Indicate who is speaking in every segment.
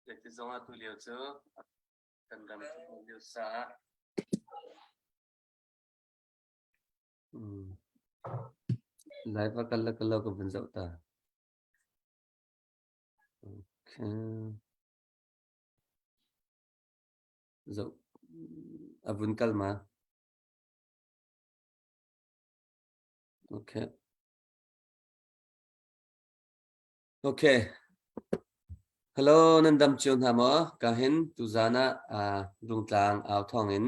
Speaker 1: Zeiti zong ah tulio cu kan ram lio saah Live a kal le kal lo ka vun zoh ta. Okay. Zoh a vun kal ma? Okay. Okay. Hello, nan dam cio hna maw? Ka hin tuzan ah uh, Rungtlang au thawng in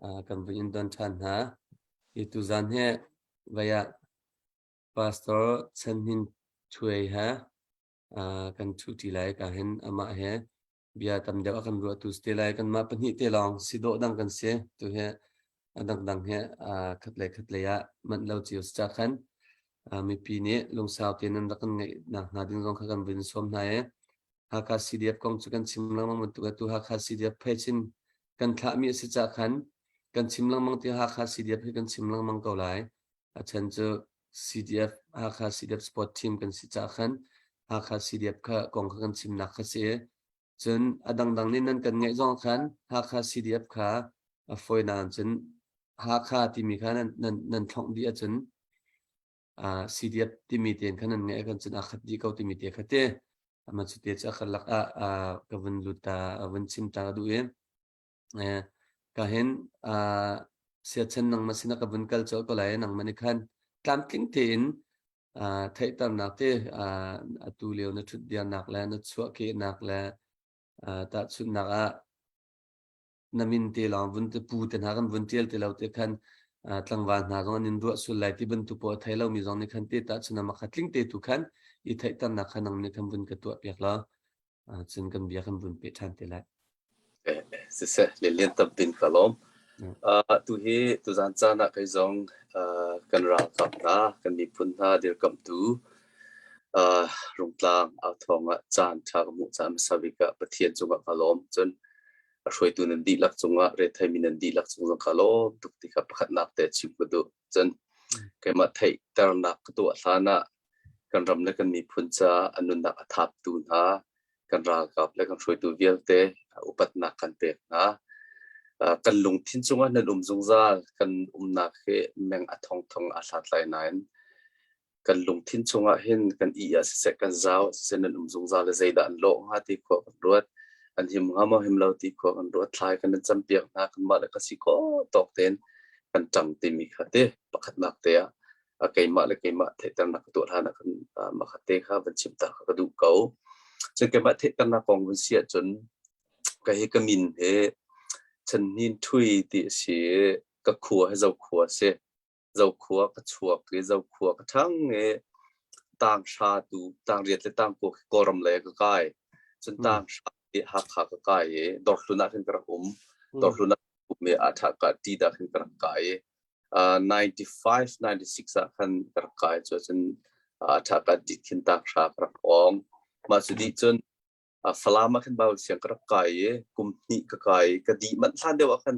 Speaker 1: uh, kan vun in don ṭhan hna. Hi tuzan hi vai ah Pastor Chan Hnin Thuai he uh, kan ṭhu ṭi lai. Ka hin amah he bia tam deuh a kan ruahtu si te lai. Kanmah pahnih te lawng si dawh dang kan si. Tu hi a dangdang he uh, khat le khat lei ah manh lo cio si ca khan uh, mipi nih lungsau tein nan rak kan ngeih nak hna ding zong kha kan vun sawm hna i Hakha CDF kong cu kan chim lengmang bantuk atu Hakha CDF phaichin kan thlahmi a si ca khan kan chim lengmang ti Hakha CDF hi kan chim lengmang ko lai. A chan cu CDF Hakha CDF sport team kan si ca khan Hakha CDF kha kong kha kan chimnak kha si. Cun a dangdang nih nan kan ngaih zong khan Hakha CDF kha a fawinak cun Hakha timi kha nan nan nan thlongh dih ahcun CDF timi tein khan nan ngaih kan cun aa khat dih ko timi te kha te. Ama cu te cu a karlak ah ka vun lut ta a vun chim ta ka duh i ka hin siachan nangmah sinah ka vun kal colh ko lai nangmah nih khan tlamtling tein theihternak te atu lio na ṭhutdirnak le na chuahkehnak le tahchunhnak ah na min te lawng vun te pu te hna kan vun ṭial ti lo te khan tlangval hna zong an in ruah sul lai ti bantuk pawl a thei lomi zong nih khan te tahchun ah kha tling te tu khan i theihternak kha nang nih khan vun ka tuah piak law cun kan bia kan vun peh ṭhan te lai.
Speaker 2: Siseh, lianlian tam tin ka lawm. Tu hi tuzan caan ah kei zong kan ralkap hna, kan miphun hna dirkamhtu Rungtlang authawng ah caan ṭha ka hmuh caah hmasa bik ah Pathian cungah ka lawm. Cun a hruaitu nan dihlak cungah retheimi nan dihlak cung zong ka lawm tuk ti kha pakhatnak te chim ka duh. Cun keimah theihternak ka tuah hlan ah kan ram le kan miphun caah a nunnak a thaptu hna kan ralkap le kan hruaitu vialte upatnak kan pek hna. Kan lungthin cungah nan um zungzal. Kan umnak hi meng a thongthong a hlat lai nain kan lungthin chungah hin kan ih ah siseh kan zau ah siseh nan um zungzal le zeidah an lawh hnga ti khua kan ruat. An him hnga maw him lo ti khua kan ruat. Thlai kan in campiak hna kanmah le ka si khawh tawk tein kan ṭang timi kha te pakhatnak te ah keimah le keimah theihternak ka tuah hlan ah khan mah te kha van chim ta kha ka duh ko. Cun keimah theihternak kong vun si ahcun ka hi ka min hi Chanhnin Ṭhui ti a si i ka khua hi Zokhua a si. Zokhua ka chuak i Zokhua ka ṭhang i tanghra tu tangriat le tangkua khi Kawlram lei ah ka kai. Cun tanghra hi Hakha ka kai i Dawrhlun ah khin ka rak um. Dawrhlun ah um i ah ṭha ka ṭi dah khin ka rak kai i 95 96 ah khan ka rak kai cu cun ṭha ka dit khin tanghra ka rak awng. Mah cu dih cun Falam ah khin Bible siang ka rak kai i kum hnih ka kai i ka dih manh hlan deuh ah khan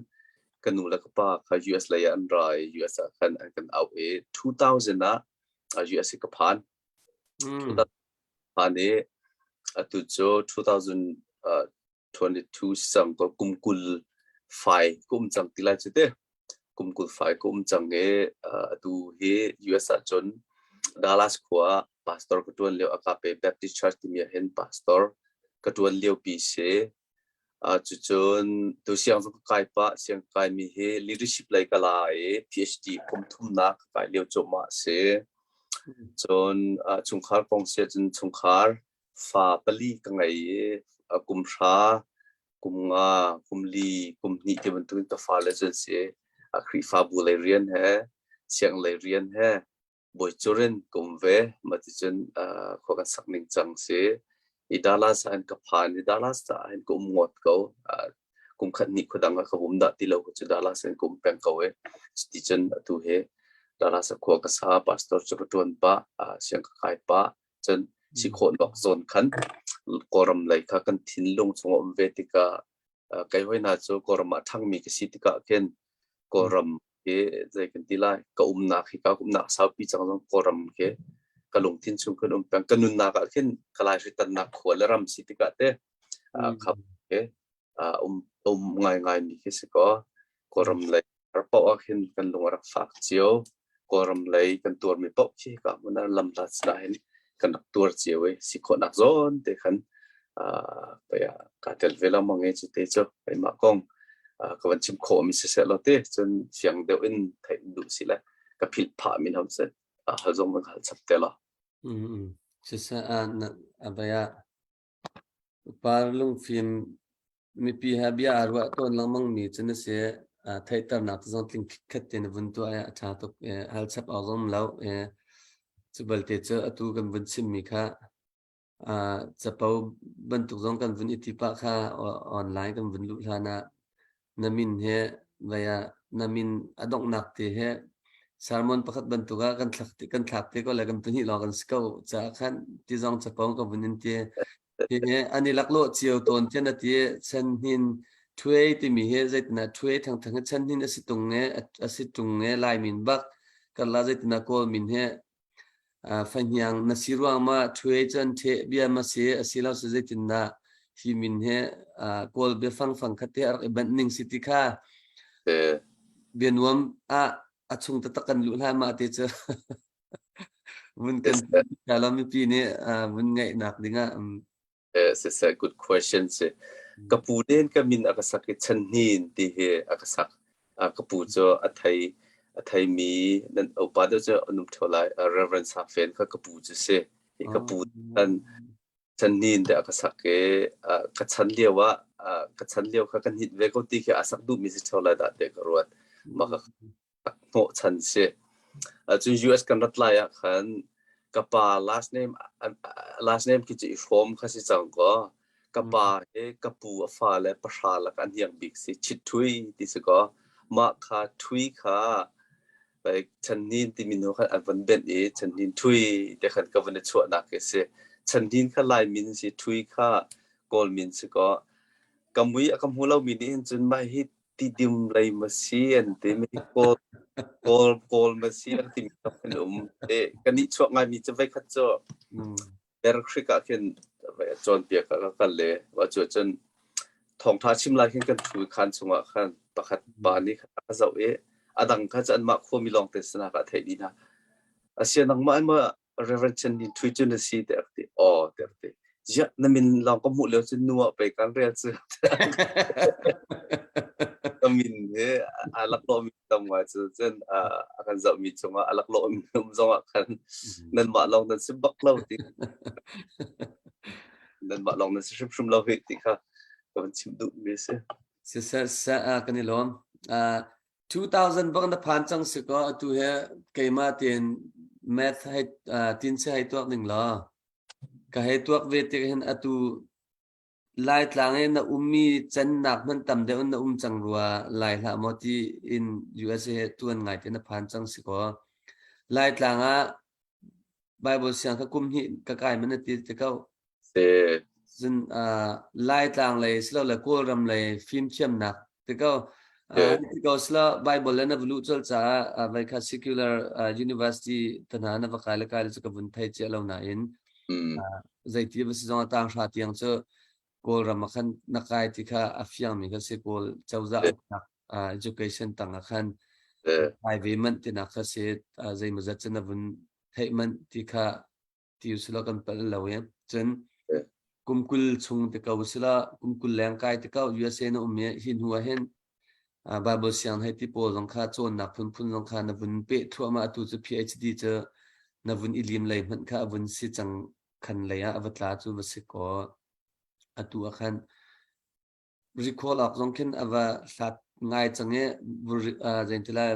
Speaker 2: ka nu le ka pa kha US lei ah an ra i US ah khan an kan auh i 2000 ah US i ka phan. 2000 phan i atu cu 2022 sang ko kum 20 fai ka um cang ti lai cu te. Kum 20 fai ka um cang i atu hi US ah cun Dallas khua ah pastor ka ṭuan lio Agape Baptist Church timi ah hin pastor ka ṭuan lio pi si. Cucun tu siang zong ka kai pah. Siang ka kaimi hi leadership lei ka la i PhD kum thumnak ka kai lio cuahmah a si. Cun chungkhar kong si ahcun chungkhar fa pali ka ngei i kum hra kum nga, kum li, kum hnih ti bantukin ka fale cu an si. A Khrihfabu lei rian he, sianginn lei rian he, bawi curin ka um ve. Mah ticun khua kan sak ning cang si. I Dallas ah hin ka phan i Dallas ah hin ka um ngawt ko. Kum khat hnih khua dang ah ka um dah ti lo cu Dallas in ka um peng ko i cuticun atu hi Dallas ah khua ka sa, pastor cu ka ṭuan pah, siang ka kai pah. Cun si khawhnak zawn khan Kawlram lei kha kan thinlung chung a um ve tikah kei hoi hna cu Kawlram ah ṭhangmi ka si tikah khin Kawlram hi zei kan ti lai ka umnak hi ka umnak saupi cang zong Kawlram khi. Ka lungthin chung kan um peng. Ka nunnak ah khin ka lai hritannak khua le ram si tikah te khap ke um um ngai ngai mi khi si ko. Kawlram lei har paoh ah khin kan lung a rak fak cio. Kawlram lei kan tuarmi paoh khi ka hmun ah lam hlat sinah hin kan rak tuar cio i si khawhnak zawn te khan pei ah kaa tel ve lengmang i cu te cu keimah kong ka van chim khawh mi siseh law te cun fiang deuh in theih duh si le ka philh phah mi hom si hal zong ka hal chap te law.
Speaker 1: Siseh abaya Par lungfim mipi he bia aa ruah tawn lengmang mi cu na si. Theihternak zong tling khitkhet te na vun tuah i a ṭha tuk. Hal chap awk zong um lo. Cu balte cu atu kan vun chimmi kha capo bantuk zong kan vun i ti pah kha online kan vun luh hlan ah na min he vai ah na min a donghnak te he sermon pakhat bantuk ah kan thlak te ko le kan pahnih lawng kan si ko caah khan ti zong capo ka vun in ti. Hi an i laklawh cio tawn tian a ti. Chan hnin Ṭhuai timi hi zeitinah ṭhuai thangthang hi chan hnin a si tung e a si ṭung e Lai min bak karla zeitinah Kawl min he fahniang na si ruang ma ṭhuai cun ṭheh bia ma si a si lo si zeitindah hi min he Kawl biafang fang khat te a rak i banh ning si ti kha bia nuam ah a chung taktak kan luh hlan ma te cu vun kan lo mipi nih vun ngaihnak dingah.
Speaker 2: It's a good question si. Ka pu nen ka min a ka sak i Chanhnin ti hi a ka sak. Ka pu cu a thei a theimi nan upa deuh cu an um ṭheo lai. Reverend Sa Fen kha ka pu cu si. Hi ka pu kan Chanhnin te a ka sak i ka chan lio ah ka chan lio kha kan hit ve ko ti khi a sak duhmi si ṭheo lai dah tiah ka ruat. Mah ka hnawhchan si. Cun US kan rat lai ah khan ka pa last name khi cu i hrawm kha si cang kaw ka pa hi ka pu a fa le pahra lak an hiang bik si Chit Thui ti si kaw mah kha Thui kha like Channin timi nu khan an von benh i Channin Thui te khan ka von i chuahnak khi si. Channin kha Lai min si Thui kha Kawl min si kaw ka mui a ka hmu lomi nih hin cun mah hi Tidim lei ma si an ti mi Kawl Kawl Kawl ma si an timi kan um. E kan nih chuak ngaimi cu voi khat cu Bear Creek ah khin cawnpiak ah ka kal le wa cu cun thawngtha chim lai khin kan thu khan chungah khan pakhat pa nih a zoh i a dang kha cu anmah khuami lawng te sinah ka theih dih hna. Asia nangmah ma Reverend Chen Ni Thui cu na si tiah ka ti. Aw tiah ka ti. Ziah na min lawng ka hmuh lio cu nu ah pei kan rel cu. Ka min hi a laklawh mi tam ngai cu cun a kan zoh mi cungah a laklawh mi um zong ah khan nanmah lawng nan si bak lo ti. Nanmah lawng nan si hrimhrim lo hi ti kha ka van chim duh mi si.
Speaker 1: Siseh siseh kan i lawm. 2000 bak na phan cang si kaw atu he keimah tein math hei tin si hei tuak ning law ka hei tuak ve tik hin atu Laitlang i na ummi cannak hmanh tam deuh in na um cang rua lai hlah maw ti in USA he tuan ngai te na phan cang si kaw Laitlang ah Bible siang kha kum hnih ka kai man na ti te ko.
Speaker 2: Si.
Speaker 1: Cun Laitlang lei silole Kawlram lei fimthiamnak ti ko. Ti ko sila Bible le na va luh colh caah vai kha secular university te hna na va kai le kai le cu ka vun thei cia lo nain zeiti va si zong ah tanghra tiang cu Kawlram ah khan na kai ti kha a fiangmi kha si. Kawl cozah uknak education tang ah khan kai ve manh tinak kha si. Zeimawzat cu na vun theih manh ti kha ti usila kan palh lo i cun kum 20 chung te ko usila kum 20 leng kai te ko USA na um i hi hnu ah hin Bible siang hei ti pawl zong kha cawnnak phunphun zong kha na vun peh thluahmah. Atu cu PhD cu na vun i lim lei hmanh kha a vun si cang khan lei ah a va tla cu va si kaw atu ah khan recall awk zong khin a va hlat ngai cang i zeitilai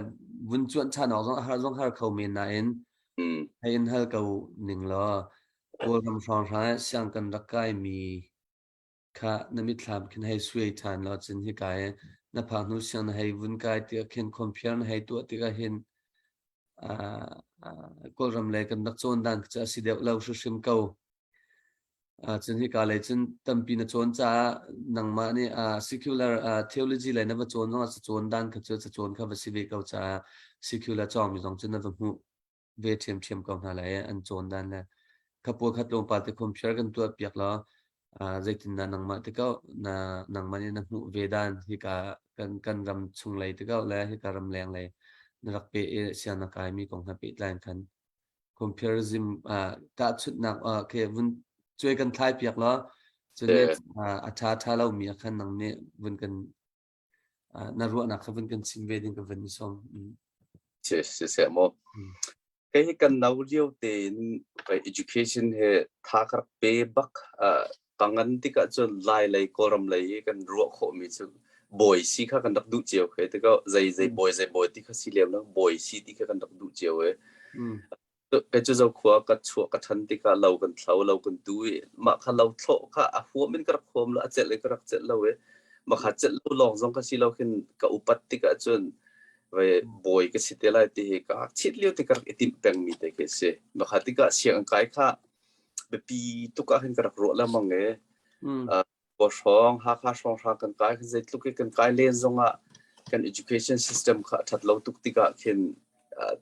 Speaker 1: vun cuanh ṭhan awk zong a har zong har kho men nain hei in hal ko ning law Kawlram hrawnghrang siang kan rak kai mi kha na mitthlam khin hei suai ṭhan law cun hika i na phak hnu siang na hei vun kai tikah khin compare na hei tuah tikah hin Kawlram lei kan rak cawn dan cu a si deuh lo hrimhrim ko. Cun hika lei cun tampi na cawn caah nangmah nih secular theology lei na va cawn zongah cacawn dan kha cu cacawn kha va si ve ko caah secular cawngmi zong cu na va hmuh. ve ṭhiamṭhiam ko hna lai an cawn dan le kha pawl kha tlawmpal te compare kan tuah piak law zeitindah nangmah te ko na nangmah nih na hmuh ve dan hika kan kan ram chung lei te ko le hika ram leng lei na rak pe i siang na kai mi kong hna pehtlai in khan comparison tahchunhnak khi vun cuai kan thlai piak law cun a ṭha ṭha lo mi ah khan nang nih vun kan na ruahnak kha vun kan chim ve ding ka vun i sawm.
Speaker 2: Si si seh mu. Kei hi kan no lio tein education he tha ka rak pe bak ka ngan tikah cun Lai lei Kawlram lei i kan ruah khawhmi cu bawi si kha kan rak duh cio khe tikah zei zei bawi zei bawi ti kha si lem lo bawi si ti kha kan rak duh cio e. Kei cu Zokhua ka chuah ka ṭhan tikah lo kan thlo, lo kan tu i mah kha lo thlawh kha a huam in ka rak huam lo, a celh in ka rak celh lo i mah kha celh lo lawng zong ka si lo khin ka upat tikah cun ve bawi ka si te lai ti hi ka ngakchiat lio te ka rak i timh pengmi te khi a si. Mah kha tikah sianginn kai kha biapi tuk ah khin ka rak ruah lengmang i Khua hrawng, Hakha hrawnghrang kan kai khin zeitluk i kan kai len zongah kan education system kha a ṭhat lo tuk tikah khin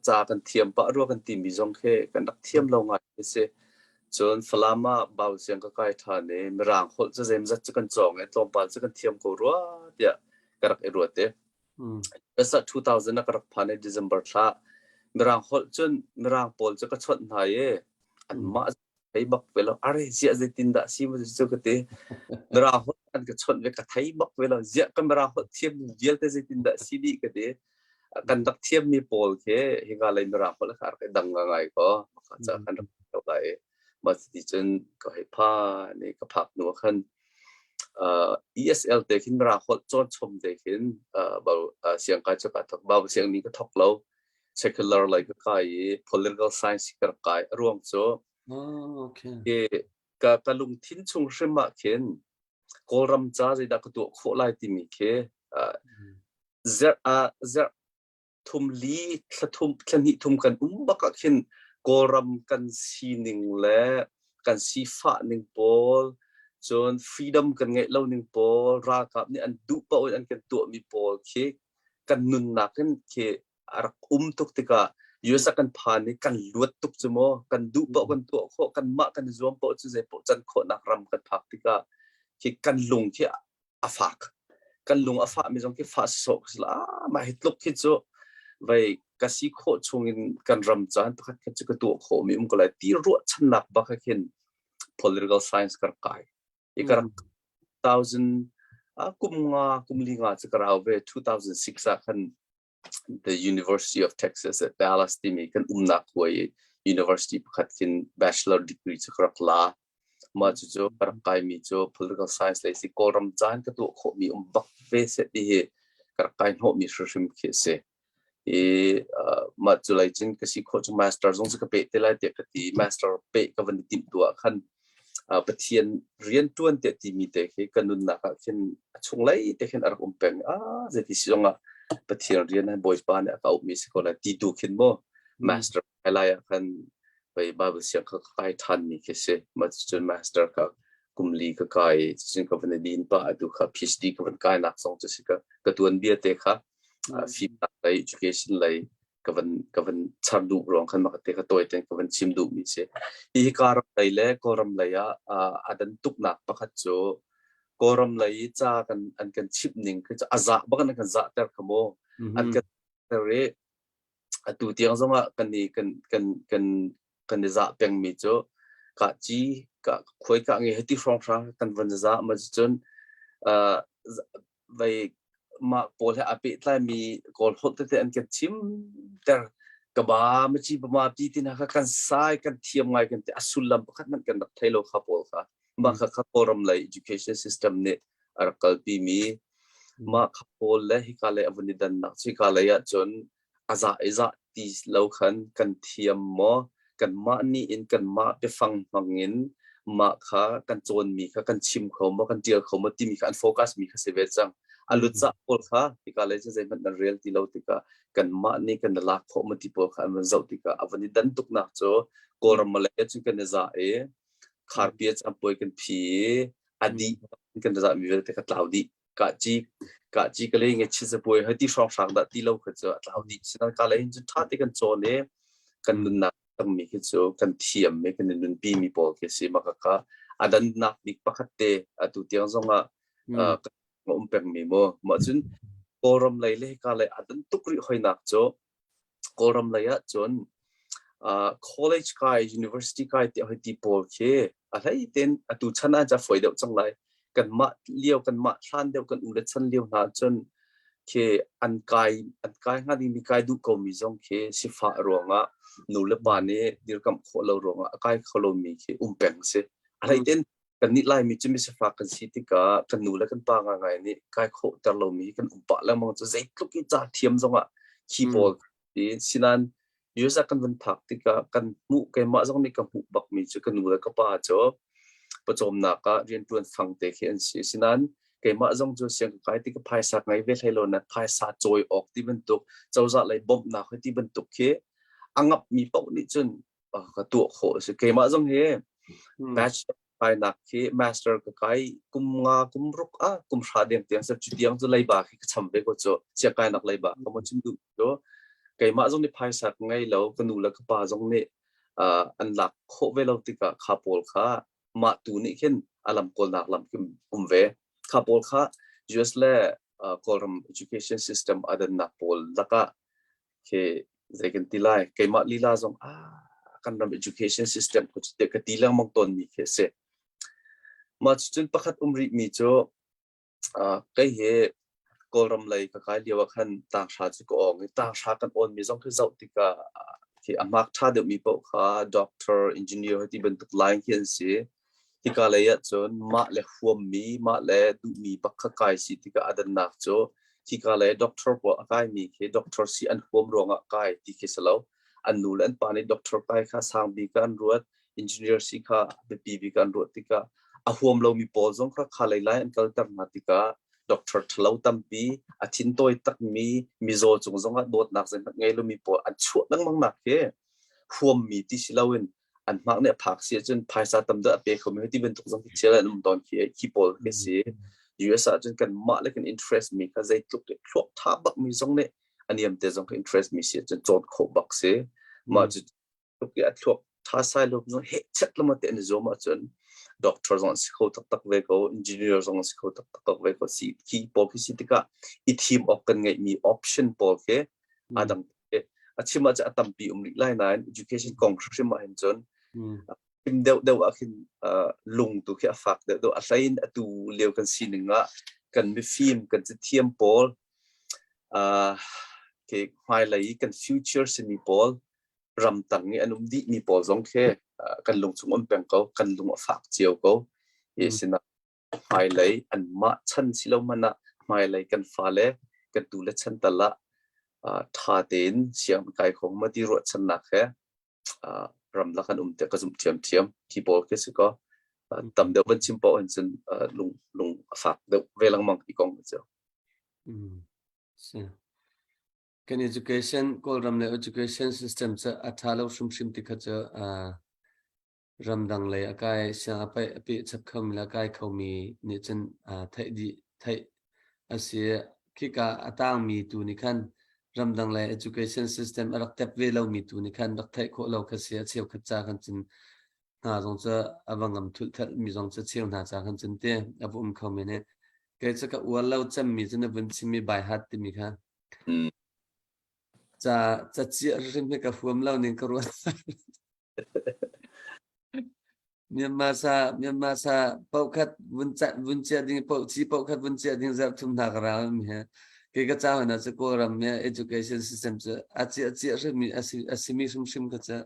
Speaker 2: ca kan thiam pah rua kan timi zong khi kan rak thiam lo ngai khi si. Cun Falam ah bau siang ka kai ṭhan i Mirang holh cu zeimzat cu kan cawng i tlawmpal cu kan thiam ko rua tiah ka rak i ruat i. US ah 2000 ah ka rak phan i December thla Mirang holh cun Mirang pawl cu ka chawnh hna i anmah thei bak ve lo are ziah zeitin dah si mu cu ka ti mirang holh an ka chawnh ve ka thei bak ve lo ziah ka mirang holh thiam vialte zeitin dah si dih ka ti kan rak thiam mi pawl khi hika lei mirang holh kha rak dang ngai ko ka ca kan rak lo lai ma ti cun ka hei pha ne ka phak nu khan ESL te khin mirang holh cawn chom te khin siang kai chu ka thok ba siang ni ka thok lo secular lei ka kai i political science ka rak kai a ruang cu
Speaker 1: Oh, okay.
Speaker 2: i ka ka lungthin chung hrim ah khin Kawlram ca zeidah ka tuah khawh lai timi khi zarh ah zarh thum li thla thum thla hnih thum kan um bak ah khin Kawlram kan sining le kan sifah ning pawl cun freedom kan ngeih lo ning pawl ralkap nih an duh paoh in an kan tuahmi pawl khi kan nunnak in khi a rak um tuk tikah US ah kan phan i kan luat tuk cu maw kan duh paoh kan tuah khawh kan mah kan i zuam paoh cu zei paoh can khawhnak ram kan phak tikah khi kan lung khi a fak kan lung a fah mi zong khi fah sawh ka si la mah hi tluk khi cu vei ka si khawh chungin kan ram caan pakhat khat cu ka tuah khawh mi um ko lai ti ruahchannak bak khin political science ka rak kai i ka rak 2000 kum nga kum li nga cu ka rau ve 2006 ah khan the University of Texas at Dallas timi kan umnak khua i university pakhat khin bachelor degree cu ka rak la. Mah cucu ka rak kaimi cu political science lei si Kawlram caan ka tuah khawhmi um bak ve seh ti hi ka rak kai hnawhmi hrimhrim khi a si. I mah cu lei cun ka si khawh cu master zong cu ka peh te lai tiah ka ti. Master peh ka van i timh tu ah khan Pathian rianṭuan tiah timi te khi ka nunnak ah khin a chunglei te khin a rak um peng. Ah, zeiti si zongah Pathian rian hi Bawipa nih a ka auhmi si ko lai ti tu khin maw master kai lai ah khan pei Bible siang kha ka kai ṭhanmi khi si. Mah cucun master kha kum li ka kai i cucun ka van i din pah atu kha PhD ka van kainak zong cu si ka ka tuanbia te kha fimnak lei education lei ka van ka van char duh ruang khan maka te ka tawi ten ka van chim duh mi si hi ka ram lei le kawlram lei ah a dan tuknak pakhat cu kawlram lei ca kan an kan chimh ning khi cu a zah bak an kan zah ter kha mu an kan ter i atu tiang zongah kan i kan kan kan kan i zah peng mi cu ka ci ka khuai ka nge heti hrawng hrang kan van za ma cun vei mah pawl he aa pehtlaimi Kawl holh tete an kan chim ter ka ba maci bama pi ti hna kha kan sai kan thiam ngai kan ti a sullam pakhat hmanh kan rak thei lo kha pawl kha mah kha kha Kawlram lei education system nih a rak kalpi mi mah kha pawl le hika lei a vun i dannak cu hika lei ahcun a zah i zah ti lo khan kan thiam maw kanmah nih in kanmah biafang hmang in mah kha kan cawnmi kha kan chim kho maw kan ṭial kho maw timi kha an focus mi kha si ve cang a lut zah pawl kha hika lei cu zeihmanh nan rel ti lo tikah kanmah nih kan i lak khawh maw ti pawl kha an van zoh tikah a van i dan tuknak cu Kawlram Malay cun kan i zah i kharpi campuai kan phi i a dih kan zah mi vialte kha tlau dih Kahci kahci ka lei nge chi cabuai hei ti hrawnghrang dah ti lo kha cu a tlau dih. Sinan ka lei hin cun ṭha te kan cawn i Kan nunnak tammi khi cu kan thiam mi kan nunpi mi pawl khi si maka ka adannak bik pakhat te atu tiang zong ah um peng mi mu. Mah cun Kawlram lei le hika lei adan tuk rih hoinak cu Kawlram lei ah cun college kai, university kai ti hoi ti pawl khi a hlei ten atu chan ah ca foi deuh cang lai. Kanmah lio kanmah hlan deuh kan u le chan lio hna cun khi an kai hnga ding mi kai duh ko mi zong khi sifah ruangah nu le pa nih dirkamh khawh lo ruangah a kai kho lo mi khi um peng si. A hlei ten kannih Laimi cu misifak kan si tikah kan nu le kan pa ngaingai nih kai khawh ter lomi kan um pah lengmang cu zeitluk i ca thiam zongah khi pawl ti sinan US ah kan van phak tikah kan hmuh keimah zong nih ka hmuh bakmi cu ka nu le ka pa cu pawcawmnak ah rianṭuan fang te khi an si. Sinan keimah zong cu siang ka kai ti ka phaisa ngei ve hlei lo na phaisa cawi awk ti bantuk cozah lei bawmhnak ti bantuk khi a ngapmi paoh nih cun ka tuah khawh a si. Keimah zong hi bachelor kainak khi master ka kai kum nga kum ruk ah kum hra deng tiang sep cu tiang cu leiba khi ka cham ve ko cu sia kainak leiba ka mo chim duh cu keimah zong nih phaisa ka ngei lo, ka nu le ka pa zong nih an lak khawh ve lo tikah kha pawl kha mah tu nih khin a lam kawlnak lam khi um ve kha pawl kha US le Kawlram education system adannak pawl lakah khi zei kan ti lai, keimah lila zong ah kan ram education system ko cu ka ti lengmang tawn mi khi a si. Mah cun pakhat um rih mi cu kei he Kawlram lei ka kai lio ah khan tanghra cu ka awng i tanghra kan awn mi zong khi zoh tikah khi a mark ṭha deuh mi paoh kha doctor, engineer ti bantuk line khi an si. Hika lei ahcun mah le huammi, mah le duhmi bak kha kai si tikah a dannak cu hika lei doctor pawl a kaimi khi doctor si an huam ruangah kai ti khi si lo. An nu le an pa nih doctor kai kha sang bik ah an ruat, engineer si kha biapi bik ah an ruat tikah a huam lomi pawl zong kha kha lei lai an kalter hna tikah doctor ṭhalo tampi, a thintawi takmi, mizaw cung zongah dawtnak zeihmanh ngei lomi pawl an chuah lengmang nak hi huammi ti si loin an hmak nih a phak si ahcun phaisa tam deuh a pe kho mi ti bantuk zong khi thil an um tawn khi khi pawl khi si. US ah cun kan mah le kan interest mi kha zeitluk le thluak tha bak mi zong nih a niam te zong kha interest mi si ahcun cawn khawh bak si. Mah cu tluk i a thluak tha sai lo zong he chet lama te an i zuam ahcun doctor zong an si kho taktak ve ko, engineer zong an si kho taktak ve ko. Si khi pawl khi si tikah i thim awk kan ngeih mi option pawl khi a dang a chim ah a tampi um rih lai nain education kong hrimhrim ah hin cun chim deuh deuh ah khin lung tu khi a fak deuh deuh. A hlei in atu lio kan sining ah kan mifim kan cathiam pawl ke hmailei kan future simi pawl ramtang i an um dih mi pawl zong khi kan lung chung um peng ko, kan lung a fak cio ko i sinah hmailei anmah chan si lo hmanh ah hmailei kan fale kan tule chan tal ah ṭha tein siang kai kho ma ti ruahchannak he ramlak an um tiah ka zumh ṭhiamṭhiam. Khi pawl khi si kaw tam deuh van chim paoh hin cun lung lung a fak deuh ve lengmang hi kong cu.
Speaker 1: Si. Kan education Kawlram le education system cu a ṭha lo hrimhrim ti kha cu Ramdang lei a kai siang a paih a peh chap khomi le a kai khomi nih cun theih dih theih a si. Khika a tangmi tu nih khan ramdang lei education system a rak tep ve lomi tu nih khan rak theih khawh lo kha si. A cheukhat ca khan cun hna zong cu a va ngam thulhthalh mi zong cu cheu hna ca khan cun te a va um kho men i kei cu ka uar lo cemmi cu na vun chimmi by heart timi kha ca ca ciah hrim hi ka huam lo ning ka ruat. Myanmar sa Myanmar sa paukhat vun cat vun chiah ding pau chi paukhat vun chiah ding zarh thum hna ka rau mi he ke ka ca hna cu Kawlram me education system cu a chiah chiah hrim mi a si a simi hrimhrim ka ca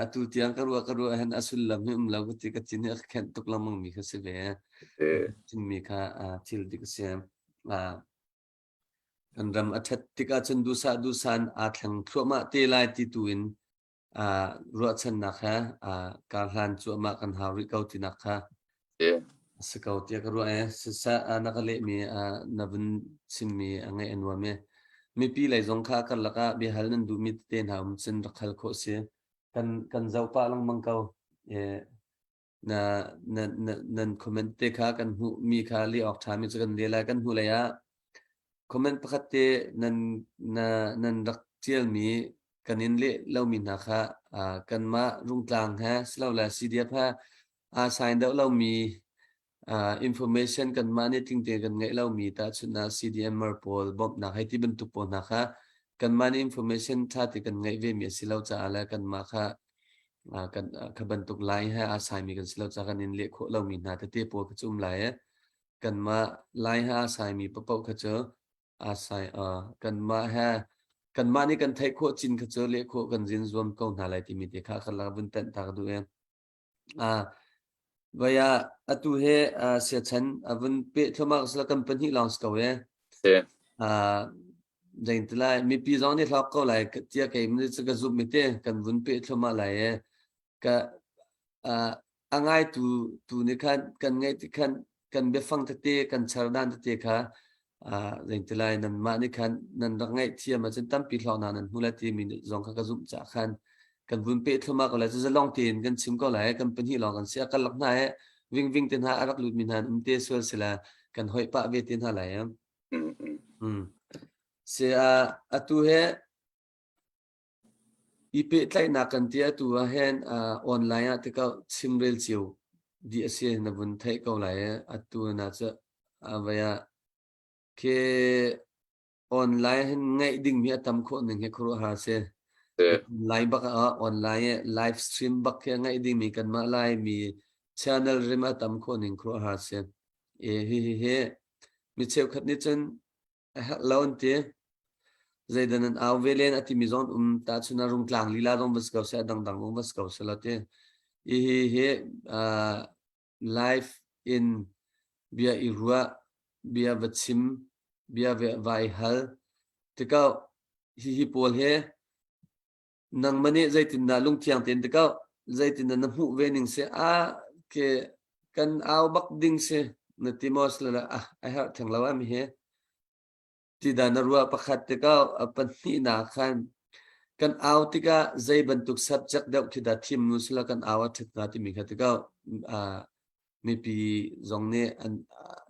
Speaker 1: atu tiang ka ruah ka ruah hen a sullam hi um lo ka ti ka tin hi a khenh tuk lengmang mi kha si ve mi kha thil dik si. Kan ram a ṭhat tikah cun duhsah duhsah in aa thleng thluahmah te lai ti tu in ruahchannak he karhlan cuahmah kan hau rih ko tinak kha a si ko tiah ka ruah i siseh na ka lehmi na vun chimmi a ngaih a nuam i mipi lei zong kha karlak ah biahal nan duhmi tete hna um cun rak hal khawh si. Kan zoh pah lengmang ko. Na na na nan comment te kha kan hmuh mi kha leh awk ṭha mi cu kan leh lai. Kan hnu lei ah comment pakhat te nan na nan rak ṭial mi. Kan in leh lomi hna kha kanmah Rungtlang he silole CDF he aa sign deuh lomi information kanmah nih tlingte kan ngeih lomi tahchunhnak CDMer pawl bawmhnak hei ti bantuk pawl hna kha kanmah nih information ṭha te kan ngeih vemi a si lo caah le kanmah kha kan kha bantuk line he aa saimi kan si lo caah kan in leh khawh lomi hna tete pawl kha cu um lai i kanmah line he aa saimi paoh kha cu aa sai kanmah he kanmah nih kan theih khawh cin kha cu leh khawh kan zin zuam ko hna lai timi te kha kan lak vun tenh ta ka duh i Vai ah atu hi siachan a vun peh thluahmah sila kan pahnih lawng si ko e.
Speaker 2: Si.
Speaker 1: Zein ti lai mipi zong nih hlawk ko lai tiah kei nih cu ka zumh mi te kan vun peh thluahmah lai e. Ka a ngai tu tu nih khan kan ngaih ti khan kan biafang tete kan char dan tete kha zein ti lai nanmah nih khan nan rak ngaihthiam ahcun tampi hlawknak nan hmu lai timi zong kha ka zumh caah khan kan vun peh thluahmah ko lai. Cu zalong tein kan chim ko lai. Kan pahnih lawng kan si. A karlak hna he vingving te hna a rak lutmi hna an um te sual sila kan hoih pah ve te hna lai. Si atu he I pehtlaihnak kan ti atu ahhin online ah tikah chimrel cio dih a si na vun theih ko lai i atu na cu vai ah khi online hin ngaih dingmi a tam khawh ning hi khuaruahhar a si. Online bak ah online i live stream bak khi a ngaih dingmi kanmah Laimi channel rim a tam khawh ning khuaruahhar a si. I hihi hi mi cheukhat nih cun A herh lo an ti. Zeidah nan au ve len a timi zong an um. Tahchun ah Rungtlang lila zong va si ko seh, a dangdang zong va si ko seh law ti. Hihi hi live in bia i ruah, bia va chim, bia va i hal. Tikah hihi pawl hi nangmah nih zeitindah lungthiang tein tikah zeitindah na hmuh ve ning si a ke kan au bak ding si na ti maw sila ah a herh theng lo am hi ti dah na ruah pakhat tikah a pahnihnak khan kan au tikah zei bantuk subject deuh khi dah thim nu sila kan au a ṭhat hnga timi kha tikah mipi zong nih an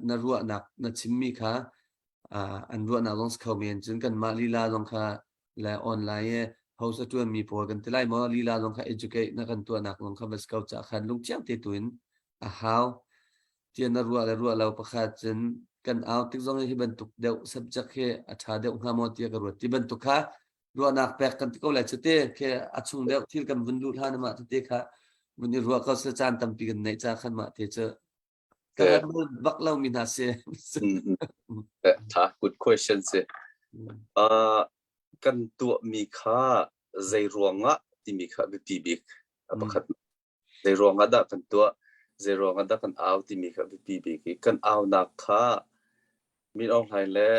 Speaker 1: na ruahnak na chimmi kha an ruahnak zong si kho men cun kanmah lila zong kha le online i host a ṭuanmi pawl kan ti lai maw lila zong kha educate na kan tuahnak zong kha va si ko cah khan lungthiang te tu in a hau tiah na ruah le ruah lo pakhat cun kan au tik zong hi bantuk deuh subject hi a ṭha deuh hnga maw tiah ka ruat ti bantuk kha ruahnak pek kan ti ko lai cu te khi a chung deuh thil kan vun luh hlan mah tete kha vun i ruah ko sila caan tampi kan neih ca khan mah te cu ka bak lo mi hna si.
Speaker 2: Tha good question si. Kan tuahmi kha zei ruangah timi kha biapi bik a pakhat. Zei ruangah dah kan tuah, zei ruangah dah kan au timi kha biapi bik i kan aunak kha Min Aung Hlaing le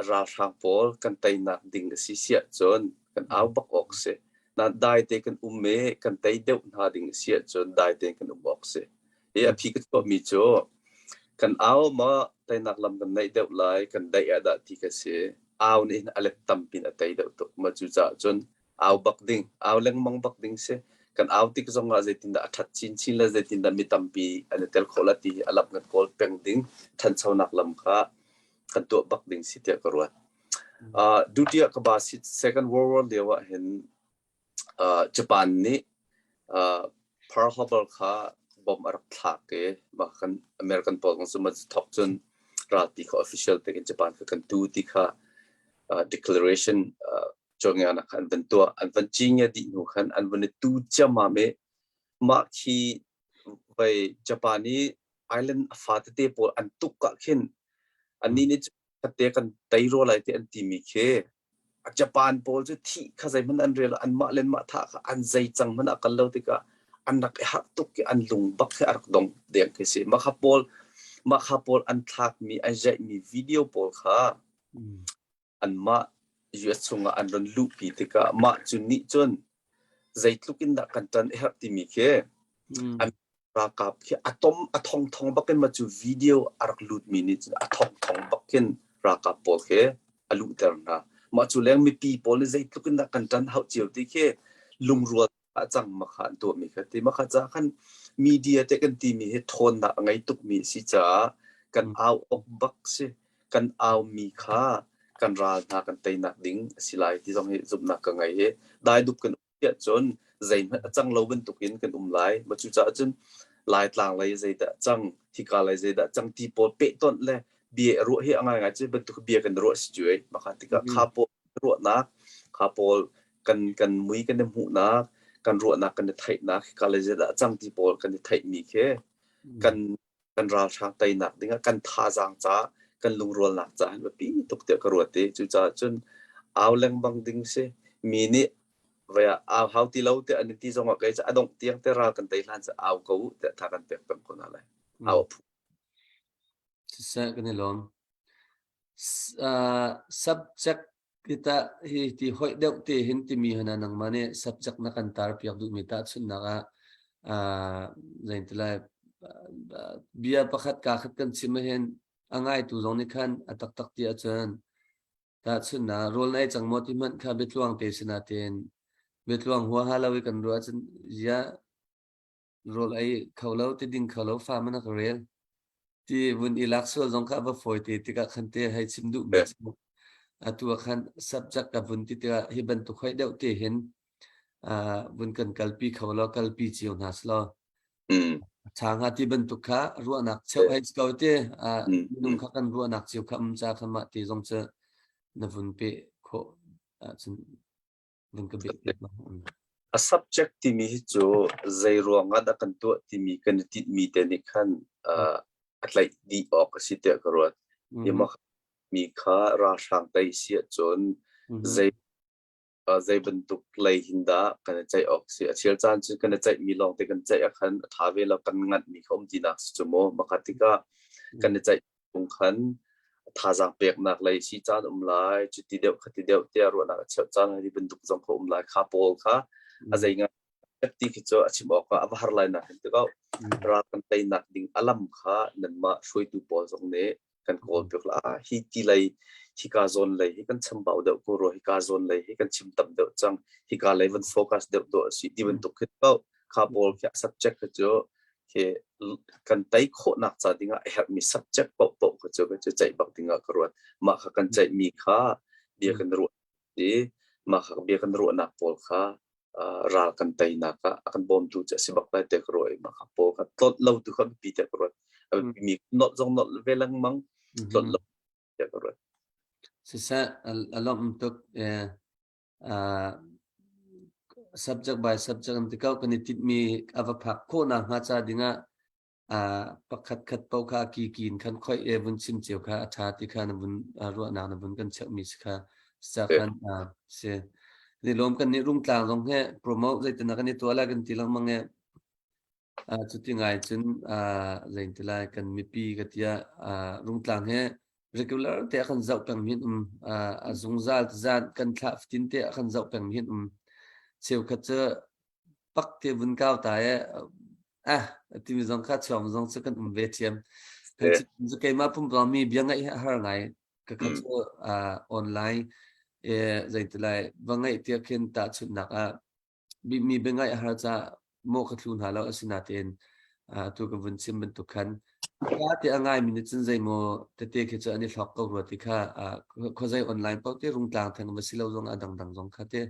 Speaker 2: ralhrang pawl kan teinak ding a si siah cun kan au bak awk si. Na dai te kan um i kan tei deuh hna ding a si ahcun dai tein kan um awk si. Hi a phi ka chuahmi cu kan au ma teinak lam kan naih deuh lai, kan daih ah dah ti ka si. Au nih hin a let tampi in a tei deuh tuk. Mah cucaah cun au bak ding, au lengmang bak ding si. Kan au tik zong ah zeitindah a ṭhat chinchin le zeitindah mi tampi an i tel khawh la ti hi a lam kan kawl peng ding, ṭhanchonak lam kha kan tuah bak ding si tiah ka ruat. Duty ah ka ba si Second World War lio ah hin Japan nih Pearl Harbor kha bomb a rak thlak i mah kan American pawl kong cu ma thok cun ralpi kha official tein Japan kha kan tu ti kha declaration cawngianak kha an van tuah an van cingia dih hnu khan an van i tu ciammam i mah khi vai Japan i island a fa tete pawl an tuk ah khin annih nih khatte kan tei rua lai ti an timi khi Japan pawl cu thih kha zeihmanh an rel anmah le anmah thah kha an zei cang hmanh a kal lo tikah an rak i harh tuk i an lung bak khi a rak dong deng khi si mah kha pawl mah kha pawl an thlakmi an zaihmi video pawl kha anmah US chungah an ron luhpi tikah mah cu nih cun zeitluk in dah kan ṭan a herh timi khi an ralkap khi a tom a thong thong bakin ma cu video a rak lutmi nih cun a thong thong bakin ralkap pawl khi a luhter hna. Mah cu leng mipi pawl nih zeitluk in dah kan ṭan hauh cio ti khi lungrual a cang ma kha an tuahmi kha ti ma kha ca khan media te kan timi hi ṭhawnnak a ngei tukmi a si caah kan au awk bak si kan aumi kha. kan ral hna kan teinak ding a si lai ti zong hi zumhnak ka ngei hi dai dup kan tiah cun zeihmanh a cang lo bantukin kan um lai. Ma cucaah cun Laitlang lei zeidah cang, hika lei zeidah cang ti pawl pehtonh le bia ruah hi a ngaingai cu bantuk bia kan ruah si cu ei. Maka tikah kha pawl ruahnak, kha pawl kan kan mui kan i hmuhnak, kan ruahnak kan i theihnak, hika lei zeidah cang ti pawl kan i theihmi khi kan kan ralhrang teinak dingah kan thazaang caah kan lungrualnak caah hin biapi tuk tiah ka ruat i cucaah cun au lengmang ding si mi nih vai ah au hau ti lo tiah an ti zongah kei cu a dongh tiang te ral kan tei hlan cu au ko u tiah tha kan pek peng ko hna lai au a phu
Speaker 1: Siseh kan i lawm. Subject Hi hi ti hoih deuh te hin timi hna nangmah nih subject na kan tar piak duhmi tahchunhnak ah uh, zeitilai bia pakhat ka khat kan chim hin a ngaitu zong nih khan a taktak ti ahcun tahchunhnak rawl na ei cang maw ti hmanh kha biatluang te sinain biatluang huaha lo i kan ruah ahcun zia rawl ei kho lo ti ding kho lo fa man a ka rel ti vun i lak sual zong kha a va fawi te tikah khan te hei chim duh mi cu atu ah khan subject ka vun ti tikah hi bantuk hoi deuh te hin vun kan kalpi kho lo kalpi cio hna selaw ṭha hnga ti bantuk kha ruahnak cheuh hei ko te minung kha kan ruahnak cio kha um ca kha mah ti zong cu na vun pe khawh ahcun vun ka beh piak
Speaker 2: A subject timi hi cu zei ruang ah dah kan tuah timi kan i tinhmi te nih khan uh, a tlaih dih awk a si tiah ka ruat. Mm-hmm. Mi kha ralhrang tei si ahcun zei uh, zei bantuk lei hin dah kan i ceih awk si. A chel caan cu kan i ceihmi lawng te kan ceih ah khan a ṭha ve lo kan nganhmi kha um tinak si cu mu. Maka tikah kan i ceih tung khan thazaang peknak lei si caan um lai cuti deuh khati deuh tiah ruahnak a cheuh caan hi bantuk zong kha um lai kha pawl kha a zei ngai ti khi cu a chim awk ah a va har lai nak hin tikau ral kan teinak ding alam kha nanmah hruaitu pawl zong nih kan kawl piak la hi ti lei hika zawn lei hi kan chambau deuh ko ro hika zawn lei hi kan chim tam deuh cang hika lei van focus deuh to si ti bantuk khi ko kha pawl khi subject kha cu khi kan tei khawhnak ca dingah a herhmi subject paohpaoh kha cu cu ceih bak dingah ka ruat. Mah kha kan ceihmi kha bia kan ruah i mah kha bia kan ruahnak pawl kha ral kan teinak ah a kan bawmtu cu a si bak lai tiah ka ruah i mah kha pawl kha tlawt lo tu kha biapi tiah ka ruat. A biapimi nolh zong nolh ve lengmang, tlawt lo tiah ka ruat.
Speaker 1: Siseh, a lawmh tuk. Subject by subject an ti ko. Kan i tinhmi a va phak khawhnak hnga ca dingah pakhat khat paoh kha a kiki in khan khoi e vun chim cio kha a ṭha ti kha na vun ruahnak na vun kan cheuhmi si kha sa khan si. Ni lawm kan nih Rungtlang zong he promote zeitin kan i tuah lai kan ti lengmang e Cuti ngai cun zei ti lai kan mipi ka tiah Rungtlang he regular te a kan zoh pengmi an um. A zungzal zan kan thlah fatin te a kan zoh pengmi an um. Cheukhat cu pak te vun kau ta e ah timi zong kha chuang zong cu kan um ve ṭhiam. Kan cu keimah pumpak mi bia ngaih hi a har ngai. Ka kha cu online zei ti lai va ngaih tiah khin tahchunhnak ah mi biangaih a har caah mawh ka thlu hna lo asinain atu ka vun chim bantuk khan ka te a ngaimi nih cun zeimaw tete khi cu an i hlawk ko rua ti kha khuazei online paoh te Rungtlang theng va si lo zong a dangdang zong kha te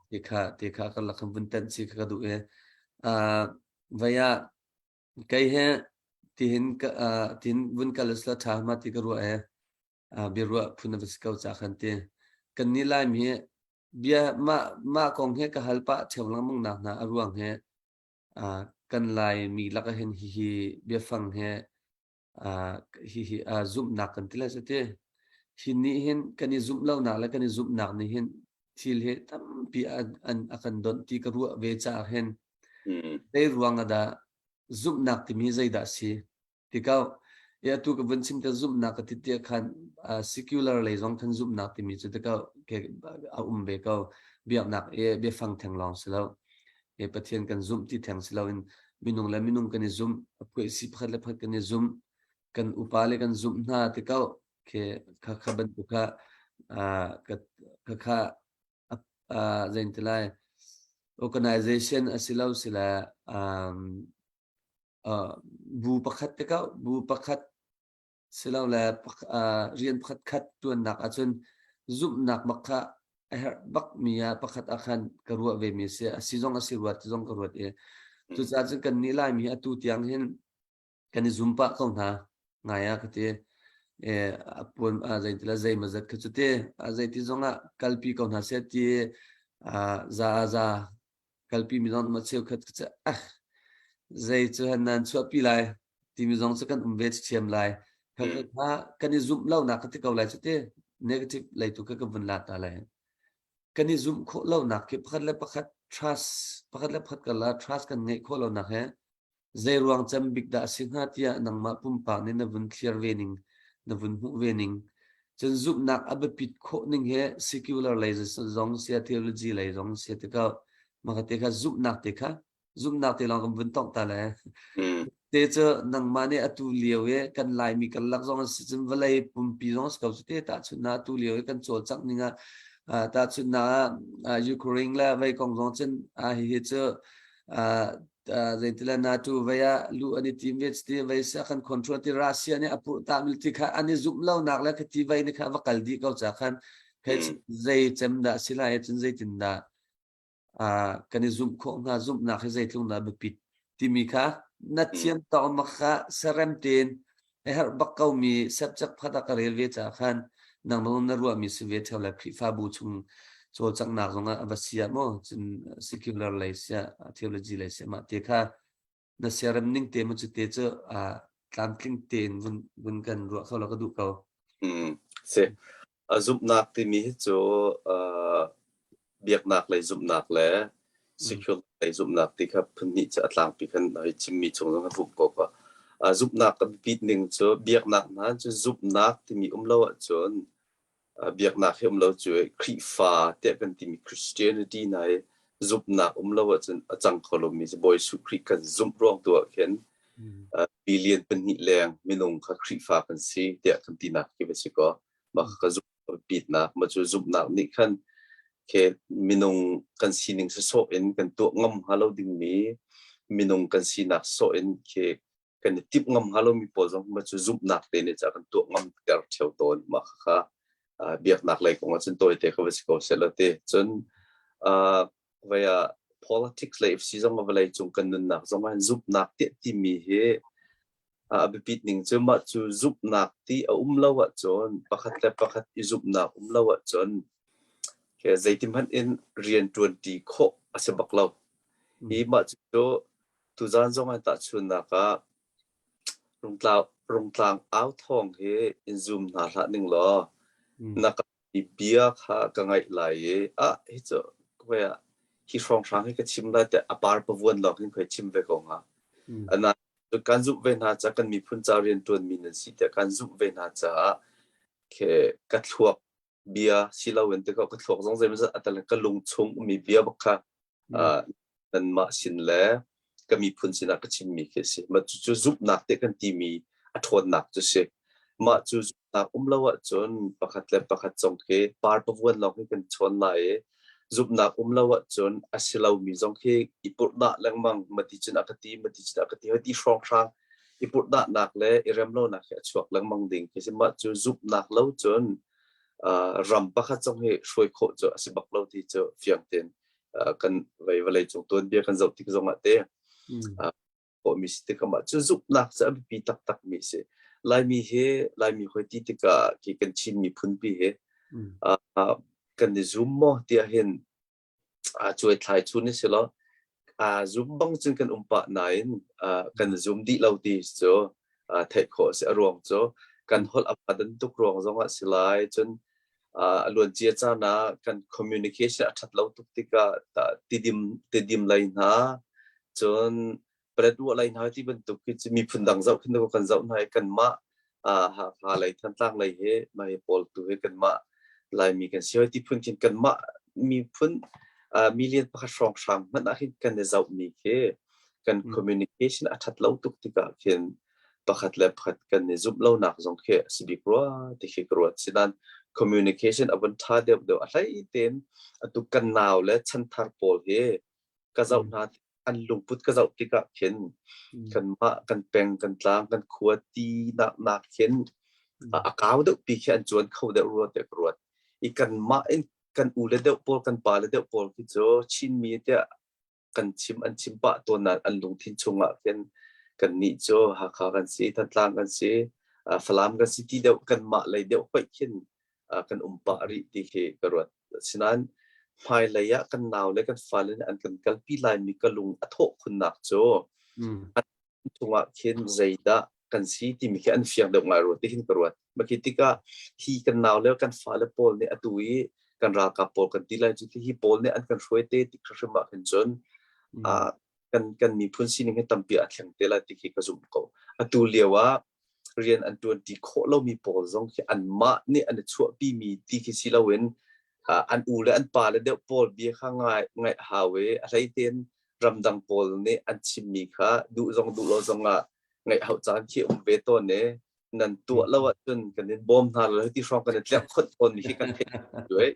Speaker 1: ti kha ti kha ka lak vun tanh chi kha ka duh i vai ah kei he tihin tin vun kal usla tha ma ti ka ruah e biaruah phun a va si ko ca khan ti kan ni Laimi hi bia mah mah kong he ka hal pah ṭheo lengmang nak hna a ruang he kan Laimi lakah hin hihi biafang he hihi zumhnak kan ti lai cu ti. Hi nih hin kan i zumh lonak le kan i zumhnak nih hin thil hi tampi an a kan donh ti ka ruah ve caah hin zei ruang ah dah zumhnak timi zeidah a si? Tikah i atu ka vun chim te zumhnak ka ti tiah khan secular lei zong khan zumhnak timi cu tikah a um ve ko. Biaknak i biafang theng lawng si lo. E Pathian kan zumh ti theng si loin minung le minung kan i zumh, a phuaisi pakhat le pakhat kan i zumh, kan upa le kan zumh hna tikah khe kha kha bantuk kha kha kha zein ti lai organization a si lo sila um, bu pakhat te ko bu pakhat Silole rian pakhat khat ṭuannak ahcun zumhnak bak kha a herh bakmi ah pakhat ah khan ka ruah ve mi a si. A si zong a si rua ti zong ka ruat i cucaah cun kannih Laimi atu tiang hin kan i zum pah ko hna ngai ah ka ti. A puan zeiti le zeimawzat kha cu ti zeiti zongah kalpi ko hna seh ti za ah za kalpi mi zong ma cheukhat ka ah zei cu han nan chuahpi lai timi zong cu kan um ve ṭhiam lai. Kha kha kan i zumh lonak ka ti ko lai cu ti negative lei tu kha ka vun la ta lai. Kan i zumh khawh lonak khi pakhat le pakhat trust pakhat le pakhat kala trust kan ngeih khawh lonak he zei ruang cem bik dah a si hnga tiah nangmah pumpak nih na vun thlir ve ning na vun hmuh ve ning cun zumhnak a biapit khawh ning he secular lei zong sia theology lei zong sia te ko maka te kha zumhnak te kha zumhnak te lawng kan vun tongh ta le te cu nangmah nih atu lio i kan Laimi kan lak zong si cun vawlei pumpi zong si ko cu te tahchunhnak atu lio i kan cawlcangh ning ah tahchunhnak ah Ukraine le vei kong zong cun hihi cu zeitile NATO vei ah lu an i tim ve ti vei sia kan control ti Russia nih a purh ta mi ti kha an i zumh lo nak le khi ti vei ni kha va kal dih ko ca khan kei zei cem dah si lai cun zeitin dah kan i zumh khawh hnga zumhnak hi zeitluk dah biapit timi kha na thiam tawk ma kha serem tein a herh bak ko mi subject pakhat ah ka rel ve caah khan nang na ruahmi si ve theo le Khrihfabu chung cawlcanghnak zong ah va sia maw cun secular lei sia theology lei sia mah te kha na siarem ning te mu cu te cu tlamtling tein vun vun kan ruah kho lo ka duh ko.
Speaker 2: Si. A zumhnak timi hi cu biaknak lei zumhnak le secular lei zumhnak ti kha phun hnih cu a tlangpi khan hoi chimmi chung zong a vum ko ka. Zumhnak a biapit ning cu biaknak hna cu zumhnak timi um lo ahcun biaknak hi um lo cu Khrihfa tiah kan timi Christianity hna hi zumhnak um lo ahcun a cang kho lomi cu Bawi Jesuh Khrih kan zumh ruang tu ah khin billion pahnih leng minung kha Khrihfa kan si tiah kan tinak khi va si kaw mah ka zumhpitnak mah cu zumhnak nih khan khe minung kan sining sawsawh in kan tuah ngam hnga lo dingmi minung kan sinak sawh in khi kan i timh ngam hnga lomi pawl zong mah cu zumhnak te nih ca kan tuah ngam ter theo tawn mah kha biaknak lei kong ah cun tawite kha va si ko seh law ti cun vai ah politics lei si zong vawlei cung kan nunnak zong ah zumhnak tiah timi hi a biapit ning cu mah cu zumhnak ti a um lo ahcun pakhat le pakhat i zumhnak um lo ahcun zeiti hmanh in rian ṭuanṭi khawh a si bak lo. Hi mah cu tuzaan zong ah tahchunhnak ah Rungtlang au thawng hi in zum hna hlah ning law na ka bia kha ka ngaih lai i ah hi cu khoi ah hi hrawnghrang hi ka chim lai tiah a par pavuan lawng hin khoi chim ve ko hnga. Ana kan zumh ve hna caah kan miphun ca rianṭuanmi nan si tiah kan zumh ve hna caah khe ka thluak bia si loin te ka thluak zong zeimawzat a tel ka lung chung ummi bia bak kha nanmah sin le ka miphun sinah ka chimmi khi a si. Mah cucu zumhnak te kan timi a ṭhawnnak cu si. Mah cu zumhnak um lo ahcun pakhat le pakhat zong khi par pavuan lawng hi kan chawn lai i zumhnak um lo ahcun a si lomi zong khi i purhdah lengmang mati cun a ka ti mati cun a ka ti hoi ti hrawnghrang i purhdahnak le i remlonak hi a chuak lengmang ding khi si. Mah cu zumhnak lo cun ram pakhat zong hi hruai khawh cu a si bak lo ti cu fiang tein kan vei vawlei cung tuanbia kan zoh tik zongah te khawhmi si tikah mah cu zumhnak cu a biapi taktak mi si. Laimi hi Laimi hoi ti tikah khi kan Chin miphun pi hi kan i zum maw tiah hin cuai thlai chun ni si law zum bang cun kan um pah nain kan zum dih lo ti cu theih khawh a si. A ruang cu kan holh a dan tuk ruang zongah si lai cun a luancia caan ah kan communication a ṭhat lo tuk tikah tidim tidim lei hna cun Paletwa lei hna ti bantuk khi cu miphun dang zoh khin kan zoh hna i kanmah Hakha lei Thantlang lei he mah pawl tu he kanmah Laimi kan si hoi ti phun khin kanmah miphun million pakhat hrawnghrang hmanh ah khin kan i zohmi khi kan communication a ṭhat lo tuk tikah khin pakhat le pakhat kan i zumh lonak zong khi a si bik rua ti khi ka ruat. Sinain communication a vun ṭha deuhdeuh a hlei tein atu kan nau le chanthar pawl hi ka zoh hna an lungput ka zoh tikah khin kanmah kan peng kan tlang kan khua ti nak nak khin. A kau deuh pi khi an cuan kho deuh rua tiah ka ruat. I kanmah in kan u le deuh pawl kan pa le deuh pawl khi cu Chinmi tiah kan chim an chim pah tawn nain an lungthin chungah khin kannih cu Hakha kan si, Thantlang kan si, Falam kan si ti deuh kanmah lei deuh hoih khin kan um pah rih ti khi ka ruat. Asinain hmailei ah kan nau le kan fale nih an kan kalpi laimi ka lung a thawh khunnak cu an chungah khin zeidah kan si timi khi an fiang deuh ngai rua ti hin ka ruat. Mah khi tikah hi kan nau le kan fale pawl nih atu i kan ralkap pawl kan ti lai cu hi pawl nih an kan hruai te tik hrimhrim ah khin cun kan miphun sining hi tampi a thleng te lai ti khi ka zumh ko. Atu lio ah rian an ṭuanṭi khawh lomi pawl zong khi anmah nih an i chuahpimi ti khi si loin an u le an pa le deuh pawl bia kha ngai ngaih hau i a hlei tein ramdang pawl nih an chimmi kha duh zong duh lo zong ah ngaih hauh caan khi um ve tawn i nan tuah lo ahcun kan in bawm hna lo ti hrawng kan i tlerh khawt tawn mi khi kan theih duai.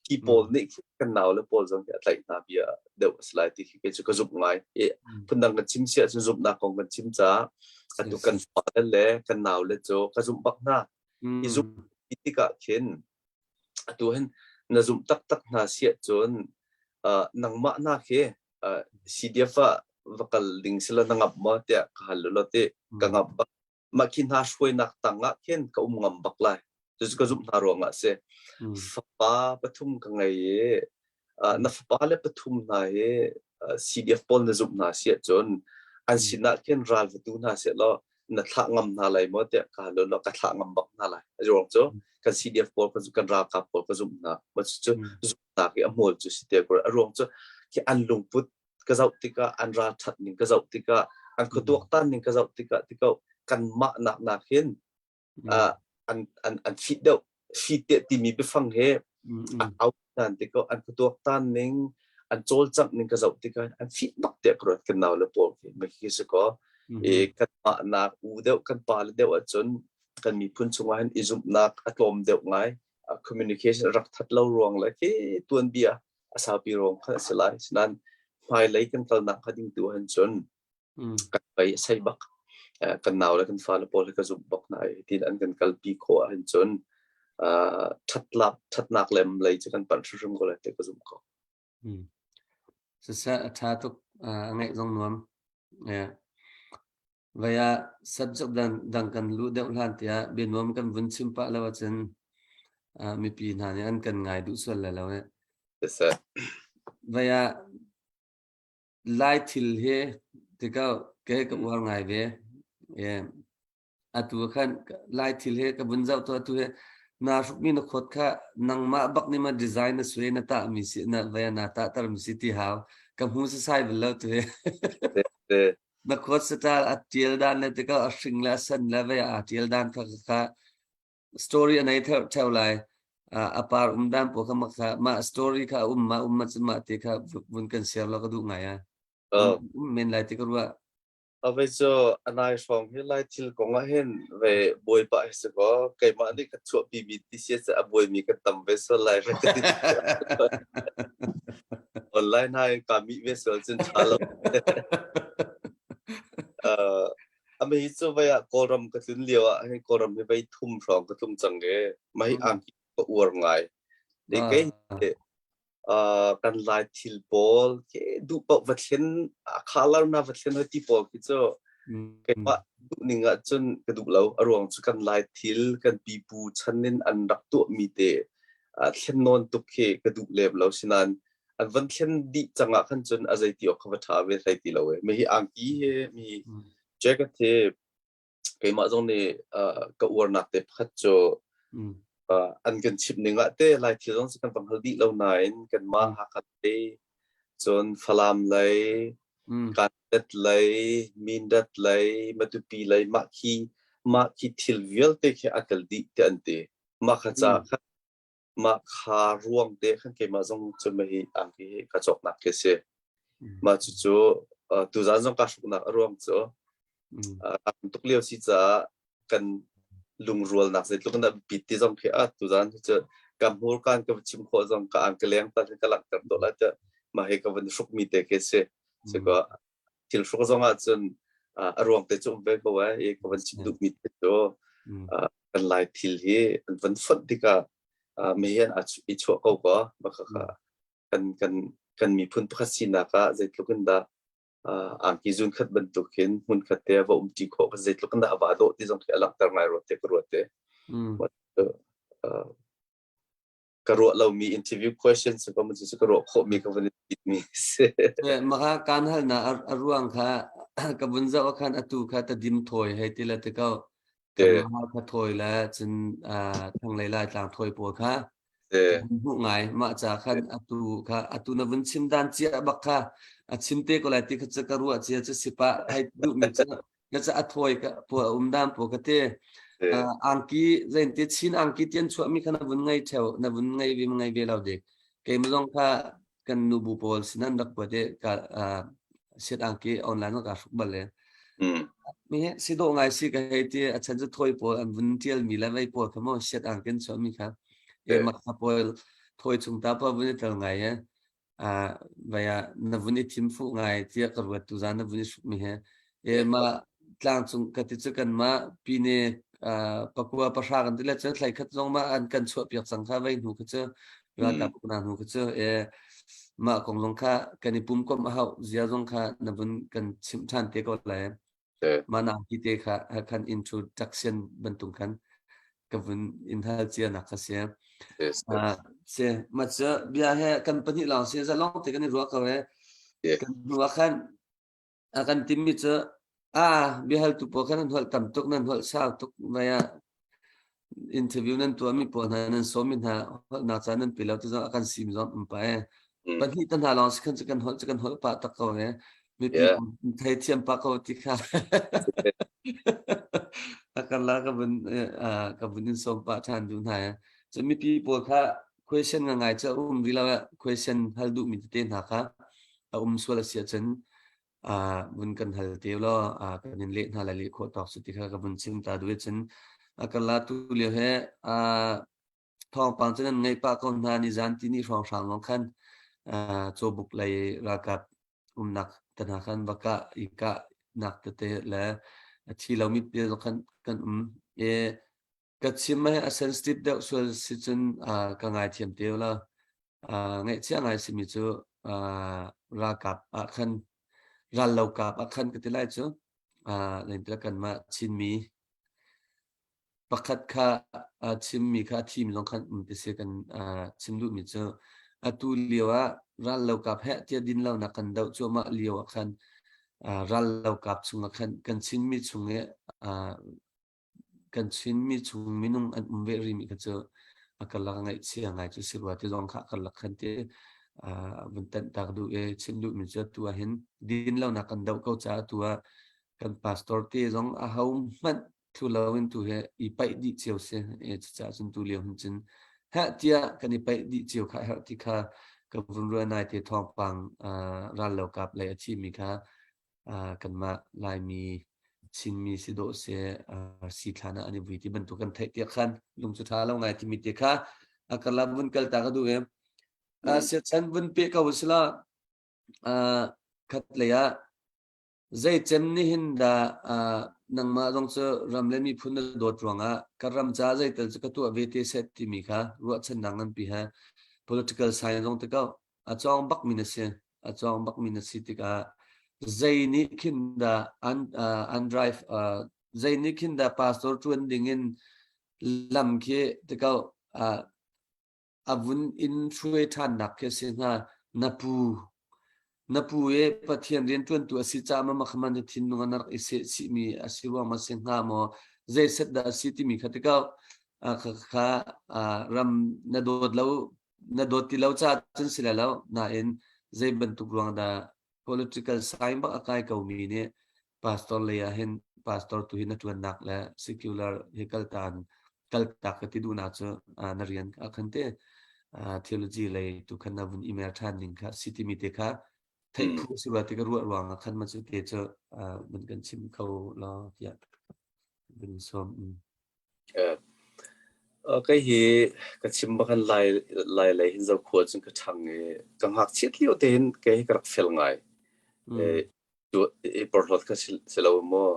Speaker 2: Hi pawl nih kan nau le pawl zong hi a tlaih hna bia deuh a si lai ti khi kei cu ka zumh ngai. I phundang kan chim si ahcun zumhnak kong kan chim caah atu kan fale le kan nau le cu ka zumh bak hna. I zumh tikah khin atu hin na zumh taktak hna si ahcun nangmah hna khi CDF ah va kal ding sila na ngap maw tiah ka hal lo ti ka ngap bak. Mah khi hna hruainak tang ah khin ka um ngam bak lai. Cucu ka zumh hna ruangah a si. Fapa pathum ka ngei i na fapa le pathum hna hi CDF pawl na zumh hna si ahcun an sinah khin ral va tu hna seh law na thlah ngam hna lai maw tiah ka hal law ka thlah ngam bak hna lai. A ruang cu kan CDF pawl kan ralkap pawl ka zumh hna. Mah cucu zumhnak i a hmual cu si te a ruang cu khi an lungput ka zoh tikah an ralṭhat ning ka zoh tikah an khuatuaktan ning ka zoh tikah tikau kanmah nak nak hin an an an fit deuh fit te timi biafang he a au tan tikau an khuatuaktan ning an cawlcangh ning ka zoh tikah an fit bak tiah ka ruat kan nau le pawl khi ma khi si ko i kanmah nak u deuh kan pa le deuh ahcun kan miphun chungah hin i zumhnak a tlawm deuh ngai communication rak that lo ruang le khi tuanbia a saupi ruang kha a si lai. Sinain hmailei kan kalnak hnga ding tu ahhin cun kan pei a sei bak. Kan nau le kan fale pawl hi ka zumh bak hna i tin an kan kalpi khawh ahhin cun ṭhatlak ṭhatnak lem lei cu kan panh hrimhrim ko lai ti ka zumh ko.
Speaker 1: Siseh a ṭha tuk a ngaih zong nuam. Yeah. Vai ah subject dang kan luh deuh hlan tiah bianuam kan vun chim pah lo ahcun mipi hna nih an kan ngai duh sual lai lo eh.
Speaker 2: Siseh.
Speaker 1: Vai ah Lai thil hi tikau ke ka uar ngai ve. Yeah. Atu khan Lai thil he ka vun zoh to atu he naa hrukmi na khawt kha nangmah bak nih ma design na sui na tah mi si na vai na tah tar mi si ti hau ka hmu sasai bal lo tu he. Na khawt style a tial dan le tikah a hring le a sen le vei a tial dan kha kha story a nei theu theu lai a par um dan po kha ma kha ma story kha um ma um ma chu ma ti kha vun kan share lo ka duh ngai a um men lai ti ka ruah.
Speaker 2: Ave cu anai hrawng hi lai thil kong ah hin ve bawipa hi si kaw keimah nih ka chuahpi mi ti si a buaimi ka tam ve sual lai ve ka ti. Online hai ka mi ve sual cun ṭha lo. Uh, ame hi cu vai ah Kawlram ka tlun lio ah hei Kawlram hi vai thum hrawng ka tlung cang e. Mah hi angki ka uar ngai. Le kei kan Lai thil pawl ke duh paoh va thlen a color na va thlen hoi ti pawl khi cu keimah duh ning ah cun ka duh lo. A ruang cu kan Lai thil kan pipu chan in an rak tuahmi te thlen nawn tuk khi ka duh lem lo. Sinain an van thlen dih cang ah khan cun a zei ti awk kha va ṭha ve hlei ti lo e. Mi hi angki he mi jacket he keimah zong nih ka uarnak te pakhat cu an kan chimh ning ah te Lai thil zong kan va hngal dih lo nain kanmah Hakha lei cun Falam lei Kanpetlet lei Mindat lei Matupi lei mah khi thil vialte khi a tel dih ti an ti. Mah kha ca khan mah kha ruang te khan keimah zong cu hi angki hi ka cawknak khi si. Mah cucu tuzaan zong ka hruknak a ruang cu tuk lio si caah kan lungrualnak zeitluk in a biapit ti zong khi a tuzaan cu ka hmurkaan ka chim khawh zong ka ang ka leng ta ka langhter to lai tiah mah hi ka van hrukmi te khi si. Siko thil hruk zong ah cun a ruang te cu um ve ko ai i ka van chim duhmi te cu. Kan Lai thil hi an van fonh tikah mi hi an i chuah ko kaw kha kan kan kan miphun pakhat sinak ah zeitluk in dah angki zun khat bantuk hin hmun khat te va um ṭi khawh kha zeitluk in dah a va dawh ti zong khi a langhter ngai ruat te ka ruat te. Ka ruah lomi interview questions ka mun cu ka ruah khawhmi ka van i mi si.
Speaker 1: Maka kan hal na a ruang kha ka vun zoh khan atu kha ta dim thawi hei ti le te ko. Kan kha thawi le cun thanglei lai tlang thawi pawl kha hmuh ngai mah ca khan atu kha atu na vun chim dan cia bak kha a chim te ko lai ti kha cu ka ruah cia cu sipa hei duh mi cu na ca a thawi ka pu a um dan pu ka te angki zain te chin angki tian chuah mi kha na vun ngai theo na vun ngai ve ngai ve lo dik keim zong kha kan nu bu pawl sinan rak puat i ka siat angki online ka hruk bal le mi he si dawh ngai si ka hei ti a chan cu thawi pawl an vun tial mi le vei pawl kha mo siat angkin chuah mi kha e mak kha pawl thawi chung ta pa vun i tel ngai he vai ah na vun i thim fuh ngai tiah ka ruat tu zan na vun i hruk mi he e ma tlang cung ka ti cu kan mah pine pakua pahra kan ti le cu thlai khat zong ma an kan chuah piak cang kha vei hnu kha cu ralkap ukna hnu kha cu e mah kong zong kha kan i pum kom a hau zia zong kha na vun kan chimh ṭhan te ko lai mah na ki te kha khan introduction bantuk khan ka vun in hal cia nak kha si se ma cu bia he kan pahnih lawng si zalong te kan i ruah ko e kan hnu ah khan a kan timmi cu a biahaltu pawl kha nan holh tam tuk nan holh sau tuk vai ah interview nan tuahmi pawl hna nan sawmmi hna holhnak ca nan pe lo ti zong a kan sim zong um pa e pahnih ta hna lawng si khan cu kan holh cu kan holh pah tak ko e mipi thei thiam pa ko ti kha a kan la ka vun ka vun in sawm pah ṭhan duh hna e cu mipi pawl kha question nga ngai cu um rih lo question hal duhmi tete hna kha a um sual a si ahcun vun kan hal te law kan in leh hna lai leh khawh tawk su ti kha ka vun chim ta duh cun a kan la tu lio he thawngpang cu nan ngaih pah ko hna ni zan ti ni hrawng hrang lawng khan cawbuk lei ralkap umnak te hna khan va kah i kah nak tete le a thi lomi te zong khan kan um e Ka chim hi a sensitive deuh sual si cun ka ngaithiam te la. Ngaihchia ngai simi cu ralkap ah khan rallokap ah khan ka ti lai cu. Lengpila kanmah Chinmi pakhat kha a chimmi kha a thimi zong khan um ti si kan chim duhmi cu atu lio ah rallokap heh tiah din lonak kan doh cuahmah lio ah khan rallokap chungah khan kan Chinmi chung i Kan Chinmi chung minung an um ve rihmi kha cu a karlak ah ngaihchia ngai cu si rua ti zong kha a karlak khan ti vun tanh tak duh i chim duhmi cu atu ah hin din lonak kan doh ko caah atu ah kan pastor te zong aho hmanh thlu loin tu hi i paih dih cio si. Cucaah cun tu lio hin cun heh tiah kan i paih dih cio kha a herh ti kha ka vun ruah nai te thawngpang rallokap lei a thimi kha kanmah Laimi Chinmi si dawh si si thlan ah an i vui ti bantuk kan theih tiah khan lung cu ṭha lo ngai timi te kha a karlak vun kal ta ka duh i siachan vun pe ko sila khat lei ah zei cem nih hin dah nangmah zong cu ram le miphun na dawt ruangah ka ram ca zeitel cu ka tuah ve te set timi kha ruahchannak nganpi he political science zong te ko a cawng bakmi na si a cawng bakmi na si tikah zei nih khin dah an an drive zei nih khin dah pastor ṭuan dingin lam khi tikau a vun in hruai ṭhannak khi si hnga na pu na pu e Pathian rian ṭuantu a si caah ma makhaman na thinlung an rak i seh chihmi a si ruang ma si hnga maw zei set dah a si timi kha tikau kha kha ram na dawt lo na dawt ti lo caah cun si lai lo nain zei bantuk ruang dah political sign bak a kai ko mi nih pastor lei ah hin pastor tu hi na tuannak le secular hi kaltan kaltak ka ti duhnak cu na rian a khan te theology lei tu khan na vun email than ning kha si timi te kha theih phu si ba ti ka ruah ruang ah khan ma cu te cu vun kan chim kho law tiah vun sawm.
Speaker 2: Kei hi ka chim bak hin Lai Lai lei hin Zokhua cun ka ṭhang i ka ngakchiat lio tein kei hi ka rak fel ngai. I porhlawt kha si lo maw?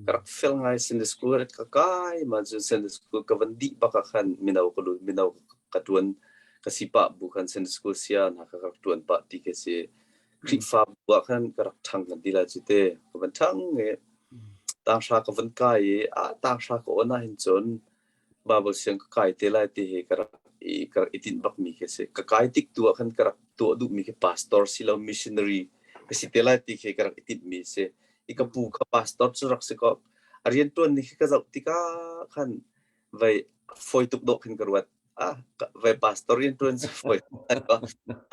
Speaker 2: Ka rak fel ngai Sunday school ka kai ma cun Sunday school ka van dih bak ah khan mino ka lut mino ka tuan ka si pah bu khan Sunday school sia hna ka rak tuan pah ti khi si. Khrihfabu ah khan ka rak ṭhang kan ti lai cu te. Ka van ṭhang i tanghra ka van kai i ah tanghra ka on ahhin cun Bible siang ka kai te lai ti hi ka rak i ka rak i tinh bakmi khi a si. Ka kai tik tu ah khan ka rak tuah duhmi khi pastor si lo missionary ka si te lai ti khi ka rak i tinhmi a si. I ka pu kha pastor cu rak si kaw a rianṭuan ni khi ka zoh tikah khan vei fawi tuk dawh khin ka ruat. Ah, vei pastor rianṭuan cu fawi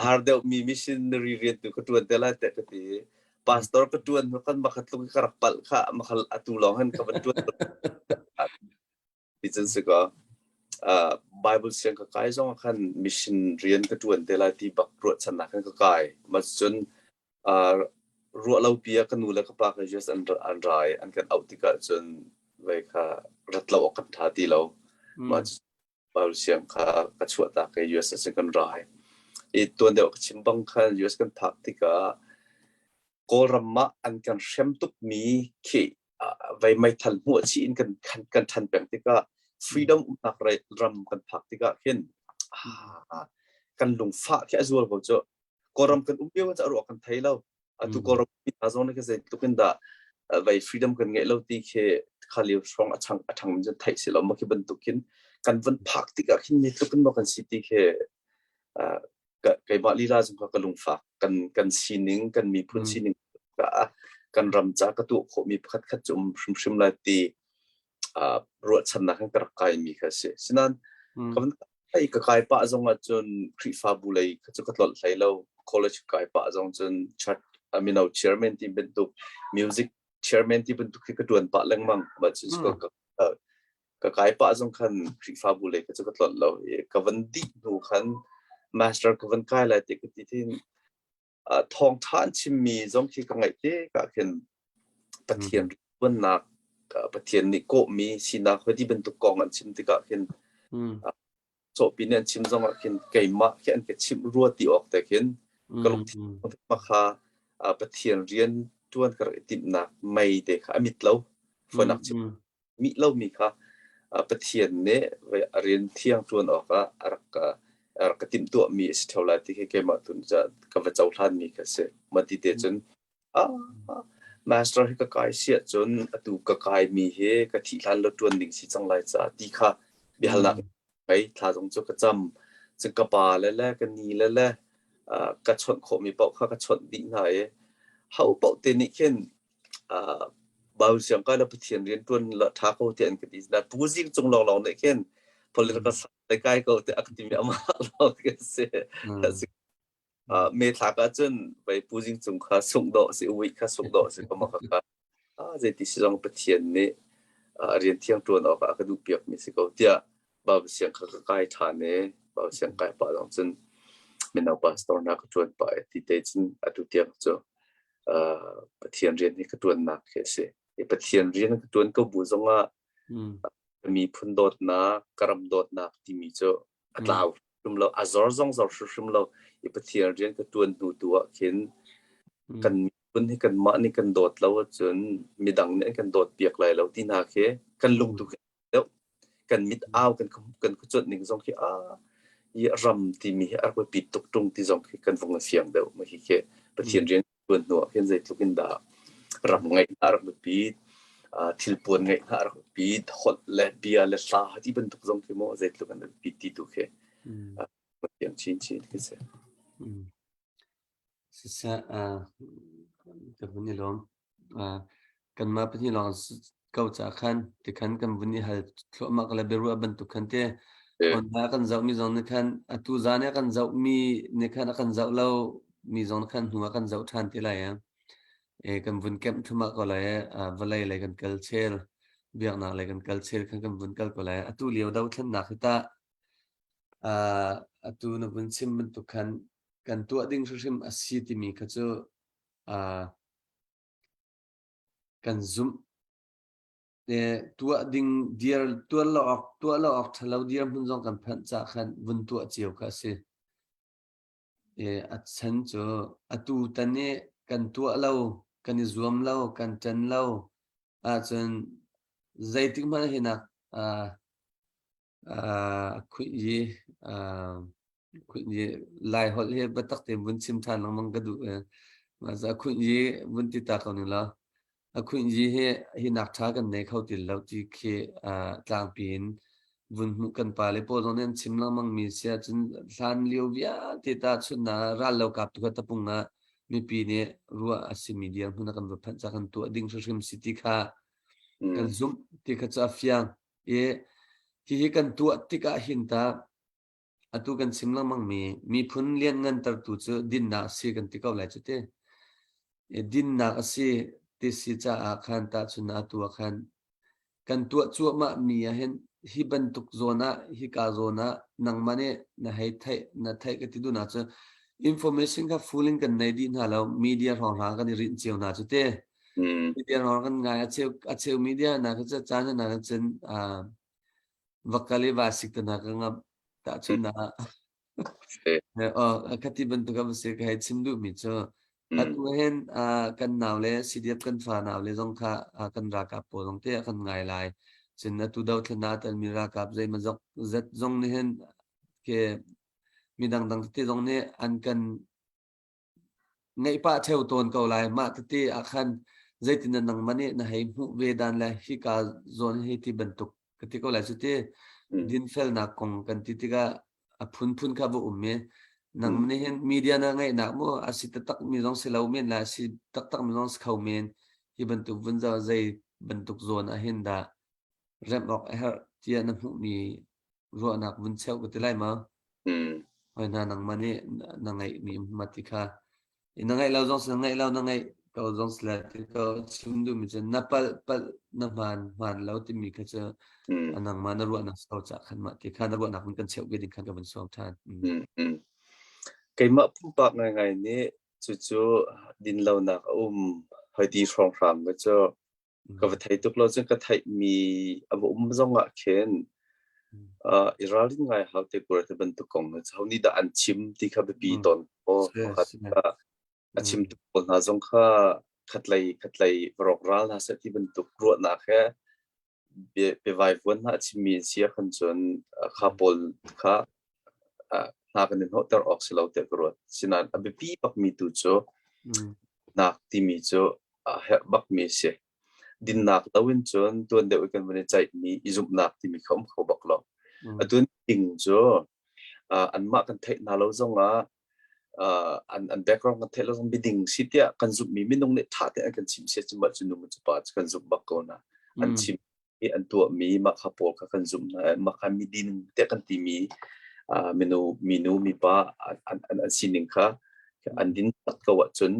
Speaker 2: har deuhmi missionary rian tu ka ṭuan te lai tiah ka ti. Pastor ka ṭuan hnu khan makhat tluk ka rak palh kha makhal atu lawng hin ka van ṭuan Ti cun si kaw, uh, Bible siang ka kai zong ah khan mission rian ka ṭuan te lai ti bak ruahchannak khan ka kai. Mah cun uh, ruah lo pi ah ka nu le ka pa kha US an, an ra i an kan auh tikah cun vei kha rat lo awk kan ṭha ti lo. Mah cu Bible siang kha ka chuah tak i US ah kan ra i. I tuan deuh ka chim bang khan US kan phak tikah Kawlram ah an kan hrem tukmi khi vei meithal hmuah chih in kan kan ṭhan peng tikah freedom umnak ram kan phak tikah khin kan lungfah khi a zual ko cu. Kawlram kan um lio cu a ruah kan thei lo. Atu Kawlram mi hna zong nih khin zeitluk in dah vei freedom kan ngeih lo ti khi kha lio hrawng a chang a ṭhang mi cu theih si lo. Mah khi bantuk khin kan van phak tikah khin mi tluk in maw kan si ti khi keimah lila zong kha ka lungfak kan kan sining kan miphun sining ka kan ram ca ka tuah khawhmi pakhat khat cu um hrimhrim lai ti ruahchannak in ka rak kaimi kha si sinan ka van kai ka kai pah zong ah cun Khrihfabu lei kha cu ka tlolh hlei lo college kai pah zong cun church mino chairman ti bantuk music chairman ti bantuk khi ka tuan pah lengmang ma cun ka ka kai pah zong khan Khrihfabu lei kha cu ka tlolh lo i ka van dih hnu khan master ka van kai lai ti ka ti thin thawngṭha an chimmi zong khi ka ngaih te ka khin Pathian rianṭuannak Pathian nih kawhmi sinak hoi ti bantuk kong an chim tikah khin cawhpi nih an chim zong ah khin keimah khi an ka chimh rua ti awk te khin ka lungthin kha Pathian rian ṭuan ka rak i timhnak mei te kha a mit lo fawinak chim mih lomi kha Pathian nih a rian thiang ṭuan awkah a rak a rak ka timhtuahmi a si ṭheo lai ti khi keimah tu nih ka va cohlanmi kha a si. Mah ti te cun ah master hi ka kai si ahcun atu ka kaimi hi ka thih hlan lo ṭuan ding si cang lai caah ti kha biahalnak ngei thla zong cu ka cam. Cun ka pa le le ka ni le le ka chawnh khawhmi paoh kha ka chawnh dih hna i ho paoh te nih khin Bible siang kai la Pathian rian ṭuan la ṭha ko tiah an ka ti. Na pu zing cung lawnglawng nih khin political science kai ko tiah a ka timi amah lawng khi a si. Me thlak ahcun vei pu zing cung kha sungh dawh si, uih kha sungh dawh si ka ka ka. Zeiti si zong Pathian nih rian thiang ṭuan awkah a ka duh piakmi si ko tiah Bible siang kha ka kai ṭhan i Bible siang kai pah zong cun mino pastor hna ka ṭuan pah i ti te cun atu tiang cu Pathian rian hi ka ṭuannak khi a si. I Pathian rian ka ṭuan ko bu zongah ka miphun dawtnak, ka ram dawtnak timi cu a tlau hrim lo, a zor zong zor hrimhrim lo. I Pathian rian ka ṭuan hnu tu ah khin kan miphun hi kanmah nih kan dawt lo ahcun midang nih an kan dawt piak lai lo ti hna khi kan lung tu khi deuh. Kan mit au kan kan khuacuanh ning zong khi ah hi ram timi hi a rak biapit tuk ṭung ti zong khi kan vung i fiang deuh. Mah hi khi Pathian rian ṭuan hnu ah khin zeitluk in dah ram ngeih hna a rak biapit, thilpuan ngeih hna a rak biapit, holh le bia le hla ti bantuk zong khi maw zeitluk an biapit ti tu khi fiang chinchin khi si.
Speaker 1: Siseh, ka vun i lawm. Kanmah pahnih lawng ko caah khan tikhan kan vun i hal thluahmah le biaruah bantuk khan te online kan zohmi zong nih khan atu zan i a kan zohmi nih khan a kan zoh lo mi zong nih khan hnu ah kan zoh ṭhan te lai i kan vun kemh thluahmah ko lai i vawlei lei kan kal chel biaknak lei kan kal chel khan kan vun kal ko lai. Atu lio dothlennak hi tah atu na vun chim bantuk khan kan tuah ding hrimhrim a si timi kha cu kan zumh. Tuah ding dir tuah lo awk tuah lo awk ṭhalo dirhmun zong kan phanh cah khan vun tuah cio kha a si. A chan cu atu tan i kan tuah lo, kan i zuam lo, kan ṭan lo. Ahcun zeitik hmanh hi nak khuih yi Lai holh hi biatak tein vun chim ṭhan lengmang ka duh. Khuih yi vun ti ta ko ning law a khuih yi hi hi nak ṭha kan nei kho ti lo ti khi tlangpi in vun hmuh kan pale pawl zong nih an chim lengmang mi si ahcun hlan lio vialte ta chunnak ral lo kap tu kha tapung ah mipi nih ruah a simi dirhmun ah kan va phanh ca kan tuah ding hrimhrim si ti kha kan zumh ti kha cu a fiang. I hihi kan tuah tikah hin ta atu kan chim lengmang mi miphun lianngantertu cu dinnak a si kan ti ko lai cu ti. I dinnak a si ti si caah khan tahchun atu ah khan kan tuah cuahmah mi ah hin hi bantuk zawn ah hika zawn ah nangmah nih na hei theih na theih ka ti duhnak cu information kha full in kan nei dih hna lo media hrawnghrang kan i rinh cio hna cu ti. Media hrawng kan ngai a cheu media na ka caan na cun va kal i va sik te hna ka ngamh tahchunhnak ah khati bantuk a va si ka hei chim duhmi cu atu hin kan nau le CDF kan fa nau le zong kha kan ralkap pawl zong te a kan ngai lai cun atu dothlennak telmi ralkap zeimaw zat zong nih hin ke midang dang tete zong nih an kan Ngeih pah ṭheo tawn ko lai. Mah tete ah khan zeitin dah nangmah nih na hei hmuh ve dan le hika zawn hi ti bantuk ka ti ko lai cu ti. Dinfelnak kong kan ti tikah a phunphun kha va um i nangmah nih hin media na ngeihnak mu a si taktak mi zong si lo men le a si taktak mi zong si kho men. Hi bantuk vun zoh zei bantuk zawn ah hin dah remh awk a herh tiah na hmuhmi ruahnak vun cheuh ka ti lai ma? Hoi hna nangmah nih na ngeihmi ma ti kha na ngeih lo zong si na ngeih lo na ngeih ko zong si le ti ko chim duhmi cu na palh palh na hmaan hmaan lo timi kha cu nangmah na ruahnak so cah khan mah ti kha na ruahnak vun kan cheuh ve ding khan ka vun sawm ṭhan.
Speaker 2: Keimah pumpak ngaingai nih cucu dinlonak a um hoi ti hrawnghrang ka cu Ka va thei tuk lo cun ka theihmi a va um zong ah khin i ralrin ngai hau te kura te bantuk kong hi ho nih dah an chim ti kha biapi tawn ko. Pakhat a chimtu pawl hna zong kha khatlei khatlei rawk ral hna seh ti bantuk ruahnak he biavaivuan hna a chimmi an si ahkhan cun kha pawl kha hna kan i hnawhter awk si lo tiah ka ruat. Sinain a biapi bakmi tu cu nak timi cu a herh bakmi a si. Dinnak lo in cun tuan deuh i kan van i ceihmi i zumhnak timi kha um kho bak lo. Atu ding cu anmah kan theih hna lo zongah an background kan theih lo zong miding si tiah kan zumhmi minung nih ṭha tein an kan chimh sia cu mah cu nu cu pa cu kan zumh bak ko na. An chim i an tuahmi mah kha pawl kha kan zumh hna i mah kha midin tiah kan timi minu minu mipa an, an, an sining kha an din tak ko ahcun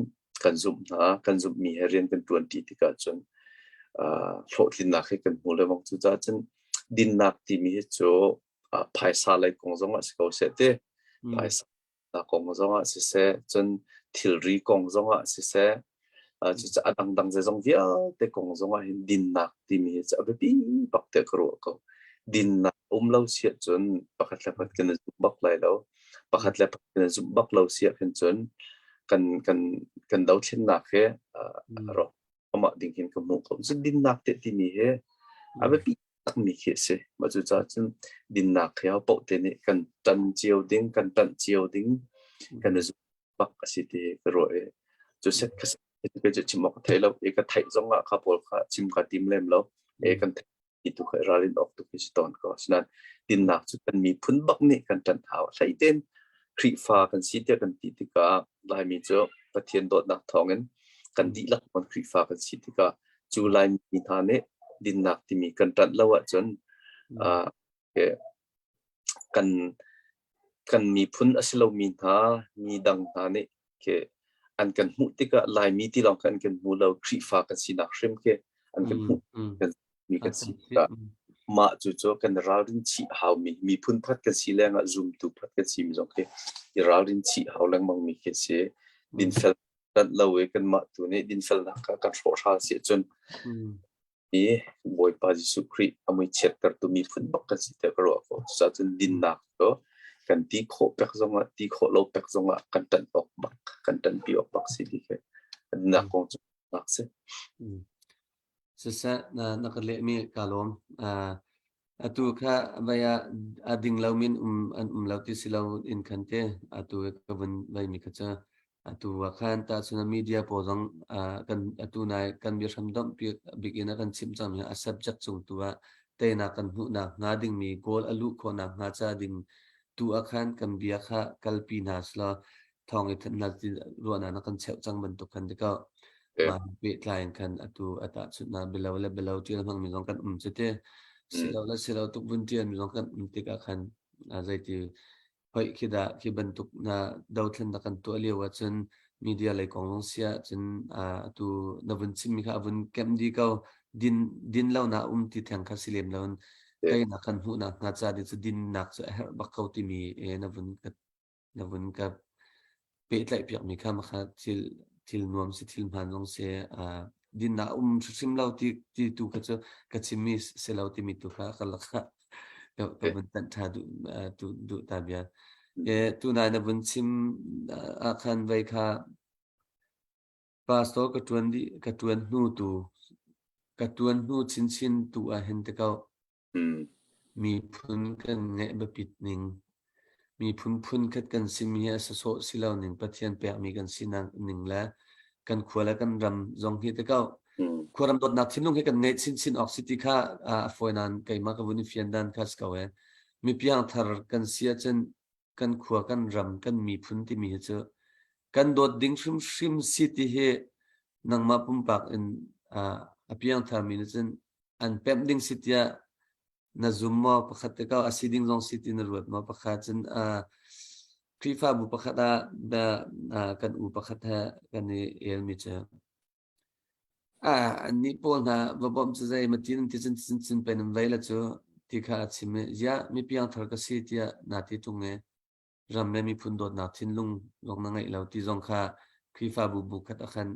Speaker 2: kan zumh hna kan zumhmi he rian kan ṭuanṭi tikah cun hlawhtlinnak hi kan hmu lengmang cucaah cun dinnak timi hi cu phaisa lei kong zong ah si ko seh ti phaisa kong zongah siseh, cun thilri kong zongah siseh, cucu a dangdang zeizong vialte kong zongah hin dinnak timi hi cu a biapi bak tiah ka ruah ko. Dinnak um lo si ahcun pakhat le pakhat kan i zumh bak lai lo. Pakhat le pakhat kan i zumh bak lo si ahkhin cun kan kan kan dothlennak hi rawk amah ding hin ka hmuh ko. Cun dinnak te timi hi a biapi takmi khi a si. Mah cucaah cun dinnak he paoh te nih kan ṭan cio ding, kan ṭanh cio ding, kan i zumh bak a si ti ka ruah i cu set kha set cu chim awk ka thei lo i ka theih zong ah kha pawl kha chim ka tim lem lo e kan theih tu kha ralrin awk tu khi si tawn ko. Asinain dinnak cu kan miphun bak nih kan ṭanh hau. Hlei tein Khrihfa kan si tiah kan ti tikah Laimi cu Pathian dawtnak thawngin kan dihlak kan Khrihfa kan si tikah cu Laimi hna nih dinnak timi kan ṭanh lo ahcun kan kan miphun a si lomi hna mi dang hna nih khi an kan hmuh tikah Laimi ti lawng kha an kan hmu lo Khrihfa kan sinak hrim khi an kan hmuh kan mi kan si tikah mah cu cu kan ralrin chih haumi miphun pakhat kan si lengah zumtu pakhat kan si mi zong khi i ralrin chih hau lengmang mi khi si dinfel ṭanh lo i kanmah tu nih dinfelnak kha kan hrawhhral si ahcun hi Bawipa Jesuh Khrih a mui chiattertu miphun bak kan si tiah ka ruah ko. Cucaah cun dinnak cu kan ti khawh pek zongah ti khawh lo pek zongah kan ṭanh awk bak kan ṭanpi awk bak si ti khi dinnak kong cu nak si.
Speaker 1: Siseh, na ka lehmi kaa lawm. Atu kha vai ah a ding lomi um an um lo ti si lo in khan te atu ka vun veimi kha cu atu ah khan tahchun ah media pawl zong kan atu nai kan biahram domh bik in a kan chimh cangmi a subject cung tu ah teinak kan hmuhnak hnga dingmi goal a luh khawhnak hnga ca ding tu ah khan kan bia kha kalpi hna selaw thawng i thanh hna ti ruahnak na kan cheuh cang bantuk khan ti ko. Mah pehtlai in khan atu a tahchunhnak bialo le bialo ṭial hmangmi zong kan um cu ti. Silo le silo tuk vun ṭialmi zong kan um tikah khan zeiti hoih khi dah khi bantuk na dothlennak kan tuah lio ahcun media lei kong zong si ahcun atu na vun chimmi kha a vun kemh dih ko. Din din lo na um ti theng kha si lem lo in teinak kan hmuhnak hnga ca ding cu dinnak cu a herh bak ko timi na vun ka na vun ka pehtlaih piakmi kha makha thil thil nuam si thil hmaan zong si dinnak um hrimhrim lo ti ti tu kha cu ka chimmi si lo timi tu kha ka lakah ka ka vun tanh ṭha duh tu duh ta bia. E tunai na vun chim ah khan vei kha pastor ka ṭuan dih ka ṭuan hnu tu ka ṭuan hnu chinchin tu ah hin te ko Miphun kan ngeih biapit ning, miphun phunkhat kan simi hi a sawsawh si lo ning, Pathian pekmi kan sinak ning le kan khua le kan ram zong hi te ko. Khuaram dawtnak thinlung hi kan ngeih chinchin awk si ti kha a fawi nain keimah ka vun i fian dan kha si ko ee. Mi piangthar kan si ahcun kan khua kan ram kan miphun timi hi cu kan dawt ding hrimhrim si ti hi nangmah pumpak in a piangthar mi nih cun an pemh ding si tiah na zum maw pakhat te ko a si ding zong si ti na ruat maw pakhat cun Khrihfabu pakhat ah kan u pakhat he kan i elmi cu annih pawl hna va bawmh cu zei matin an ti cun cun cun pen an vei la cu ti kha a chim i ziah mi piangthar ka si tiah naa ti ṭung i ram le miphun dawtnak thinlung zong na ngeih lo ti zong kha Khrihfabu bu khat ah khan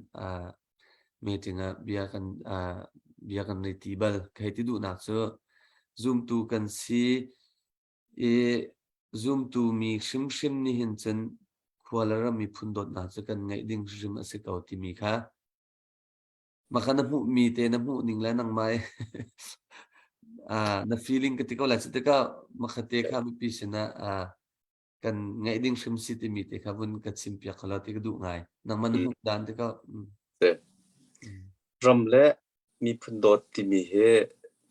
Speaker 1: meeting ah bia kan ri ti bal. Ka hei ti duhnak cu zumtu kan si i zumtu mi hrimhrim nih hin cun khua le ram miphun dawtnak cu kan ngeih ding hrim a si ko timi kha Mah na hmuhmi te na hmuh ning le nangmah i na feeling ka ti ko lai. Cu tikah makhate kha mipi sinah kan ngeih ding hrim si timi te kha vun ka chim piak kho ti ka duh ngai. Nangmah na hmuh dan tikah.
Speaker 2: Ram le miphun dawt timi hi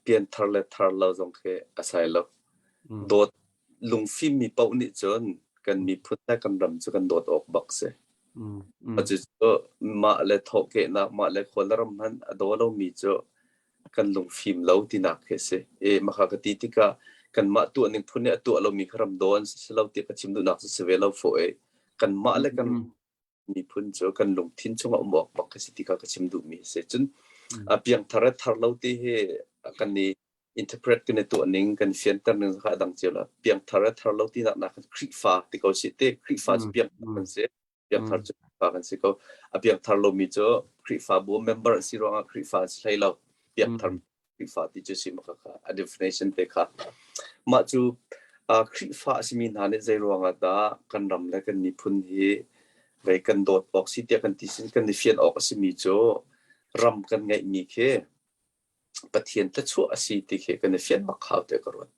Speaker 2: pianthar le thar lo zong khi a sai lo. Dawt lungfim mi paoh nih cun kan miphun le kan ram cu kan dawt awk bak si. Cucu mah le thawhkehnak, mah le khua le ram hmanh a daw lomi cu kan lungfim lo tinak khi a si. I mah kha ka ti tikah kanmah tuah ning phun nih a tuah lomi kha ram daw an si lo tiah ka chim duhnak cu si ve lo fawh i kanmah le kan miphun cu kan lungthin chungah um awk bak ka si ti kha ka chim duhmi a si. Cun a piangthar le thar lo ti hi kan i interpret kan i tuah ning kan fianter ning kha a dang cio la. Piangthar le thar lo tinak nak Khrihfa ti ko si te Khrihfa cu piangthar kan si. Piangthar cu Khrihfa kan si ko. A piangthar lomi cu Khrihfabu member an si ruangah Khrihfa an si hlei lo. Piangthar Khrihfa ti cu si maka kha a definition te kha. Mah cu Khrihfa a simi hna nih zei ruangah dah kan ram le kan miphun hi vei kan dawt awk si tiah kan ti sin kan i fian awk a simi cu ram kan ngeihmi khi Pathian thluachuah a si ti khi kan i fian bak hau tiah ka ruat.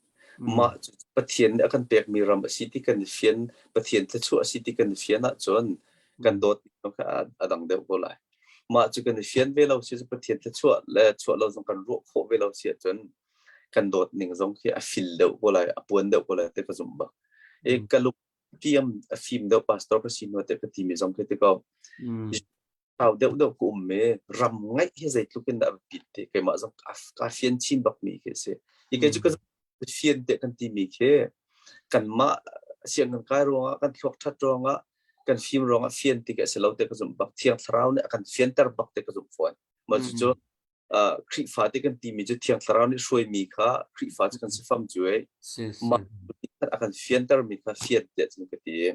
Speaker 2: Mah cu Pathian nih a kan pekmi ram a si ti kan i fian, Pathian thluachuah a si ti kan i fian ahcun kan dawt kha a dang deuh ko lai. Mah cu kan i fian ve lo si cu Pathian thluachuah le chuah lo zong kan ruah khawh ve lo si ahcun kan dawt ning zong khi a fil deuh ko lai, a puan deuh ko lai ti ka zumh bak. I ka lung tiam a fim deuh pastor ka si hnu te ka timi zong khi ti ko. Thau deuhdeuh ka um i ram ngaih hi zeitluk in dah a biapit ti keimah zong kaa fian chin bakmi khi a si. Hi kei cu ka fian te kan timi khi kanmah sianginn kai ruangah kan thluak ṭhat ruangah kan fim ruangah fian ti khi a si lo te ka zumh bak. Thiang Thlarau nih a kan fianter bak te ka zumh fawn. Mah cucu Khrihfa ti kan timi cu Thiang Thlarau nih hruaimi kha Khrihfa cu kan si fam cu ei. Mah a kan fiantermi kha fian tiah cun ka ti.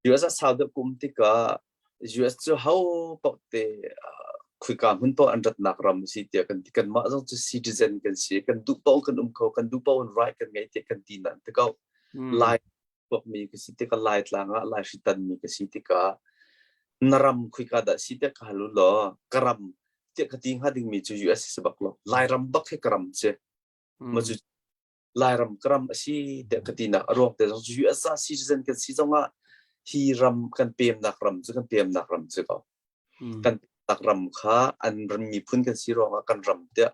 Speaker 2: US ah sau deuh kum tikah US cu ho paoh te khuika hmun paoh an ratnak ram a si tiah kan ti. Kanmah zong cu citizen kan si. Kan duh paoh kan um kho, kan duh paoh in right kan ngei tiah kan ti nain ti ko. Lai tuakmi ka si tikah Laitlang ah Lai hritanmi ka si tikah na ram khuika dah si tiah ka hal u law ka ram tiah ka ti hnga dingmi cu US si bak lo. Lairam bak hi ka ram si. Ma cu Lairam ka ram a si tiah ka tinak a ruang te zong cu US ah citizen kan si zongah hi ram kan pemnak ram cu kan pemnak ram si ko. Kan pemnak ram kha an miphun kan si ruangah kan ram tiah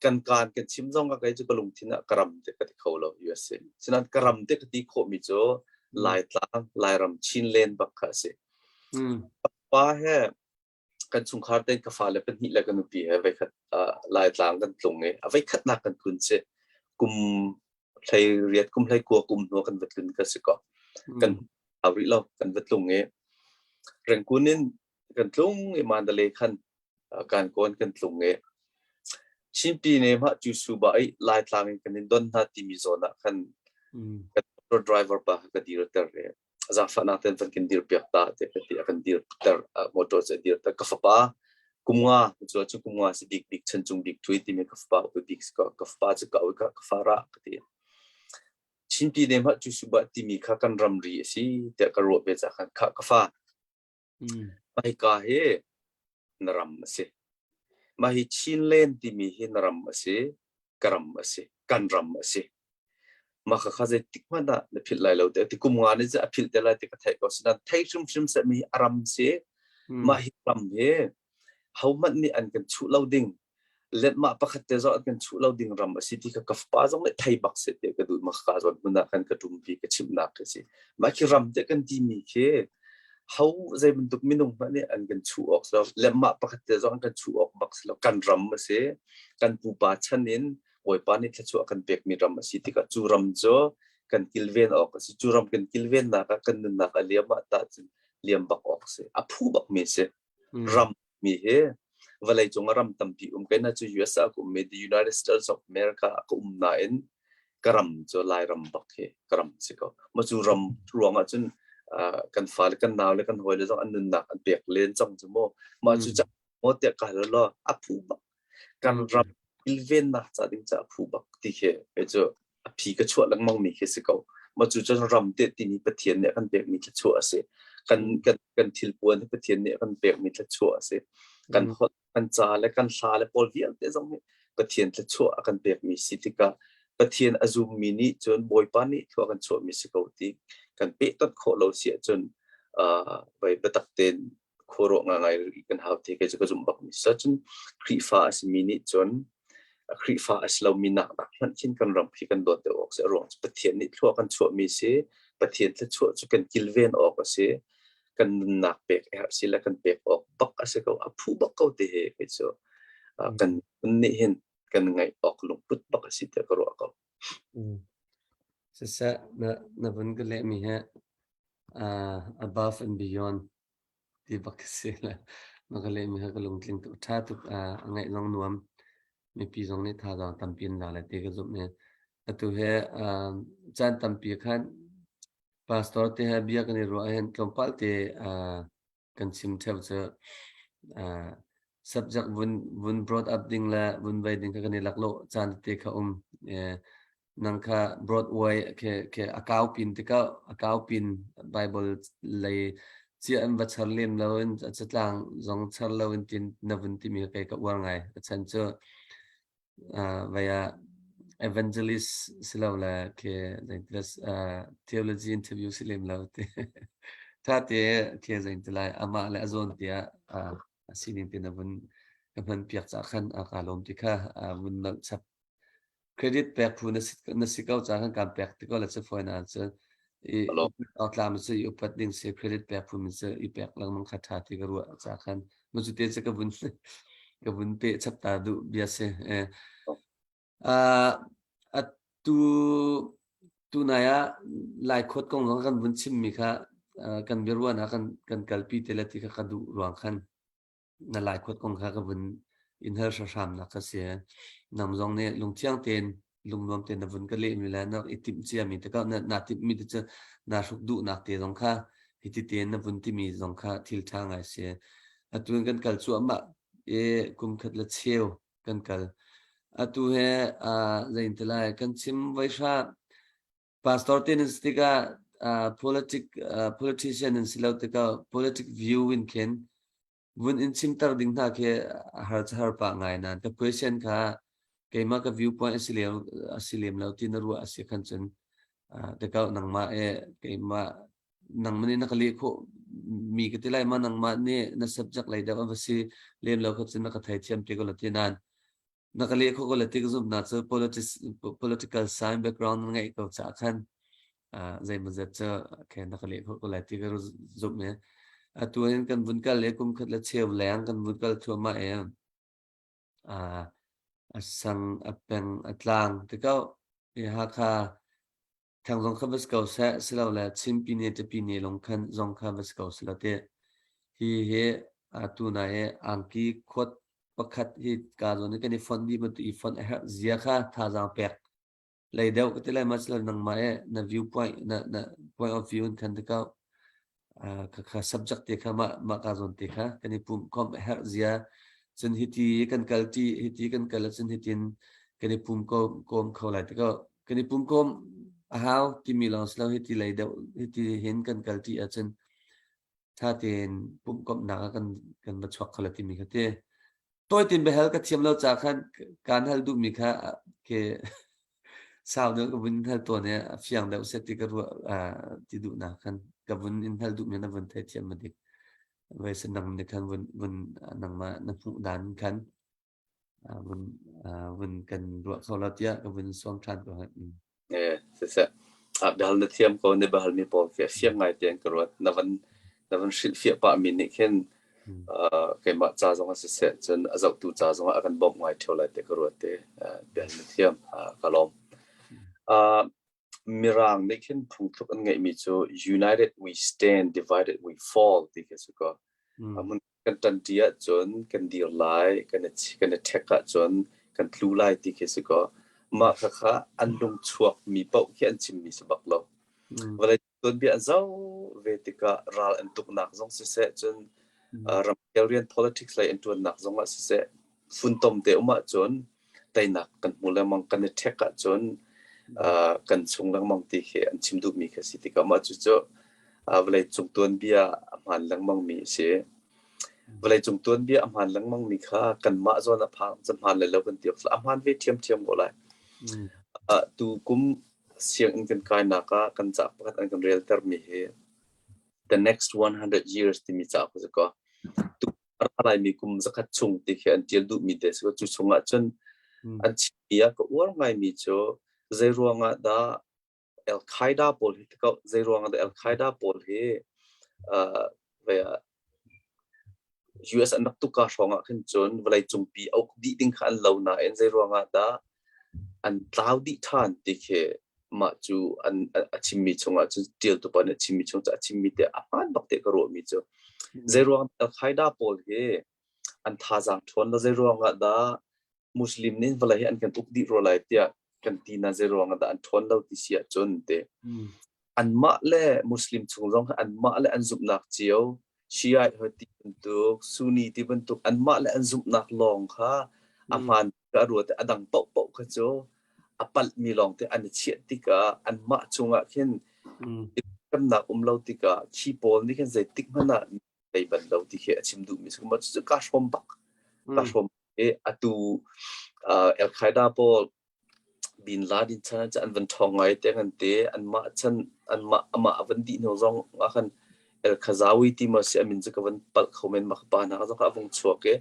Speaker 2: kan kaan kan chim zong ah kei cu ka lungthin ah ka ram te ka ti kho lo USA. Sinain ka ram te ka ti khawhmi cu Laitlang, Lairam, Chinland bak kha a si. Pa he kan chungkhar tein ka fale pahnih le ka nupi he voikhat Laitlang kan tlung i a voikhatnak kan tlun si. Kum hlei riat kum hlei kua kum hnu kan va tlun ka si ko. Kan hau rih lo kan va tlung i Rengkun in kan tlung i Mandalay khan kan kawn kan tlung i Chinpi ne mah cu suba i Laitlang in kan in don hna timi zawn ah khan kan motor driver pa ka dir ter i zaangfahnak ten van kan dir piak ta te ka ti a kan dir ter motor cu a dir ter ka fapa kumnga cu cu kumnga si bik bik chan cung bik thui timi ka fapa upa bik ka fapa cu ka ka ka fara ka ti Chinpi ne mah cu suba timi kha kan ramri a si tiah ka ruah ve ca khan kha ka fa Mahika hi na ram a si. Mah hi Chinland timi hi na ram a si, ka ram a si, kan ram a si. Mah khakha zeitik hmanh ah na philh lai lo te. Ti kum nga nih a philh te lai ti ka theih ko. Sinain thei hrimhrim seh mi hi a ram si. Mah hi ram hi hohmanh nih an kan chuh lo ding letmah pakhat te zong an kan chuh lo ding ram a si ti kha ka fapa zong nih thei bak seh ti ka duh ma ka zawn hmun ah khan ka ṭumpi ka chimhnak ka si mah khi ram te kan timi khi ho zei bantuk minung hmanh nih an kan chuh awk si lo letmah pakhat te zong an kan chuh awk bak si lo kan ram a si kan pupa chan in Bawipa nih thluachuah kan pekmi ram a si tikah cu ram cu kan kilven awk a si cu ram kan kilvennak ah kan nunnak a liam ah tah cun liam bak awk a si a phu bak mi si ram mi hi vawlei cung ah ram tampi um kai na cu US ah ka um i the United States of America ah ka um nain ka ram cu Lairam bak hi ka ram si ko. Ma cu ram ruang ah cun kan fale kan nau le kan hawi le zong an nunnak an pek len cang cu mu. Mah cu maw tiah ka hal law a phu bak kan ram kilvennak ca ding ca a phu bak ti khi kei cu a phi ka chuah lengmang mi khi si ko. Mah cu cun ram te timi Pathian nih a kan pekmi thluachuah a si. Kan kan kan thilpuan hi Pathian nih a kan pekmi thluachuah a si. Kan holh, kan ca le kan hla le pawl vialte zong nih Pathian thluachuah a kan pekmi si tikah Pathian a zummi nih cun Bawipa nih thlua kan chuahmi si ko ti kan pehtonh khawh lo si ahcun vai biatak tein khuaruah ngai kan hau te kei cu ka zumh bakmi si. Cun Khrihfa a simi nih cun Khrihfa a si lomi nak nak hmanh khin kan ram khi kan dawt deuh awk si. A ruang cu Pathian nih thlua kan chuahmi si. Pathian thluachuah cu kan kilven awk a si. Kan nunnak pek a herh si le kan pek awk bak a si ko. A phu bak ko te he kei cu kan nih hin kan ngaih awk lungput bak a si tiah ka ruah ko.
Speaker 1: Siseh, na vun ka lehmi hi above and beyond ti bak ka si le na ka lehmi kha ka lungtling tuk. Ṭha tuk a ngaih zong nuam. Mipi zong nih thazaang tampi an la lai ti ka zumh i atu he caan tampi khan pastor te he bia kan i ruah ahhin tlawmpal te kan chim ṭheo cu subject vun brought up ding le vun vei ding kha kan i laklawh caan tete kha um. Nang kha Broadway khi a kau pin tikah a kau pin Bible lei cia an va char lem lo in a catlang zong char lo in tin na vun timi kha kei ka uar ngai. A chan cu vai ah evangelist si lo le khi theology interview si lem lo ti. Tha te khi zein ti lai amah le a zawn tiah a sining te na vun ka hman piak ca khan a ka lawm ti kha vun nolh chap. Credit pek phu na si ko ca khan kan pek ti ko la cu fawi na cu i tlam cu i upat ding si credit pek phu min cu i pek lengmang kha tha ti ka ruah ca khan mu cu te cu ka vun pe chap ta duh bia si. Atu tu nai ah Lai khawt kong zong kan vun chimmi kha kan biaruahnak kan kalpi te le ti kha ka duh ruang khan na Lai khawt kong kha ka vun in hal hramnak ka si. Nang zong nih lungthiang tein lungnuam tein na vun ka lehmi le na i timh ciami te ka na timhmi te cu naa hruk duhnak te zong kha hiti tein na vun timi zong kha thil ṭha ngai si. Atu in kan kal cuahmah i kum khat le cheu kan kal. Atu he zein ti lai kan chim voihra pastor te nan si tikah politic politician nan si lo tikah politic view in khin. Vun in chimter ding hna khi a har cu har pah ngai nain ka question kha keimah ka viewpoint a si lem lo ti na ruah a si khan cun tikau nangmah e keimah nangmah nih na ka leh khawh mi ka ti lai ma nangmah nih na subject lei deuh a va si lem lo kha cun na ka theithiam te ko la ti nain na ka leh khawh ko le ti ka zumhnak cu politics, political science background na ngeih ko caah khan zeimawzat cu okay, na ka leh khawh ko lai ti ka zumh i atu hin kan vun kal le kum khat le cheu leng kan vun kal thluahmah i a sang a peng a tlang ti ko i Hakha Thang zong kha va si ko seh, silole Chin pine Tapine lung khan zong kha va si ko selaw teh. Hi hi atu nai i angki khuat pakhat hi ka zawn i kan i fonh dih bantuk i fonh a herh zia kha thazaang pek lei deuh ka ti lai ma silo nangmah i na viewpoint na na point of view in khan ti ko kha subject te kha mah mah ka zawn te kha kan i pumh khawmh a herh zia cun hiti kan kal ti hiti kan kal ahcun hitin kan i pum kom kom kho lai ti ko kan i pum kom a hau timi lawng si lo hiti lei deuh hiti hin kan kal ti ahcun tha tein pumhkomhnak ah kan kan va chuak kho la timi kha ti Tawi tin biahal ka thiam lo ca khan kaan hal duhmi kha ke sau deuh ka vun hal tawn i a fiang deuh seh ti ka ruah ti duhnak khan ka vun in hal duhmi na vun theithiam ma dik. Voi se nang nih khan vun vun nangmah na hmuh dan khan vun vun kan ruah kho lo tiah ka vun sawm ṭhan ko.
Speaker 2: Eh, siseh. Biahal na thiam ko, na biahal mi pawl khi a fiang ngai tein ka ruat. Na van hrilhfiah pah mi nih khin keimah ca zong ah siseh, cun a zohtu ca zong ah a kan bawmh ngai ṭheo lai ti ka ruat i biahal na thiam. Ka lawm. Mirang nih khin phungthluk an ngeihmi cu United we stand, divided we fall ti khi a si ko. Hmun kan ṭanṭi ahcun kan dir lai, kan i ṭhek ahcun kan tlu lai ti khi si kaw mah khakha an lung chuakmi paoh khi an chimmi si bak lo. Vawlei tuanbia an zoh ve tikah ral an tuknak zong siseh, cun ramkhel rian politics lei an ṭuannak zong ah siseh, funtom te um ahcun teinak kan hmu lengmang, kan i ṭhek ahcun kan chung lengmang ti khi an chim duhmi khi a si tikah mah cucu vawleicung tuanbia a hmaan lengmangmi a si. Vawleicung tuanbia a hmaan lengmangmi kha kanmah zawn a phang cu hmaan lai lo kan ti awk a hmaan ve ṭhiamṭhiam ko lai. Tu kum sianginn kan kainak ah kan ca pakhat an kan reltermi hi The Next 100 Years timi cauk a si ko. Tu a ra laimi kum zakhat chung ti khi an ṭial duhmi te a si ko. Cu chungah cun an chimmi ah ka uar ngaimi cu zei ruangah dah Al-Qaeda pawl hi zei ruangah dah Al-Qaeda pawl hi US an rak tuk ka hrawng ah khin cun vawleicungpi a uk dih ding kha an lo nain zei ruangah dah an tlau dih ṭhan ti khi mah cu an a chimmi chungah cun ṭialtu pa nih a chimmi chung cu a chimmi te a hmaan bak te ka ruahmi cu zei ruang Al-Qaeda pawl hi an thazaang ṭhawn lo zei ruangah dah Muslim nih vawlei hi an kan uk dih rua lai tiah kan ti na zei ruangah dah an ṭhawn lo ti si ahcun te anmah le Muslim chung zong anmah le an zumhnak cio Shiite hoi ti bantuk Sunni ti bantuk anmah le an zumhnak lawng kha a hmaan ka ruat a dang paohpaoh kha cu a palhmi lawng te an i chiah tikah anmah cungah khin remnak um lo tikah khi pawl nih khin zeitik hmanh ah tei bal lo ti khi a chim duhmi si cu ka hrawm bak ka hrawm i atu Al-Qaeda pawl Bin Laden chan ah an van ṭhawng ngai te kan ti. Anmah chan anmah amah a van dih hnu zong ah khan El-Khazawi ti maw si a min cu ka van palh kho men mah pa hna zong kha a vung chuak i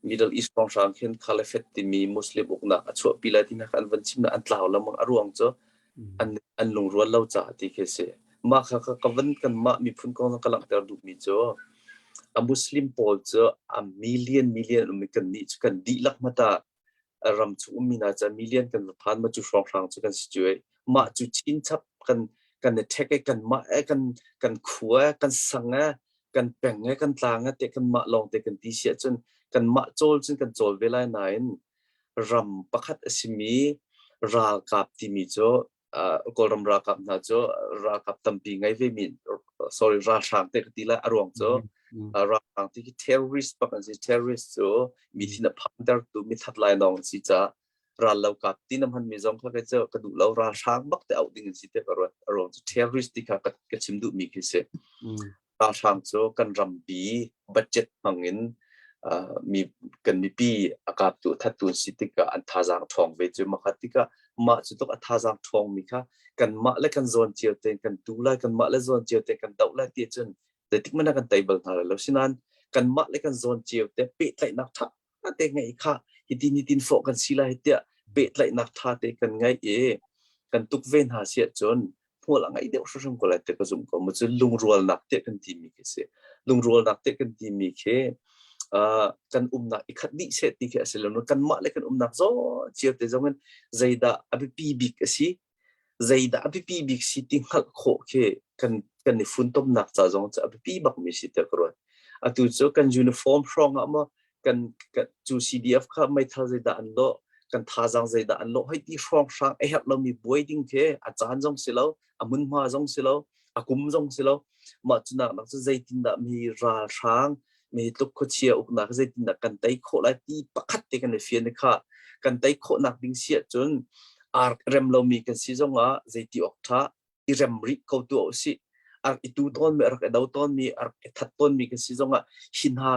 Speaker 2: Middle East hrawnghrang khin Caliphate timi Muslim uknak a chuahpi lai ti hna kha an van chim an tlau lengmang a ruang cu an an lungrual lo caah ti khi si. Mah kha ka van kanmah miphun kong zong ka langhter duhmi cu a Muslim pawl cu a million million um i kannih cu kan dihlak hmata ram chung ummi hna cu million kan va phan ma cu hrawnghrang cu kan si cu ei mah cu chinchap kan kan i ṭhek i kanmah e kan kan khua e kan sang e kan peng e kan tlang e te kanmah lawng te kan ti si ahcun kanmah cawl cun kan cawl ve lai nain ram pakhat a simi ralkap timi cu Kawlram ralkap hna cu ralkap tampi ngei ve mi sorry ralhrang te ka ti lai a ruang cu ralhrang ti khi terrorist bak an si terrorist cu mi thin a phantertu mi that lai nawng an si caah ral lo kap ti na hman mi zong kha cu ka duh lo ralhrang bak te auh ding an si te ka ruat a ruang cu terrorist ti kha ka chim duh mi khi si. Ralhrang cu kan rampi budget hmang in mi kan mipi a kaptu a thattu an si tikah an thazaang ṭhawng ve cu makhat tikah mah cu tuk a thazaang ṭhawng mi kha kanmah le kan zawn cio tein kan tu lai, kanmah le zawn cio tein kan doh lai ti cun zeitik hmanh ah kan tei bal hna lai lo. Sinain kanmah le kan zawn cio te pehtlaihnak ṭha te ngeih kha hitin hitin fawh kan si lai tiah pehtlaihnak ṭha te kan ngeih i kan tuk ve hna si ahcun hmual a ngei deuh hrimhrim ko lai ti ka zumh ko. Mu cu lungrualnak tiah kan timi khi si. Lungrualnak tiah kan timi khi kan umnak i khat dih seh ti khi a si lo. Kanmah le kan umnak zawn cio te zong in zeidah a biapi bik a si, zeidah a biapi bik si ti hngalh khawh khi kan i funtomnak ca zong cu a biapi bakmi si tiah ka ruat. Atu cu kan uniform hrawng ah maw kan cu CDF kha meithal zeidah an lawh, kan thazaang zeidah an lawh hei ti hrawnghrang a herh lomi buai ding khi a caan zong si lo, a hmunhma zong si lo, a kum zong si lo. Mah cu nak cu zeitindah mi ralhrang mi tluk khuachia uknak zeitindah kan tei khawh lai ti pakhat te kan i fian kha kan tei khawhnak ding si ahcun ar rem lomi kan si zongah zeiti awk ṭha i rem rih ko tuah usih. A rak i tu tawnmi, a rak i do tawnmi, a rak i that tawnmi kan si zongah hi hna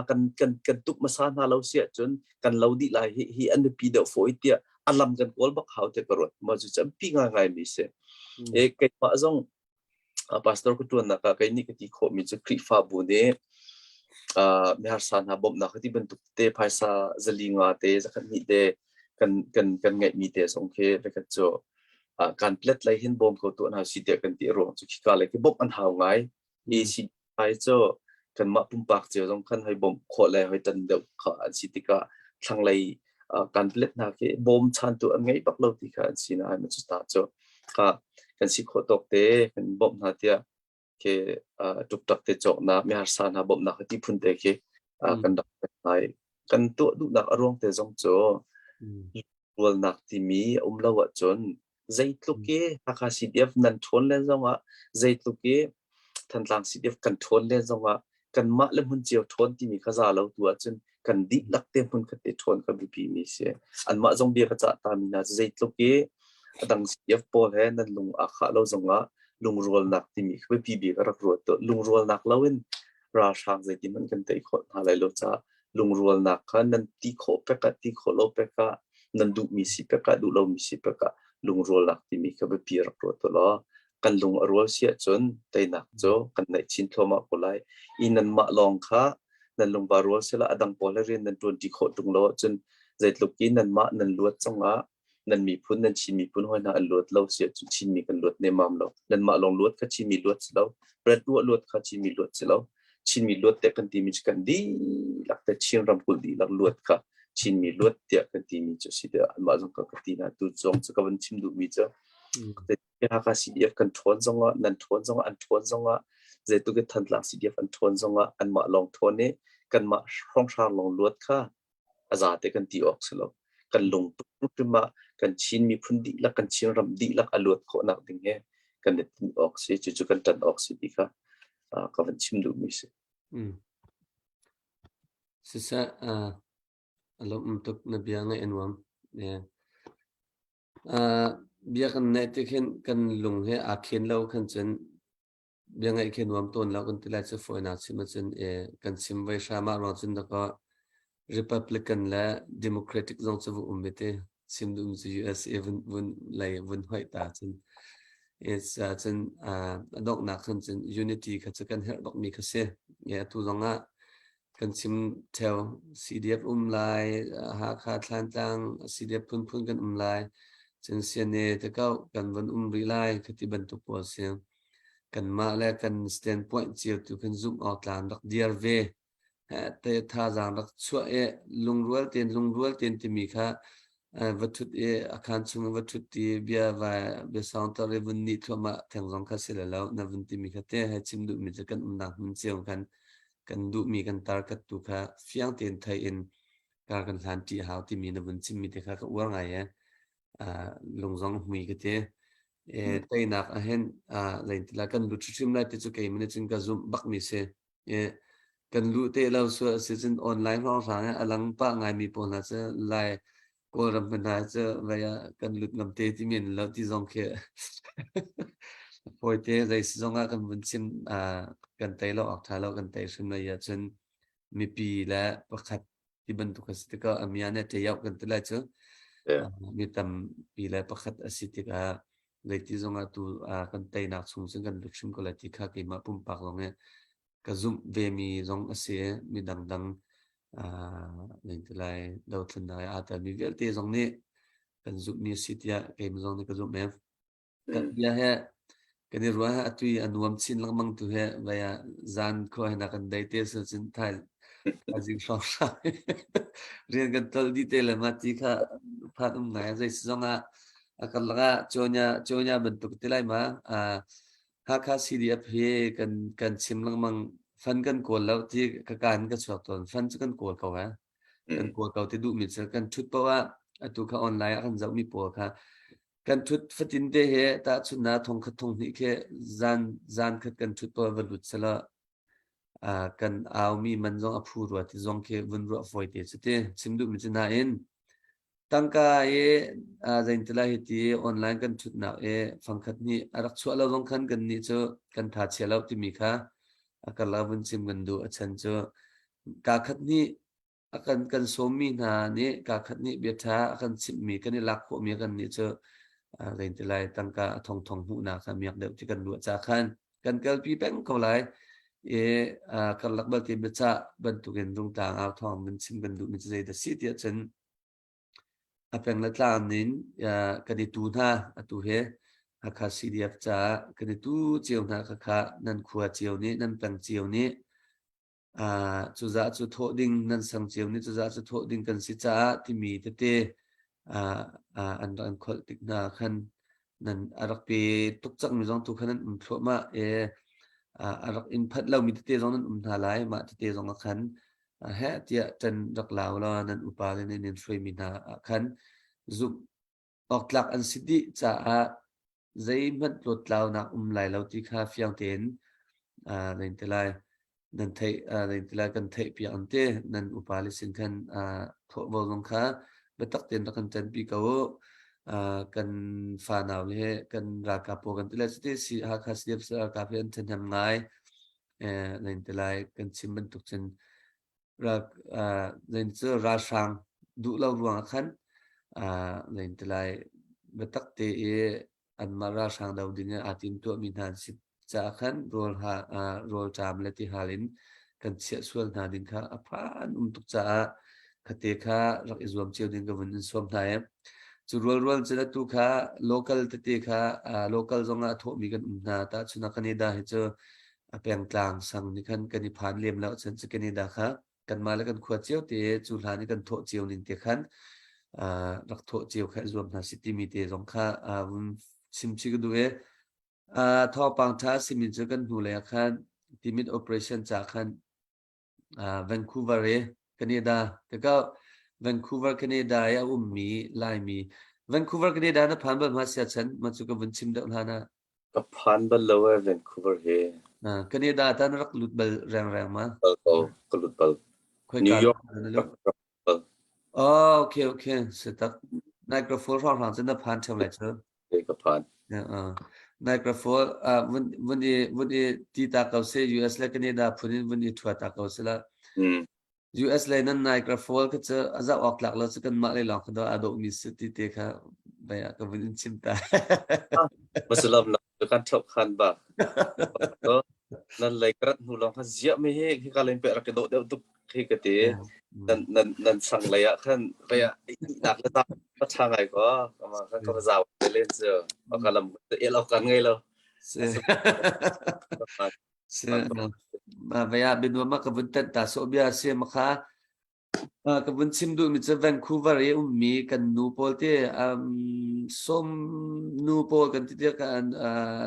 Speaker 2: kan tuk hmasa hna lo si ahcun kan lo dih lai. Hi hi an biapi deuh fawi tiah a lam kan kawl bak hau tiah ka ruat. Mah cu campi ngaingai mi si. E keimah zong pastor ka ṭuannak ah kei nih ka ti khawhmi cu Khrihfabu nih miharsa hna bawmhnak ti bantuk te phaisa zali nga te zakhat hnih te kan ngeihmi te zong khi vekhat cu kan plet lei hin bawm ko tuah hna si tiah kan ti ruang cu khika lei khi bawmh an hau ngai. ACI cu kanmah pumpak cio zong khan hoi bawmh khawh le hoi tan deuh kha an si tikah thlanglei kan plet hna khi bawm chantu an ngei bak lo ti kha an si na cu ta cu kha kan si khawh tawk te kan bawmh hna tiah khi ṭukṭak te cawknak miharsa hna bawmhnak ti phun te khi kan rak ngai. Kan tuah duhnak a ruang te zong cu rualnak timi a um lo ahcun zeitluk i Hakha CDF nan ṭhawn len zongah, zeitluk i Thantlang CDF kan ṭhawn len zongah, kanmah le hmun cio ṭhawn timi kha za lo tu ahcun kan dihlak te hmun khat te ṭhawn kha biapi mi si. Anmah zong bia ka cah ta mi hna cu zeitluk i a dang CDF pawl he nan lung aa khah lo zongah lungrualnak timi kha biapi bik a rak ruat. Lungrualnak loin ralhrang zeiti hmanh kan tei khawh hna lai lo caah lungrualnak kha nan ti khawh pek ah, ti khawh lo pek ah, nan duhmi si pek ah, duh lomi si pek ah lungrualnak timi kha biapi rak ruat u law kan lung a rual si ahcun teinak cu kan neih chin thluahmah ko lai. I nanmah lawng kha nan lungvar rual sila a dang pawl he rian nan ṭuanṭi khawh ṭung lo ahcun zeitluk in nanmah nan luat cungah nan miphun, nan Chin miphun hawi hna an luat lo si ahcun Chinmi kan luat nemmam lo. Nanmah lawng luat kha Chinmi luat si lo. Red luat kha Chinmi luat si lo. Chinmi luat tiah kan timi cu kan dihlak te Chin ramkulh dihlak luat kha Chinmi luat tiah kan timi cu si tiah anmah zong ka ti hna. Tu zong cu ka van chim duhmi cu Hakha CDF kan ṭhawn zongah, nan ṭhawn zongah, an ṭhawn zongah, zeitluk in Thantlang CDF an ṭhawn zongah anmah lawng ṭhawn i kanmah hrawnghrang lawng luat kha a zate kan ti awk si lo. Kan lungput hrim ah kan Chin miphun dihlak, kan Chin ram dihlak a luat khawhnak ding he kan i tinh awk si, cucu kan ṭan awk si ti kha ka van chim duhmi si.
Speaker 1: Siseh, a lawmh tuk na bia ngaih a nuam. Yeah. Bia kan neih tik hin kan lung he aa khen lo khan cun bia ngaih khi nuam tawn lo kan ti lai cu fawinak chim ahcun kan chim voi hram ah ruang cun dakaw Republican le Democratic zong cu va um ve te chim duhmi cu USA vun vun lei vun hoih ta cun it's cun a donghnak khan cun unity kha cu kan herh bakmi kha si. Atu zong ah kan chim theo. CDF um lai, Hakha Thlantlang CDF phunphun kan um lai, cun CNA te ko kan van um rih lai khati bantuk pawl si. Kanmah le kan standpoint cio tu kan zumh awk tlang rak dir ve. Te thazaang rak chuah i lungrual tein lungrual tein timi kha va ṭhut i a khaan chung va ṭhut i bia vai bia sangter i vun nih thluahmah theng zong kha si lo na vun timi kha te he chim duhmi cu kan umnak hmun cio khan kan duhmi kan target tu kha fiang tein thei in kar kan hlan ṭi hau timi na vun chimmi te kha ka uar ngai e. Lung zong hmui ka ti. E teinak ahin zeintila kan lut hrim lai ti cu keimah nih cun ka zumh bakmi si. E kan luh te lo sual si cun online hrawnghrang a lang pah ngaimi pawl hna cu lai Kawlram hmanh hna cu vei ah kan lut ngam te timi an lo ti zong khi. Fawite zei si zong ah kan vun chim kan tei lo awk ṭha lo kan tei hrim lai ahcun mipi le pakhat ti bantuk a si tikah a mia ne ṭe-yoh kan ti lai cu. Mi tampi le pakhat a si tikah zeiti zong ah tu kan teinak chung cun kan lut hrim ko lai ti kha keimah pumpak zong hi ka zumh vemi zong a si i mi dangdang ti lai dothlennak i aa telmi vialte zong nih kan zumhmi a si tiah keimah zong nih ka zumh i kan bia he kan i ruah he atu i a nuam chin lengmang tu he vai ah zan khua he na kan dei te sul cun thai thaizing hrawnghrang rian kan tol dih te le ma ti kha phan um ngai zei si zong ah a karlak ah chonya chonya bantuk ti lai ma Hakha CDF hi kan chim lengmang fan kan kawl lo ti ka kaan ka chuak tawn fan cu kan kawl ko eh kan kawl ko ti duhmi cu kan thut paoh ah atu kha online ah kan zohmi pawl kha kan thut fatin te he tahchunhnak thong khat thong hnih khi zan zan khat kan thut paoh va lut sela kan aumi man zong a phu rua ti zong khi vun ruah fawi te cu ti chim duhmi cu nain Tangka i zeintila hiti online kan ṭhutnak i fangkhat nih a rak chuah lo zong khan kannih cu kan tha chia lo timi kha a karlak vun chim kan duh. A chan cu kaa khat nih a kan sawmmi hna nih kaa khat nih bia ṭha a kan chimhmi kan i lak khawhmi kannih cu zeitilai tangka a thongthong hmuhnak kha miak deuh ti kan ruah ca khan kan kalpi peng ko lai. I karlak balte biacah bantukin Rungtlang au thawng vun chim kan duhmi cu zeidah si tiah cun A peng le tlang in kan i tu hna. Atu hi Hakha CDF caah kan i tu cio hna. Khakha nan khua cio nih, nan peng cio nih cuzah cu thawh ding, nan sang cio nih cuzah cu thawh ding kan si caah timi tete an rak in kholh tik hna khan nan a rak pe tuk cangmi zong tu khan nan um thluahmah i a rak in phanh lomi tete zong nan um hna lai. Mah tete zong ah khan heh tiah ṭan rak lau law nan upa le nan in hruaimi hna ah khan zumh awktlak an si dih caah zeihmanh tlawttlaunak um lai lo ti kha fiang tein nan ti lai nan theih nan ti lai kan theih piak an ti nan upa le sin khan thawhvo zong kha biatak tein rak kan ṭanpi ko u kan fanau le kan ralkap pawl kan ti lai cuti si Hakha CDF ralkap hi an ṭhahnem ngai nan ti lai kan chim bantuk cun ral cu ralhrang duh lo ruangah khan nan ti lai biatak te i anmah ralhrang do ding ah aa timtuahmi hna an si caah khan rawl ha rawlṭam le tihal in kan chiah sual hna ding kha a phan um tuk caah khate kha rak i zuam cio ding ka vun in sawm hna i cu rualrual cun atu kha local tete kha local zong ah a thawhmi kan um hna tahchun ah Canada hi cu a pengtlang sang nih khan kan i phan lem lo cun cu Canada kha kanmah le kan khua cio te cu hlan i kan thawh cio ning te khan rak thawh cio kha i zuam hna si timi te zong kha vun chim chih ka duh i thawngpang ṭha a simi cu kan hnulei ah khan timit operation ca khan Vancouver i Canada ka Vancouver Canada i a ummi Laimi Vancouver Canada na phan bal ma siachan ma cu ka vun chim deuh hlan ah
Speaker 2: Ka phan bal lo ee Vancouver hi.
Speaker 1: Canada ta na rak lut bal rengreng ma?
Speaker 2: Bal ko, ka lut bal. New York rak rak bal.
Speaker 1: Oh, okay, okay. Sitak. Niagara Falls hrawng cun na phan ṭheo lai cu.
Speaker 2: Ka phan.
Speaker 1: Niagara Falls vun vun i vun i ti ta ko se US le Canada phun in vun i ṭhua ta ko se la. US lei nan Niagara Fall kha cu a zoh awk tlak lo cu kanmah lei lawng kha dawh aa dawhmi si ti te kha bai ah ka vun in chim ta.
Speaker 2: Masalam na kan thok khan ba. Nan lei karat hnu lawng kha ziah mi hi hi ka len pe rak ke dawh deuh tuk hi ka ti. Nan nan nan sang lei ah khan bai ah nak le ta ka tha ngai ko. Ama kan ka zau len cu. Ka lam el ok kan ngei lo.
Speaker 1: Vei ah bianuam ah ka vun tenh ta sawh bia a si ma kha. Ka vun chim duhmi cu Vancouver i ummi kan nu pawl te sawm nu pawl kan ti tiah kan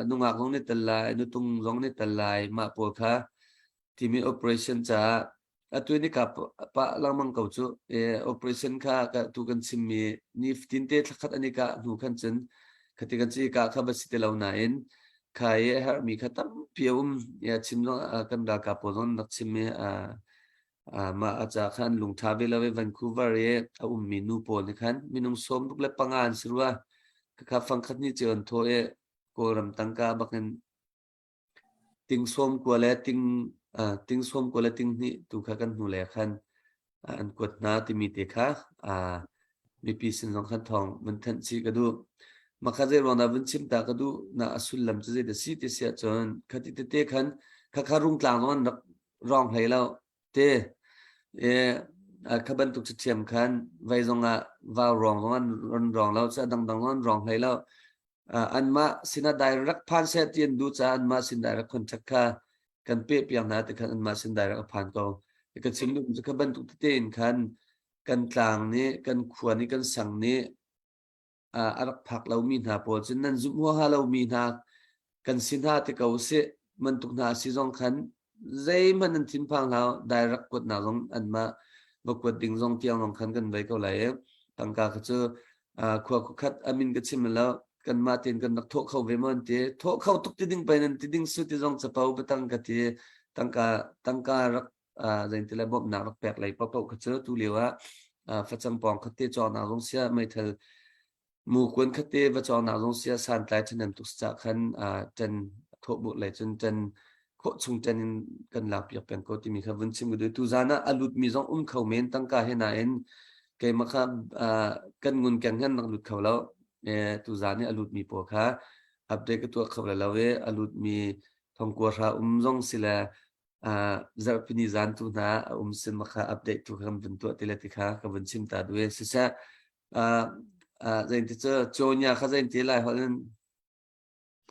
Speaker 1: nungak zong nih tel lai, nutung zong nih tel lai mah pawl kha timi operation caah Atu ni ka pah lengmang ko cu. Operation kha tu kan chimmi ni fatin te thlakhat an i kah hnu khan cun khati kan ci kah kha va si ti lo nain kha i a herhmi kha tampi a um. Ya chim zong kan ralkap pawl zong rak chim i mah a ca khan lungtha ve lo i Vancouver i a ummi nu pawl nih khan minung 65 an si rua. Khakha fangkhat ni cio an thawh i Kawlram tangka bakin. Ting 90 le ting ting 90 le ting hnih tu kha kan hnu le khan an kuat hna timi te kha mipi sin zong khan thawng vun thanh chih ka duh. Mah kha zei ruang dah vun chim ta ka duh na a sullam cu zei dah si ti si ahcun khati tete khan khakha rungtlang zong an rak rawng hlei lo te e kha bantuk ṭhiam khan vai zong ah vau rawng zong an ron rawng lo cu dangdang zong an rawng hlei lo anmah sinah direct phan seh ti an duh caah anmah sin direct contact kha kan peh piak hna ti khan anmah sin direct a phan ko. Ka chim duh cu kha bantuk tete in khan kan tlang nih kan khua nih kan sang nih a rak phak lomi hna pawl cu nan zumh huaha lomi hna kan si hna ti ko sih bantuk hna si zong khan zeihmanh nan thinphang hlah direct kuatnak zong anmah va kuat ding zong tiang zong khan kan vei ko lai i tangka kha cu khua khuakhat amin ka chim lo kanmah tein kan rak thawh kho ve maw an ti thawh kho tuk ti ding pei nan ti ding su ti zong capo batang ka ti tangka tangka rak zein ti le bawmhnak rak pek lei paohpaoh kha cu tu lio ah facang pawng khat te cawknak zong sia meithal Mu kuan khatte va cawknak zong sia santlai ṭhahnem tuk si cah khan ṭan thawh bu le cun ṭan khawh chung ṭan in kan lakpiak peng ko timi kha vun chim ka duh. Tuzaan ah a lutmi zong um kho men tangka he nain keimah kha kan ngun keng hin rak lut kho lo. Tuzaan i a lutmi pawl kha update ka tuah kho le lo i a lutmi thongkua hra um zong si le zarhpini zan tu hna a um sin ma kha update tu kha kan vun tuah ti le ti kha ka vun chim ta duh i siseh zein ti cu cawnya kha zein ti lai holh in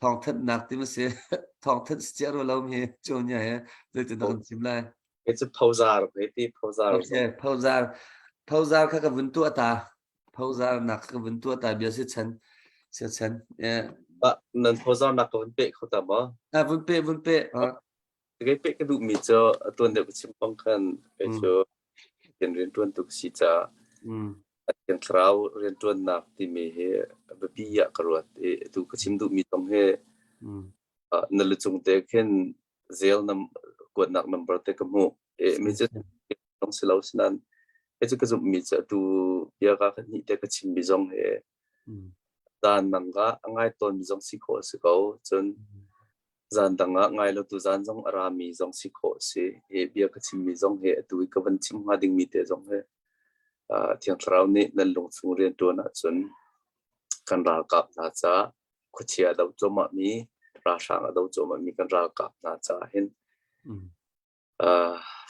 Speaker 1: thawngthanhnak ti ma si thawngthanh si cia ro lo mi cawnya he zeitin dah kan chim lai
Speaker 2: It's a phozar ti phozar
Speaker 1: Okay phozar phozar kha ka vun tuah ta phozar nak ka vun tuah ta bia si chan sia chan
Speaker 2: nan phozar nak ka vun pe kho ta ma
Speaker 1: a vun pe vun pe
Speaker 2: Kei peh ka duhmi cu tuan deuh ka chim bang khan kei cu rian rianṭuantu ka si caah Thiang Thlarau rianṭuannak timi hi a biapi ah ka ruat i atu ka chim duhmi zong hi na lucung te khin zel nam kuatnak number te ka hmuh i mi cu zong si lo sinain kei cu ka zumhmi cu atu bia ka hnih te ka chimmi zong hi zan nang ah a ngai tawnmi zong si khawh a si ko cun Zan dang ah ngai lo tu zan zong a rami zong si khawh a si. Hi bia ka chimmi zong hi atu i ka van chim hnga dingmi te zong hi Thiang Thlarau nih nan lungchung rianṭuan ahcun kan ralkap hna caah khuachia a do cuahmahmi, ralhrang a do cuahmahmi kan ralkap hna caah hin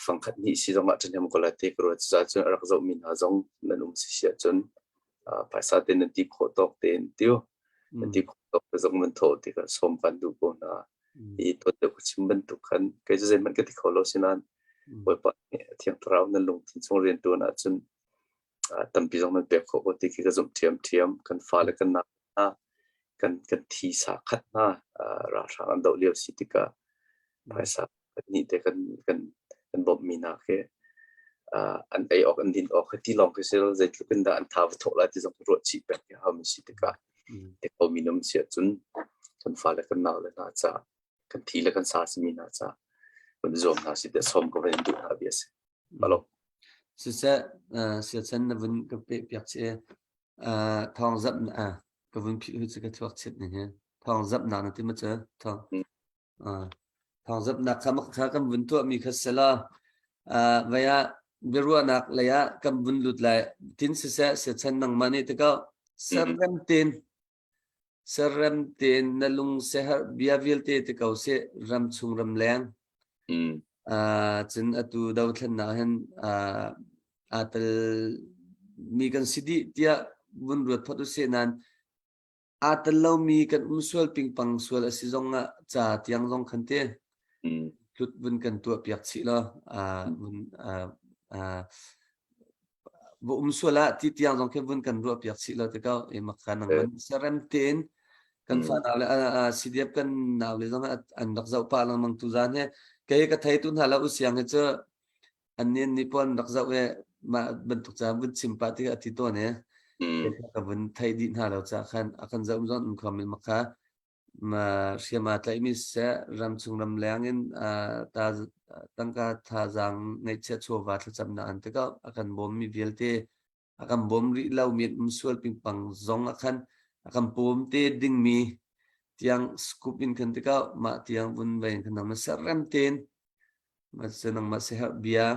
Speaker 2: fangkhat hnih si zongah ṭhahnem ko lai ti ka ruat. Cucaah cun a rak zohmi hna zong nan um si si ahcun phaisa te nan ti khawh tawk tein tiu nan ti khawh tawk te zong nan thawh tikah sawm kan duh ko hna. Hi tuan deuh ka chim bantuk khan kei cu zeihmanh ka ti kho lo sinain Bawipa nih Thiang Thlarau nan lungthin chung rianṭuan ahcun tampi zong nan pek khawh ko ti khi ka zumh ṭhiamṭhiam. Kan fale kan nau hna kan kan thi sa khat hna ralhrang an doh lio si tikah phaisa nih te kan kan kan bawmhmi hna khi an ei awk an din awk ti lawng khi si zeitluk in dah an tha va thawh lai ti zong ruah chih pek ti hau mi si tikah te ko mi num si ahcun kan fale kan nau le hna ca kan thi le kan sa simi hna ca kan zuam hna si te som ko van duh hna bia si alo
Speaker 1: Siseh siachan na vun ka pe piak che thawng zap na ka vun phih hu chu ka thuak chit ni he thawng zap na na ti ma che thawng Thawngzamhnak kha kha kan vun tuahmi kha si law vei ah biaruahnak lei ah kan vun lut lai. Tin siseh siachan nangmah nih tikah serrem tein serrem tein na lung siaherh bia vialte ti ko sih ram chung ram leng. Cun atu dothlennak hin aa tel mi kan si dih tiah vun ruat phot usih nain Aa tel lomi kan um sual pingpang sual a si zong ah ca tiang zong khan ti tlut vun kan tuah piak chih law vun va um sual ah ti tiang zong khi vun kan ruah piak chih law ti ko i makha nang man serem tein kan fa nau le CDF kan nau le zong an rak zoh pah lengmang tu zan he kei ka thei tu hna la usiang hi cu an nih nih pawn rak zoh i mah bantuk ca vun chim pah tikah a ti tawn i ka vun theih dih hna lo ca khan a kan zoh zon um kho mi makha ma hriam aa tlaihmi siseh ramchung ramleng in ta tangka thazaang ngeihchiah chawva thlacamnak an tikah a kan bawmmi vialte a kan bawm rih lo mi um sual pingpang zong ah khan a kan bawm te dingmi. Tiang scoop in kan tikah mah tiang vun vein kan nang ser rem ten ma se nang ma se her bia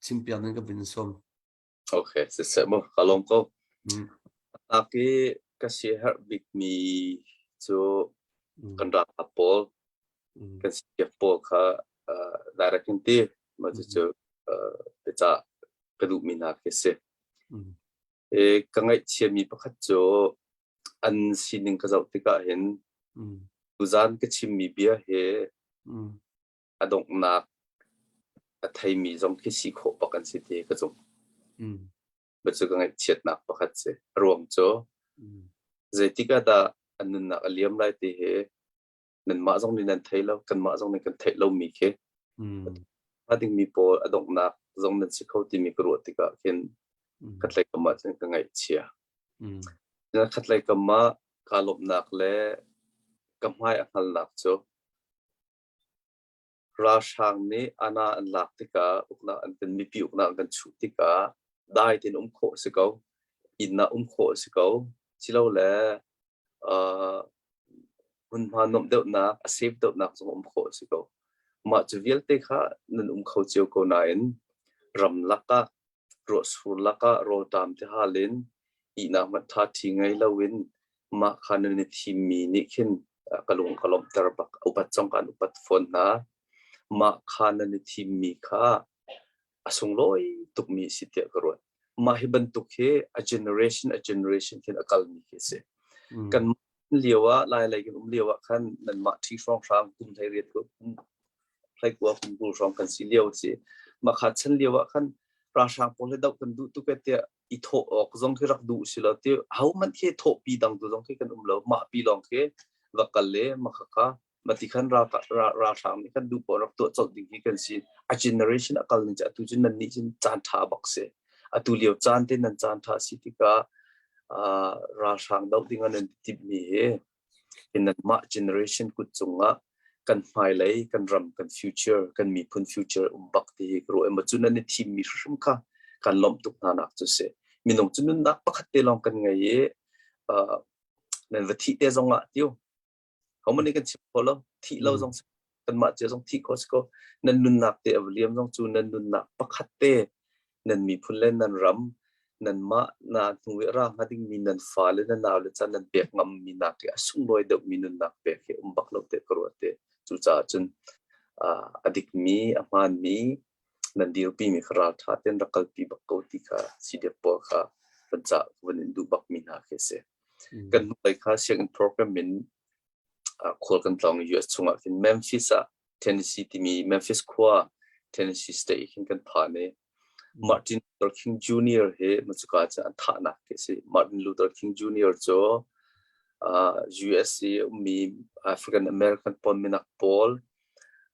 Speaker 1: chim piak nan ka vun som.
Speaker 2: Okay, siseh mu ka lawm ko. Tak i ka siaherh bikmi cu kan ralkap pawl, kan siak pawl kha direct in ti, mah cucu biacah ka duhmi hna khi a si. Ka ngaihchiami pakhat cu an sining ka zoh tikah hin tuzaan ka chimmi bia hi a donghnak a theimi zong khi si khawh bak an si ti ka zumh. Cu ka ngaihchiatnak pakhat si. A ruang cu zeitik ah dah an nunnak a liam lai ti hi nanmah zong nih nan thei lo, kanmah zong nih kan theih lomi khi a dingmi pawl a donghnak zong nan si kho timi ka ruah tikah khin khatlei kam ah cun ka ngaihchia. Khatlei kam ah kaa lawmhnak le ka hmai a hngalnak cu Ralhrang nih ana an lak tikah uknak an kan mipi uknak an kan chuh tikah dai tein um khawh a si ko. Inn ah um khawh a si ko. Silole uh, hmunhma nuamh deuhnak, a safe deuhnak zong um khawh a si ko. Mah cu vialte kha nan um kho cio ko nain ramlak ah Ruahsur lakah rawlṭam tihal in ihnak hmanh ṭhaṭhi ngei loin mah kha nan i thimmi nih khin ka lung ka lawmhter bak. Upat zong kaan upat fawn hna. Mah kha nan i thimmi kha a sunglawi tukmi a si tiah ka ruat. Mah hi bantuk hi a generation a generation khin a kalmi khi a si. Kan lio ah Lailei kan um lio ah khan nanmah ṭhi hrawnghrang kum 18 kum 19 kum 20 hrawng kan si lio a si. Mah kha chan lio ah khan ralhrang pawl he doh kan duh tuk e tiah i thawh awk zong khi rak duh si lo ti ho hmanh khi thawhpi dang tu zong khi kan um lo mah pi lawng khi va kal le mah kha kha mah ti khan ralhrang nih kan duh paoh rak tuah colh ding hi kan si a generation a kal ning cu atu cu nan nih cun caan ṭha bak si atu lio caan te nan caan ṭha si tikah ralhrang doh ding ah nan timhmi hi nanmah generation kut cungah kan hmailei kan ram kan future kan miphun future um bak ti hi ka ruah i cu nan i thimmi hrimhrim kha kan lawmh tuk hna nak cu si minung cu nunnak pakhat te lawng kan ngei i nan va thih te zong ah tiu Hohmanh nih kan chim kho lo. Thih lo zong kanmah cia zong thih khawh si ko. Nan nunnak te a va liam zong cu nan nunnak pakhat te nan miphun le nan ram nanmah na hnu i ra hnga dingmi nan fale nan naule ca nan pek ngammi nak hi a sunglawi deuhmi nunnak pek hi um bak lo te ka ruat te. Cucaah cun a dikmi a hmaanmi nan dirpimi kha ralṭha tein rak kalpi bak ko ti kha CDF pawl kha van ca van in duh bakmi hna khi a si. Kan hnulei kha sianginn program in khual kan tlawng i US chungah khin Memphis ah Tennessee timi Memphis khua Tennessee state khin kan phan i Martin Luther King Jr. hi macuka cu an thahnak khi a si. Martin Luther King Jr. cu US i ummi African American pawl minak pawl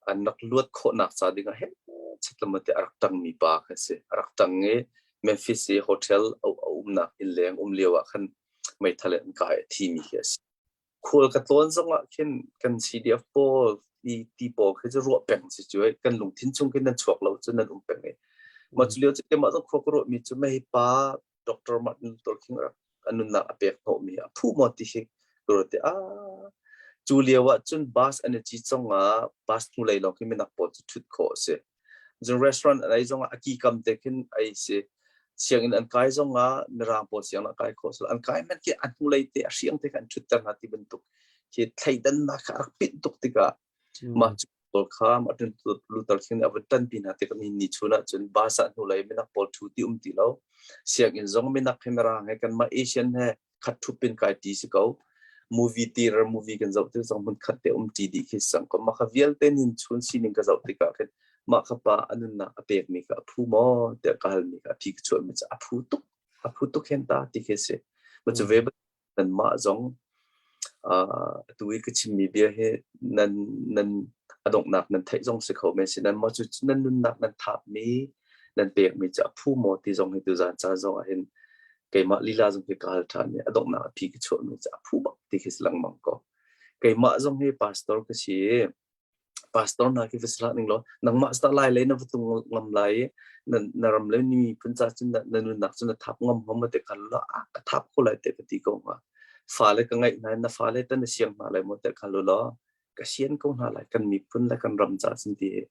Speaker 2: an rak luat khawhnak ca dingah he chatlamate a rak ṭangmi pa kha a si. A rak ṭang i Memphis i hotel a umnak innleng um lio ah khan meithal in an kah i a thimi khi a si. Khual ka tlawn zongah khin kan CDF pawl ti pawl khi cu ruah peng si cu kan lungthin chung khin nan chuak lo cu nan um peng i mah cu lio cu keimah zong khua ka ruahmi cu mei pa Dr. Martin Luther King rak a nunnak a pek hnawhmi a phu maw ti hi ka ruat i ah cu lio ah cun bus an i cit zong ah bus hnulei lawng khi minak pawl cu ṭhut khawh a si. Cun restaurant an ei zong ah a ki kam te khin ei si. Sianginn an kai zong ah mirang pawl sianginn an kai khawh si. An kai man khi a hnulei te a hriang te kha an ṭhutter hna ti bantuk khi thleidannak kha a rak pinh tuk tikah mah cu pawl kha Martin Luther King nih a van ṭanpi hna tikah nihin ni chun ah cun bus ah hnulei minak pawl ṭhu ti um ti lo. Sianginn zong minak he mirang he kanmah Asian he khat ṭhup in kai ṭi si ko. Movie theater movie kan zoh tik zong hmun khat te um ṭi dih khi sang ko. Mah kha vialte nin chun sining ka zoh tikah khin mah kha pa a nunnak a pekmi kha a phu maw tiah ka halmi kha a phi ka chuahmi cu a phu tuk a phu tuk hen ta ti khi si. Ma cu ve nanmah zong atu i ka chimmi bia hi nan nan a donghnak nan theih zong si kho men si nan maw cu nan nunnak nan thapmi nan pekmi cu a phu maw ti zong hi tuzaan caan zong ah hin keimah lila zong hi ka hal ṭhan i a donghnak a phi ka chuahmi cu a phu bak ti khi si lengmang ko keimah zong hi pastor ka si i pastor hna khi va si hlah ning law nangmah sta lai lei na va tung ngam lai i na, na ram le ni miphun ca cun na, na nunnak cu na thap ngam ngam te khan la a ka thap ko lai te ka ti ko hnga. Fale ka ngeih hna in na fale tan na siang hna lai maw tiah kha lu law ka sian ko hna lai kan miphun le kan ram ca cun ti hi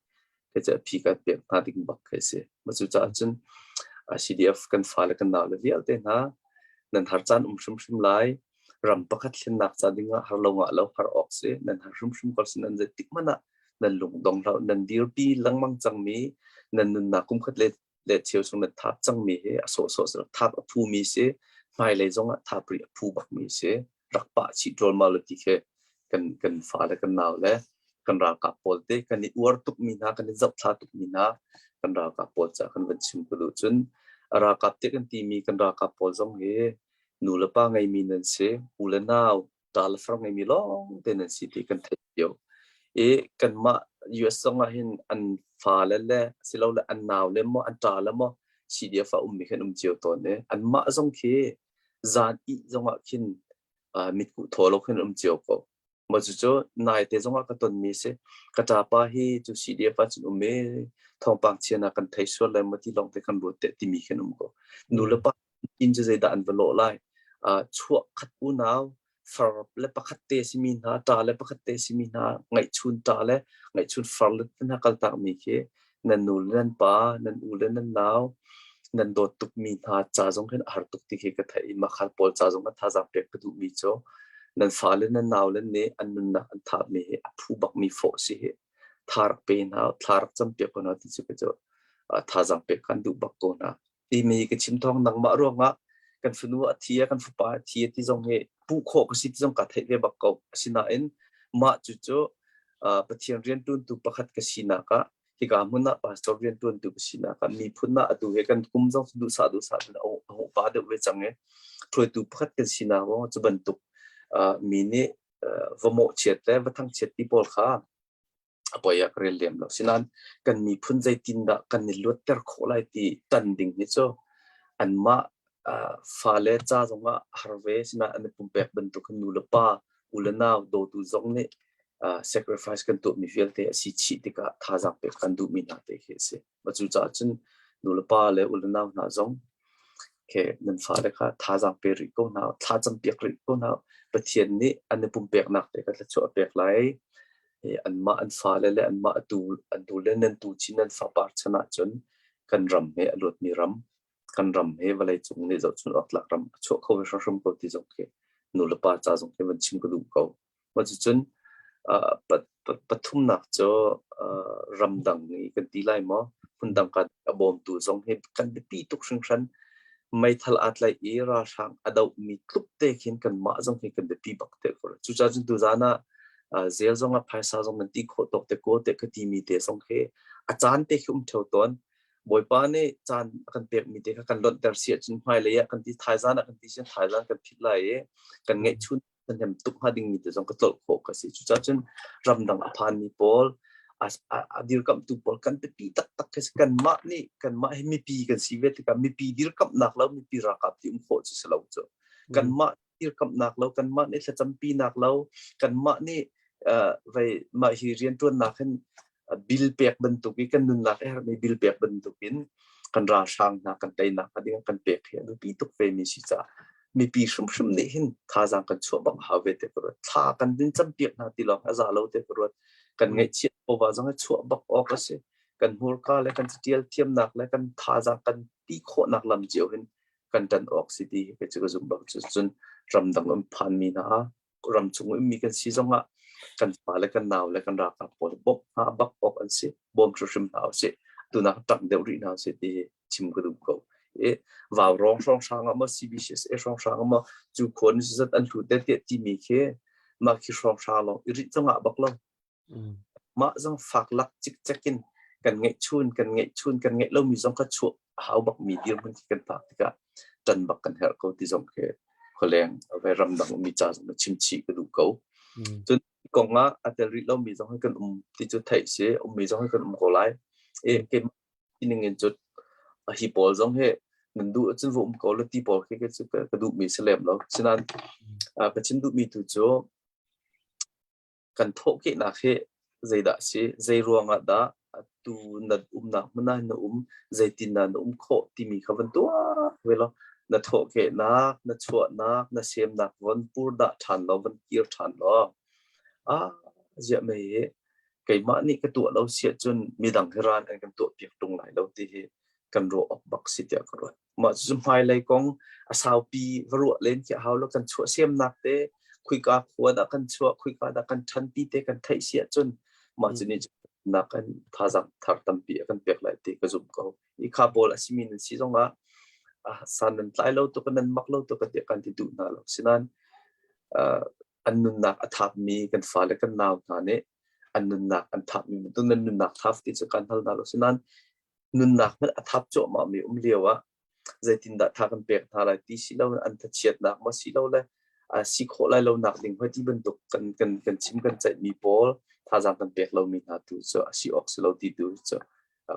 Speaker 2: kei cu a phi ka pek hna ding bak khi si. Ma cu caah cun CDF kan fale kan nau le vialte hna nan har caan um hrimhrim lai. Ram pakhat thlennak ca ding ah har lo ngah lo har awk si. Nan har hrimhrim ko sin nan zeitik hmanh ah nan lung dong hlah nan dirpi lengmang cangmi nan nunnak kum khat le le cheu chung nan thap cangmi hi a sawhsawh si thap a phumi si hmailei zong ah thap rih a phu bakmi si rak pah chih ṭualmal ti khi kan kan fa le kan nau le kan ralkap pawl te kan i uar tukmi hna kan i zohthla tukmi hna kan ralkap pawl ca kan van chim ko duh cun a ralkap te kan timi kan ralkap pawl zong hi nu le pa ngeimi nan si u le nau ṭa le far ngeimi lawng te nan si ti kan theih cio i kanmah US zong ah hin an fale le silole an nau le maw an ṭa le maw CDF ah ummi khan um cio tawn i anmah zong khi zan ih zongah khin mitkuh thaw lo khin um cio ko. Mah cucu naite zongah ka tonmi si. Ka ṭapa hi cu CDF ah cun um i thawngpang chia na kan thei sual lai maw ti lawng te kan ruat teh timi khin um ko. Nu le pa inn cu zeidah an va lawh lai? Chuah khat unau far le pakhat te simi hna, ṭa le pakhat te simi hna, ngaihchun ṭa le ngaihchun far le hna kaltakmi khi nan nu le nan pa, nan u le nan nau, nan dawt tukmi hna ca zong hin a har tuk ti khi ka theih i makhal pawl ca zong ah thazaang pek ka duhmi cu nan fale nan nau le nih an nunnak an thahmi hi a phu bakmi fawh si hi tha rak pe hna thla rak campiak ko hna ti cu ka cu thazaang pek kan duh bak ko hna. Timi ka chim thawng nangmah ruangah kan fanu a thi a kan fapa a thi a ti zong hi puh khawh ka si ti zong ka theih ve bak ko. Asinain mah cu cu Pathian rianṭuantu pakhat ka sinak ah hika hmun ah pastor rianṭuantu ka sinak ah miphun ah atu he kan kum zong duhsah duhsah in a hung pa deuh ve cang i hruaitu pakhat kan sinak ruangah cu bantuk mi nih va mawhchiat le va thangchiat ti pawl kha a poi ah ka rel lem lo. Sinain kan miphun zeitindah kan i luatter khawh lai ti tan ding hi cu anmah fale ca zongah a har ve. Sinain an i pumpek bantuk hin nu le pa, u le nau, dawtu zong nih sacrifice kan tuahmi vialte a si chih tikah thazaang pek kan duhmi hna te khi a si. Mah cucaah cun nu le pa le u le nau hna zong khi nan fale kha thazaang pe rih ko hna, thla campiak rih ko hna. Pathian nih an i pumpeknak te kha thluachuah a pek lai. Anmah an fale le anmah atu an tu le nan tu chin nan fapar chan ahcun kan ram he a luatmi ram, kan ram he vawleicung nih zohchun awk tlak ram a chuah kho ve hrimhrim ko ti zong khi nu le pa ca zong khi van chim ka duh ko. Mah cucun pathumnak cu ramdang i kan ti lai maw hmundang kan a bawmtu zong hi kan biapi tuk hringhran. Meithal aa tlaih i ralhrang a dohmi tluk te khin kanmah zong hi kan biapi bak te ko. Cucaah cun tuzaan ah zel zong ah phaisa zong nan ti khawh tawk te ko te ka timi te zong khi a caan te khi um theo tawn. Bawipa nih caan a kan pekmi te kha kan lonhter si ahcun hmailei ah kan ti thaizaan ah kan ti sian thaizaan kan phit lai i kan ngeihchun kan hem tuk hnga dingmi te zong ka tlolh khawh ka si. Cucaah cun ramdang a phanmi pawl a dirkamhtu pawl kan biapi taktak khi si. Kanmah nih kanmah hi mipi kan si ve tikah mipi dirkamhnak lo mipi ralkap ti um khawh cu si lo cu. Kanmah dirkamhnak lo kanmah nih thlacampinak lo kanmah nih vei mah hi rianṭuannak hin bill pek bantuk i kan nunnak a herhmi bill pek bantuk in kan ralhrang hna kan teinak hnga ding kan pek hi a biapi tuk ve mi si caah mipi hrimhrim nih hin thazaang kan chuah bak hau ve te ka ruat thla kan din campiak hna ti lawng a za lo te ka ruat kan ngaihchiat pova zong hi chuah bak awk a si kan hmurka le kan catial thiamnak le kan thazaang kan ti khawhnak lam cio hin kan ṭan awk si ti hi cu ka zumh bak cu cun ramdang um phanmi hna ramchung ummi kan si zongah kan fale kan nau le kan ralkap pawl bawmh hna bak awk an si bawm hrimhrim hna usih tunak ṭang deuh rih hna usih ti chim ka duh ko i vau rong hrawng hrang ah maw CBCSA hrawng hrang ah maw cu khuan zat an hlu te tiah timi khi mah khi hrawng hrang lawng i rih zongah bak lo Mah zong fak lak cikcek in kan ngeihchun, kan ngeihchun, kan ngeih lomi zong kha chuah a hau bakmi dirhmun khi kan phak tikah ṭan bak kan herh ko ti zong khi khualeng ve ramdang ummi ca zong na chim chih ka duh ko. Cun kong ah a tel rih lomi zong hi kan um ti cu theih si, ummi zong hi kan um ko lai. E keimah ning in cun hi pawl zong hi nan duh ahcun va um ko la ti pawl khi ka duhmi si lem lo. Sinain ka chim duhmi tu cu Kan thawhkehnak hi zeidah a si? Zei ruangah dah atu na umnak hmun ah na um? Zeitindah na um khawh timi kha van tuak ve law. Na thawhkehnak, na chuahnak, na semnak von purdah ṭhan law von kir ṭhan law, ah ziah mei hi keimah nih ka tuah lo si ahcun midang hi ran an kan tuahpiak ṭung lai lo ti hi kan ruah awk bak si tiah ka ruat. Mah cucu hmailei kong a saupi va ruah len khi a hau lo. Kan chuahsemnak te, khuika khua dah kan chuah, khuika dah kan ṭhan ti te kan theih si ahcun mah cu nih nak kan thazaang thar tampi a kan pek lai ti ka zumh ko. I kha pawl a simi nan si zongah san nan tlai lo tuk, nan mak lo tuk tiah kan ti duh hna lo. Sinain an nunnak a thapmi kan fale kan nau hna nih an nunnak an thapmi bantuk nan nunnak thap ti cu kan hal hna lo. Sinain nunnak hmanh a thap cuahmah mi um lio ah zeitindah tha kan pek hna lai ti si lo an thachiatnak maw si lo le si khawh lai lo nak ding hoi ti bantuk kan kan kan chim kan ceih mi pawl thazaang kan pek lo mi hna tu cu a si awk si lo ti tu cu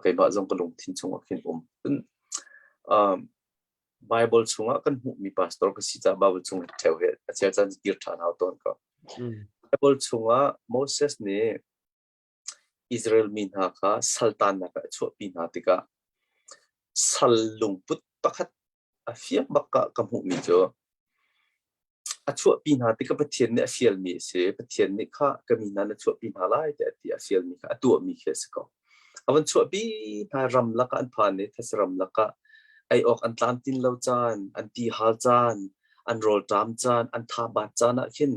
Speaker 2: keimah zong ka lungthin chungah khin um. Bible chungah kan hmuhmi pastor ka si caah Bible chung ṭheo he a chel caan kir ṭhan hau tawn ko. Bible chungah Moses nih Israel mi hna kha saltannak ah a chuahpi hna tikah sal lungput pakhat a fiang bak ah ka hmuhmi cu a chuahpi hna tikah Pathian nih a fialmi a si. Pathian nih kha ka mi hna na chuahpi hna lai tiah a ti. A fialmi kha a tuahmi khi a si ko. A van chuahpi hna ramlak ah an phan i thetse ramlak ah ei awk an tlamtlin lo caan, an ti hal caan, an rawlṭam caan, an thabat caan ah khin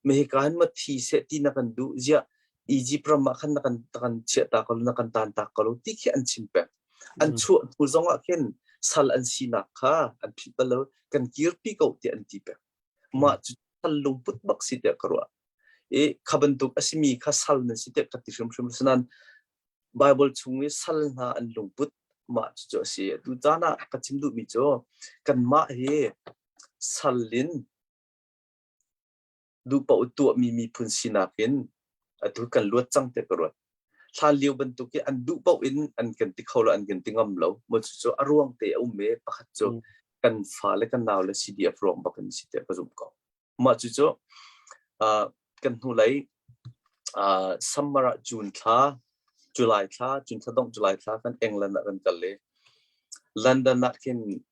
Speaker 2: Mahika hin ma thi seh ti na kan duh ziah Egypt ram ah khan na kan na kan chiahta ko na kan tantak ko lo ti khi an chim peng. An chuah hnu zong ah khin sal an sinak kha an philh bal lo kan kirpi ko tiah an ti peng. Mah cu sal lungput bak si tiah ka ruah. I kha bantuk a simi kha sal nan si tiah ka ti hrimhrim. Asinain Bible chung i sal hna an lungput mah cucu a si. Atu caan ah ka chim duhmi cu kanmah hi sal in duhpaoh tuahmi miphun sinak in atu kan luat cang tiah ka ruat. Hlan lio bantuk i an duh paoh in an kan ti kho lo, an kan ti ngam lo. Maw cucu a ruang te a um i pakhat cu kan fale kan nau le CDF ruang bak in si tiah ka zumh ko. Mah cucu kan hnulei summer ah June thla, July thla, June thla dongh July thla kan England ah kan kal i London ah khin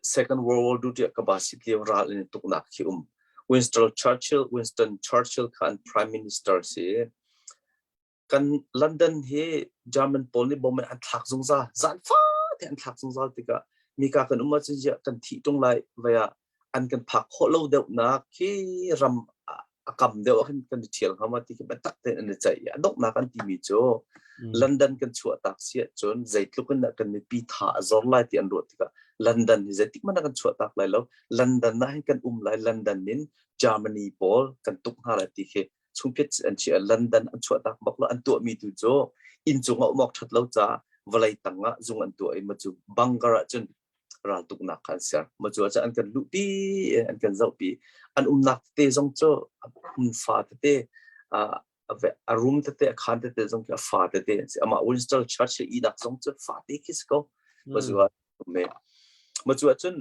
Speaker 2: Second World War II tiah ka basit lio ral in tuknak khi um. Winston Churchill, Winston Churchill kha an prime minister si. Kan London hi German pawl nih bom in an thlak zungzal. Zan fate an thlak zungzal tikah mika kan um ahcun ziah kan thih tung lai vai ah an kan phak khawh lo deuhnak khi ram a kam deuh ah khin kan i ṭhial hnga ma ti khi biatak tein an i ceih i a donghnak an timi cu London kan chuahtak si ahcun zeitluk in dah kan mipi tha a zor lai ti an ruah tikah London hi zeitik hmanh ah kan chuahtak lai lo. London ah hin kan um lai. London in Germany pawl kan tuk hna lai ti khi chungphiat an chiah. London an chuahtak bak lo. An tuahmi tu cu inncung ah um awk ṭhat lo caah vawlei tang ah zung an tuah i ma cu bunker ah cun raltuknak kha an ser. Maw cu ah an kan luhpi, an kan zohpi. An umnak tete zong cu hmun fa tete, a room tete, a khan tete zong khi a fa tete an si. Amah Winston Churchill ihnak zong cu fate khi si ko. Maw cu ah maw cu ahcun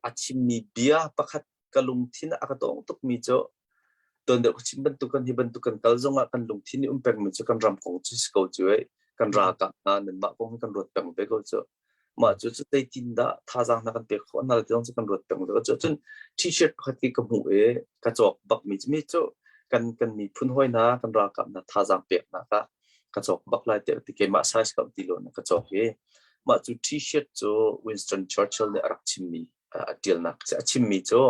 Speaker 2: a chimmi bia pakhat ka lungthin a ka tawng tukmi cu tuan deuh ka chim bantuk kan hi bantuk kan kal zongah kan lungthin i um pengmi cu kan ram kong cu si ko cu ei kan ralkap hna nanmah kong hi kan ruat peng ve ko cu mah cu cu zeitin dah thazaang hna kan pek khawh hna ti zong cu kan ruat peng ve ko cu cun t-shirt pakhat ki ka hmuh i ka cawk bak mi cu mi cu kan kan miphun hawi hna kan ralkap hna thazaang pek nak ah ka cawk bak lai tiah ti keimah size ka ti lo na ka cawk i mah cu t-shirt cu Winston Churchill nih a rak chimmi a ṭialnak a chimmi cu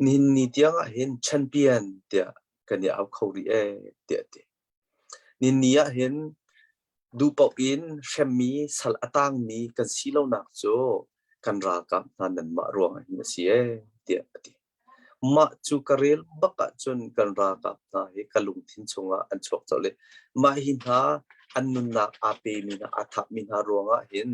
Speaker 2: nihin ni tiang ah hin champion tiah kan i au kho rih ee tiah a ti. Nihin ni ah hin duhpaoh in hremmi sal a tangmi kan si lonak cu kan ralkap hna nanmah ruangah hin a si ee tiah a ti. Mah cu ka rel bak ahcun kan ralkap hna hi ka lungthin chungah an chuak colh i mah hi hna an nunnak aa pemi hna aa thapmi hna ruangah hin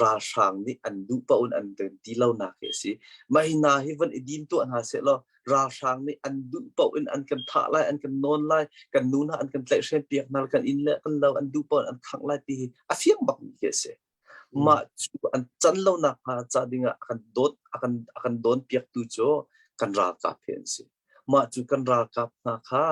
Speaker 2: ralhrang nih an duh paoh in an kan ti lonak hi a si. Mah hi hna hi von i dim tuah hna sehlaw ralhrang nih an duh paoh in an kan thah lai, an kan nawn lai, kan nu hna an kan tlaihhrem piak hna, kan inn le kan lo an duh paoh in an khangh lai ti hi a fiang bakmi khi a si. Mah cu an can lonak hnga ca dingah a kan dawt a kan dawn piaktu cu kan ralkap hi an si. Mah cu kan ralkap hna kha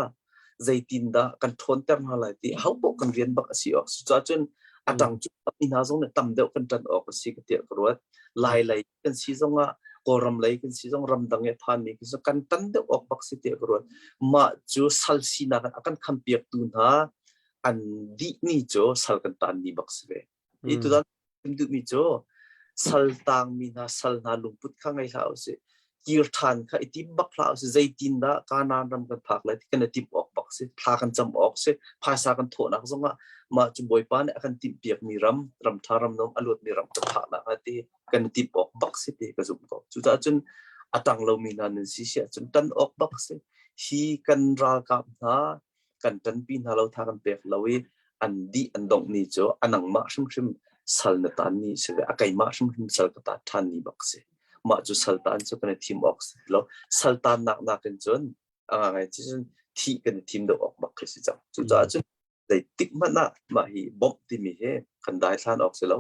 Speaker 2: zeitindah kan ṭhawnter hna lai ti hopoh kan rian bak a si awk. Cucaah cun A ṭang cu mi hna zong nih tam deuh kan ṭan awk a si ka tiah ka ruat. Lai lei kan si zongah Kawlram lei kan si zong ramdang i a phanmi kan si kan ṭan deuh awk bak si tiah ka ruat. Mah cu sal sinak in a kan khampiaktu hna an dih ni cu sal kan tan ni bak si ve. Hi tutan chim duhmi cu sal tangmi hna sal hna lungput kha ngei hlah usih. Kir ṭhan kha i tim bak hlah usih. Zeitin dah Kanaan ram kan phak lai ti kan i timh awk bak si. Thla kan cam awk si. Phaisa kan thawhnak zongah mah cu Bawipa nih a kan timhpiakmi ram, ram ṭha ram nuam a luatmi ram kan phaknak hnga ti kan i timh awk bak si ti ka zumh ko. Cucaah cun a tang lomi hna nan si si ahcun ṭan awk bak si. Hi kan ralkap hna kan ṭanpi hna lo tha kan pek lo i an dih an dongh ni cu a nangmah hrimhrim sal na tan ni si ve a keimah hrimhrim sal ka tat ṭhan ni bak si mah cu sal tan cu kan i thim awk si lo sal tan nak nakin cun a ngai ci cun thih kan i thim deuh awk bak khi si cang cucaah cun zeitik hmanh ah mah hi bawmh timi hi kan daithlan awk si lo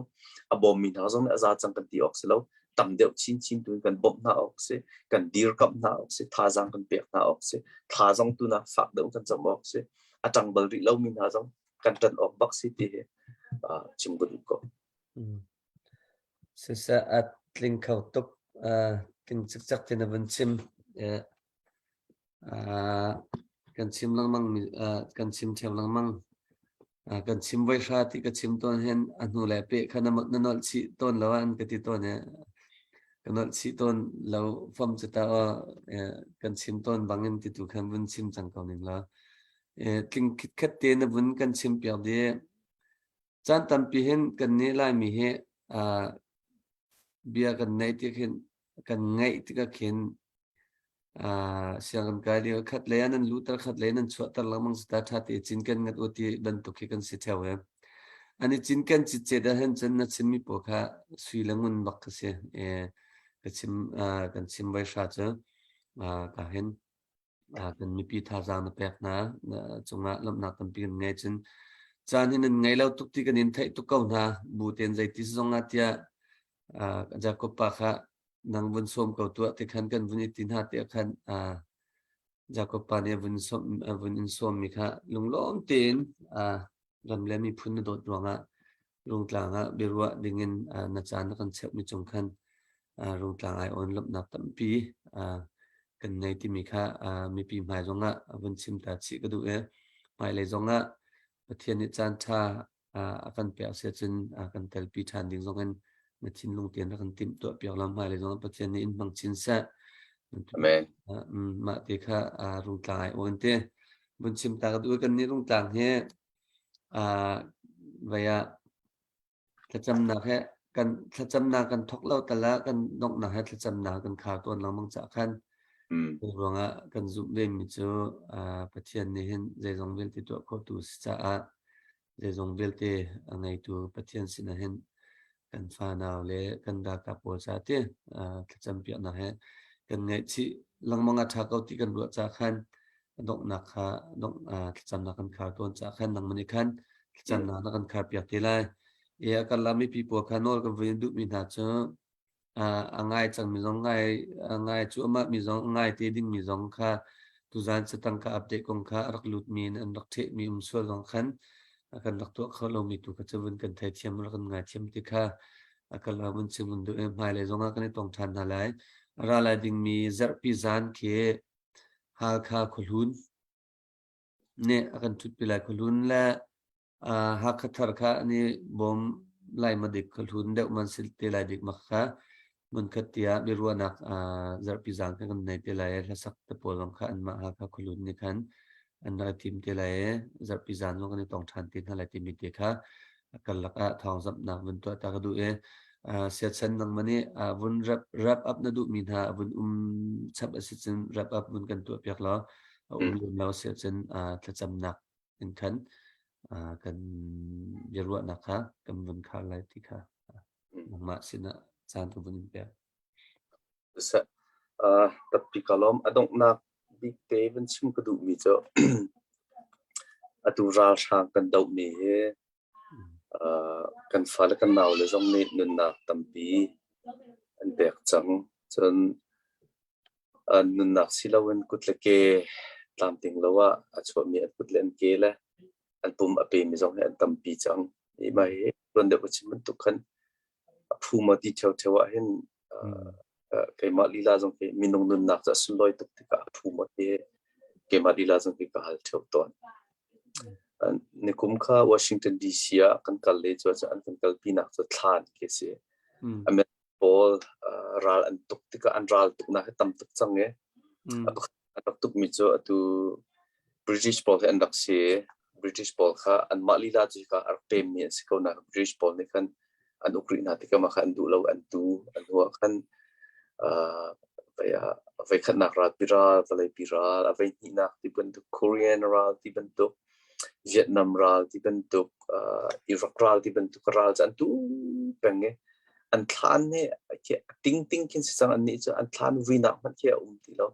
Speaker 2: a bawmmi hna zong nih a za cang kan ti awk si lo tam deuh chinchin tu in kan bawmh hna awk si kan dirkamh hna awk si thazaang kan pek hna awk si thla zong tu na fak deuh kan cam awk si a ṭang bal rih lomi hna zong kan ṭan awk bak si ti hi chim ka duh ko.
Speaker 1: Siseh a tling kho tuk tling cikcek tin a vun chim. Kan chim lengmang mi kan chim ṭheo lengmang. Kan chim voi hra ti ka chim tawn hin a hnu le peh kha na na nolh chih tawn lo an ka ti tawn i ka nolh chih tawn lo fam cu ta aw kan chim tawn bangin ti tu khan vun chim cang ko ning law. Tling khitkhat te na vun kan chim piak dih. Caan tampi hin kan nih Laimi hi bia kan neih tik hin kan ngaih tikah khin sianginn kai lio khat lei ah nan luhter khat lei nan chuahter lengmang si ta ṭha te cinken ngat u ti bantuk hi kan si ṭheo i an i cinken citcet ahhin cun na chimmi pawl kha sui le ngun bak ka si. Ka chim kan chim voi hra cu ka hin kan mipi thazaang na pek hna na cungah lawmhnak tampi kan ngei cun caan hi nan ngei lo tuk ti kan in theih tuk ko hna bu ten zeiti zong ah tiah Jacob pa kha nang vun sawm ko tuah ti khan kan vun i ti hna tiah khan Jacob pa nih a vun sawm a vun in sawmmi kha lunglawm tein ram le miphun na dawt ruangah Rungtlang ah biaruah dingin na caan na kan cheuhmi cung khan Rungtlang ai awn lawmhnak tampi kan ngei timi kha mipi hmai zongah vun chim ta chih ka duh i hmailei zongah Pathian nih caan ṭha a kan pek si ahcun kan telpi ṭhan ding zongin na thinlung tein rak kan timhtuah piak law hmailei zongah Pathian nih in hmang chin seh.
Speaker 2: Amen.
Speaker 1: Mah te kha Rungtlang ai awn te vun chim ta ka duh i kannih Rungtlang hi Vai ah thlacamnak he kan thlacamnak kan thawk lo tal ah kan donghnak he thlacamnak kan khar tawn lengmang caah khan cu ruangah kan zumh vemi cu Pathian nih hin zeizong vialte tuah khawhtu a si caah zeizong vialte a ngeitu Pathian sinah hin kan fanau le kan ralkap pawl caah ti thlacam piaknak he kan ngaihchih lengmang a ṭha ko ti kan ruah caah khan a donghnak kha dongh thlacamnak kan khar tawn caah khan nangmah nih khan thlacamnak na kan khar piak te lai. I a kar lami pi pawl kha nawl kan vui duhmi hna cu a ngai cangmi zong ngai a ngai cuahmah mi zong a ngai te dingmi zong kha tuzan catang ka update kong kha a rak lutmi in an rak ṭhehmi um sual zong khan a kan rak tuah kho lomi tu kha cu vun kan theithiam rak kan ngaithiam ti kha a kal ah vun chim vun duh i hmailei zong ah kan i tong ṭhan hna lai. A ra lai dingmi zarhpi zan khi Halkha khuahlun nih a kan ṭhutpi lai. Khuahlun le Hakha thar kha an i bawm lai maw dik khuahlun deuh man si te lai bik ma kha hmunkhat tiah biaruahnak zarhpi zan kha kan nei te lai i hlasak te pawl zong kha anmah Hakha khuahlun nih khan an rak i tim te lai i zarhpi zan zong kan i tong ṭhan te hna lai timi te kha karlak ah thawngzamhnak vun tuah ta ka duh i siachan nangmah nih vun wrap, wrap up na duhmi hna vun um chap a si cun wrap up vun kan tuah piak law a um lem lo si ahcun thlacamnak in khan kan biaruahnak kha kan vun khar lai ti kha nangmah sinah caan ka vun in pek.
Speaker 2: Tappi ka lawm a donghnak bik te van chim ka duhmi cu atu ralhrang kan dohmi hi kan fale kan naule zong nih nunnak tampi an pek cang. Cun nunnak si loin kut le ke tlamtling lo ah a chuahmi an kut le an ke le an pum a pemi zong hi an tampi cang. Hi mah hi. Tuan deuh ka chim bantuk khan a phu ma ti ṭheoṭheo ah hin keimah lila zong hi minung nunnak cu a sunlawi tuk tikah a phu ma ti keimah lila zong hi ka hal ṭheo tawn. Nikum kha Washington DC ah kan kal le cu an kan kalpinak cu thlan khi si. American pawl ral an tuk tikah an ral tuknak hi tam tuk cang i a an rak tukmi cu atu British pawl hi an rak si. British pawl kha anmah lila cu hika a rak pemmi an si ko nain British pawl nih khan an uk rih hna tikah mah kha an duh lo, an tu. An hnu ah khan voikhatnak ralpi ral, vawleipi ral, a voihnihnak ti bantuk, Korean ral ti bantuk, Vietnam ral ti bantuk, Iraq ral ti bantuk ral cu an tu peng i an thlan hi tingting khin si cang annih cu an thlan vuinak hmanh khi a um ti lo.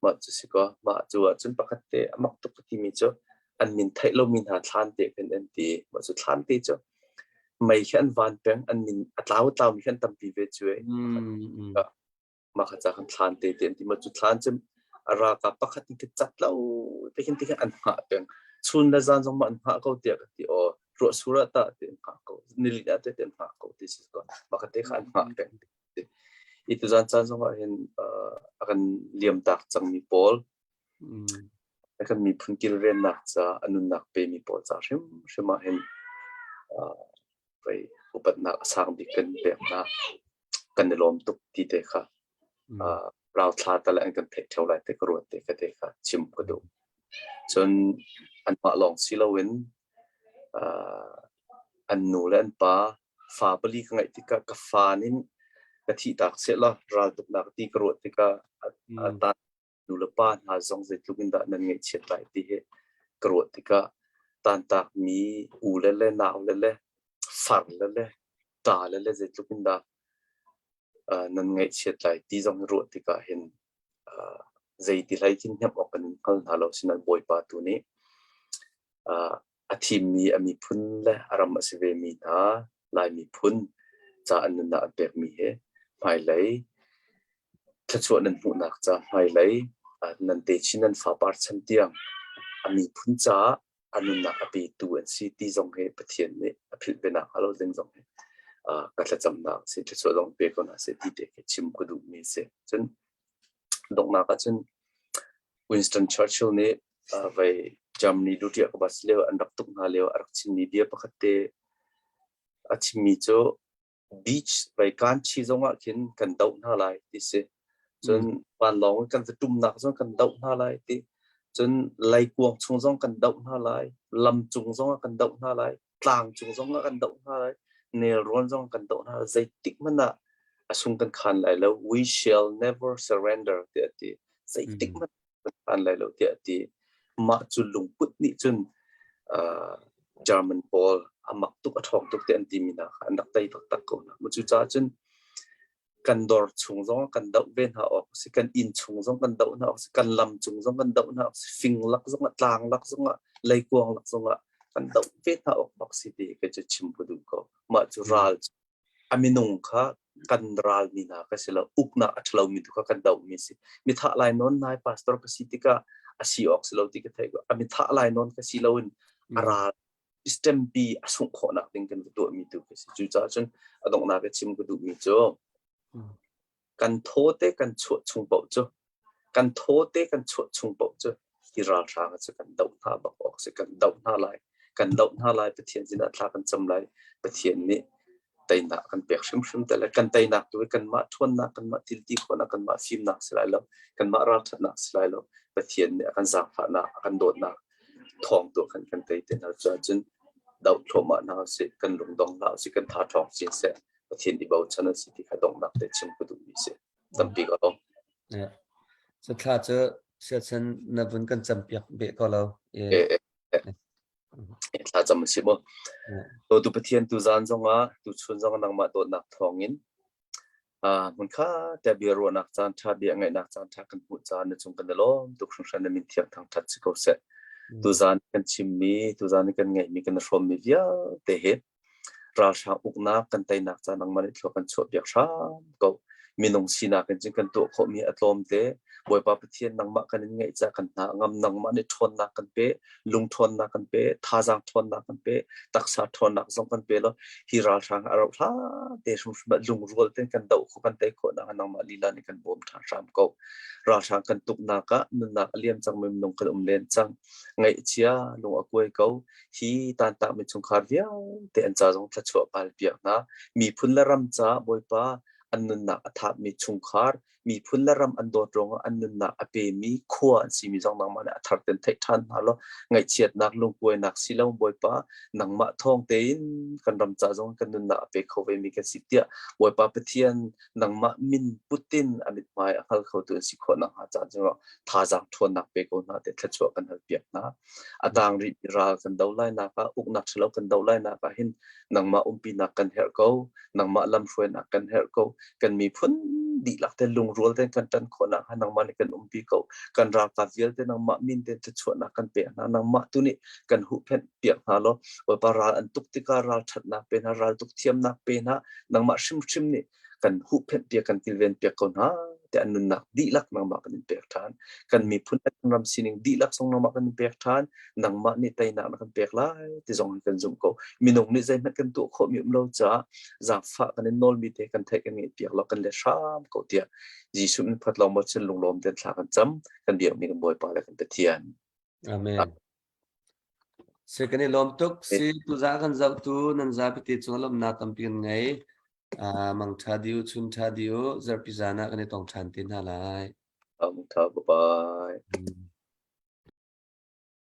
Speaker 2: Mah cu si kaw mah cu ahcun pakhat te a mak tuk ka timi cu an min theih lomi hna thlan te khin an ti. Mah cu thlan te cu mei khi an van peng an min a tlau a tlaumi khi an tampi ve cu ei. Mah kha ca khan thlan te te an ti. Mah cu thlan cu a ralkap pakhat in khi cat lo te khin ti khin an hngah peng. Chun le zan zong ma an hngah ko tiah ka ti. Aw ruah sur ah tah ti an hngah ko. Nilin ah te an hngah ko ti si ko. Mah kha te kha an hngah peng. I tuzan caan zongah hin a kan liamtak cangmi pawl, a kan miphun kilvennak ca a nunnak pemi pawl ca hrimhrim ah hin vei upatnak a sang bik kan pek hna. Kan i lawm tuk ti te kha rauthla tal an kan theih ṭheo lai te ka ruat te ka te kha chim ka duh. Cun anmah lawng si loin an nu le an pa fa pali ka ngeih tikah ka fa nin ka thihtak sehlaw raltuknak ti ka ruah tikah a ta nu le pa hna zong zeitluk in dah nan ngaihchiat lai ti hi ka ruah tikah tantakmi u le le nau le le far le le ṭa le le zeitluk in dah nan ngaihchiat lai ti zong hi ruah tikah hin zeiti hlei khin hnemh awk kan in hngal hna lo sinain Bawipa tu nih a thimmi a miphun le a ram a si vemi hna Lai miphun ca an nunnak an pekmi hi hmailei thluachuah nan hmuhnak ca hmailei nan techin nan fapar chan tiang a miphun caah a nunnak a petu an si ti zong hi Pathian nih a philh ve nak hnga lo ding zong hi ka thlacamnak a si thluachuah zong pe ko hna seh ti te khi chim ka duhmi a si. Cun donghnak ah cun Winston Churchill nih vei Germany duty ka bus lio an rak tuk hna lio a rak chimmi bia pakhat te a chimmi cu beach vei kanchi zongah khin kan doh hna lai ti si. Cun vanlawng in kan va ṭumnak zong kan doh hna lai ti. Cun leikuang chung zong kan doh hna lai, lam cung zongah kan doh hna lai, tlang cung zongah kan doh hna lai, nelrawn zong kan doh hna lai. Zeitik hmanh ah a sung kan khan lai lo. We shall never surrender tiah a ti. Zeitik hmanh kan khan lai lo tiah a ti. Mah cu lungput nih cun German pawl a mak tuk a ṭhawng tuk tiah an timi hna kha an rak tei taktak ko hna. Cucaah cun kan dawr chung zong kan doh ve hna awk a si, kan inn chung zong kan doh hna awk a si, kan lam cung zong kan doh hna awk a si, fing lak zongah, tlang lak zongah, leikuang lak zongah kan doh ve hna awk bak si ti hi cu chim ka duh ko. Mah cu ral a minung kha kan ralmi hna ka si lo, uknak a ṭhalomi tu kha kan dohmi si. Mithah lai nawn nai pastor ka si tikah a si awk si lo ti ka theih ko. A mithah lai nawn ka si loin a ral system pi a sungh khawhnak ding kan va tuahmi tu ka si. Cucaah cun a donghnak i chim ka duhmi cu kan thaw te kan chuah chung paoh cu kan thaw te kan chuah chung paoh cu hi ralhrang cu kan doh hna bak awk si kan doh hna lai kan doh hna lai Pathian sinah thla kan cam lai Pathian nih teinak kan pek hrimhrim te lai kan teinak tu hi kanmah ṭhawnnak kanmah thilti khawhnak kanmah fimnak si lai lo kanmah ralṭhatnak si lai lo Pathian nih a kan zaangfahnak a kan dawtnak thawng tu khan kan tei te hna cun doh thluahmah hna usih kan lungdong hna usih kan tha ṭhawng chin seh Pathian i bochan an si ti kha donghnak te chim ka duhmi si tampi ka lawm.
Speaker 1: Yeah. So thla cu siachan na vun kan campiak beh ko lo.
Speaker 2: Thla cam a si maw? Tu Pathian tu zan zongah tu chun zong nangmah dawtnak thawngin hmun kha te bia ruahnak caan ṭha bia ngaihnak caan ṭha kan hmuh caan na cung kan i lawm tuk hringhran na min thiang thangṭhat si ko seh. Tu zan kan chimmi tu zan kan ngeihmi kan hrawmmi vialte hi ralhrang uknak kan teinak ca nangmah nih thlua kan chuahpiak hram ko. Minung sinak in cun kan tuah khawhmi a tlawm te. Bawipa Pathian nangmah kan in ngaih ca kan hna ngam nangmah nih ṭhawnnak kan pe, lung ṭhawnnak kan pe, thazaang ṭhawnnak kan pe, taksa ṭhawnnak zong kan pe law hi ralhrang a rauh hlan te hrimhrim ah lungrual tein kan doh khawh kan tei khawh nak nangmah lila nih kan bawm ṭhan hram ko. Ralhrang kan tuknak ah nunnak a liam cang mi minung kan um len cang. Ngaihchia lung a kuai ko. Hi tantakmi chungkhar vialte an ca zong thluachuah pal piak hna. Miphun le ram ca Bawipa an nunnak a thapmi chungkhar miphun le ram an dawt ruangah an nunnak a pemi khua an simi zong nangmah nih a thar ten theih ṭhan hna law ngaihchiatnak lungkuainak si lo Bawipa nangmah thawng tein kan ram ca zong kan nunnak a pe kho vemi kan si tiah Bawipa Pathian nangmah min putin a mithmai a hngal khotu an si khawh nakhnga ca cungah thazaang ṭhawnnak pe ko hna te thluachuah kan hal piak hna. A tang rih ral kan do lai nak ah uknak ṭhalo kan do lai nak ah hin nangmah umpinak kan herh ko nangmah lamhruainak kan herh ko kan miphun dihlak te lungrual tein kan ṭan khawh nakhnga nangmah nih kan umpi ko kan ralkap vialte nangmah min tein thluachuahnak kan pek hna nangmah tu nih kan huhphenh piak hna law Bawipa ral an tuk tikah ral ṭhatnak pe hna ral tuk thiamnak pe hna nangmah hrimhrim nih kan huhphenh piak kan kilven piak ko hna te an nunnak dihlak nangmah kan in pek ṭhan kan miphun kan ram sining dihlak zong nangmah kan in pek ṭhan nangmah nih teinak na kan pek lai ti zong kan zumh ko minung nih zeihmanh kan tuah khawh mi um lo caah zaangfah kan in nawlmi te kan theih kan ngeih piak lo kan let hram ko tiah Jesuh min phat lawng maw chin lunglawm ten thla kan cam kan biakmi kan Bawipa le kan Pathian
Speaker 1: Amen. Si kan i lawm tuk. Si tuza kan zohtu nan zapi te cung lawmnak tampi kan ngei. Mang ṭha diu, chun ṭha diu, zarhpi zan ah kan i tong ṭhan te hna lai.
Speaker 2: Mang ṭha, bye bye.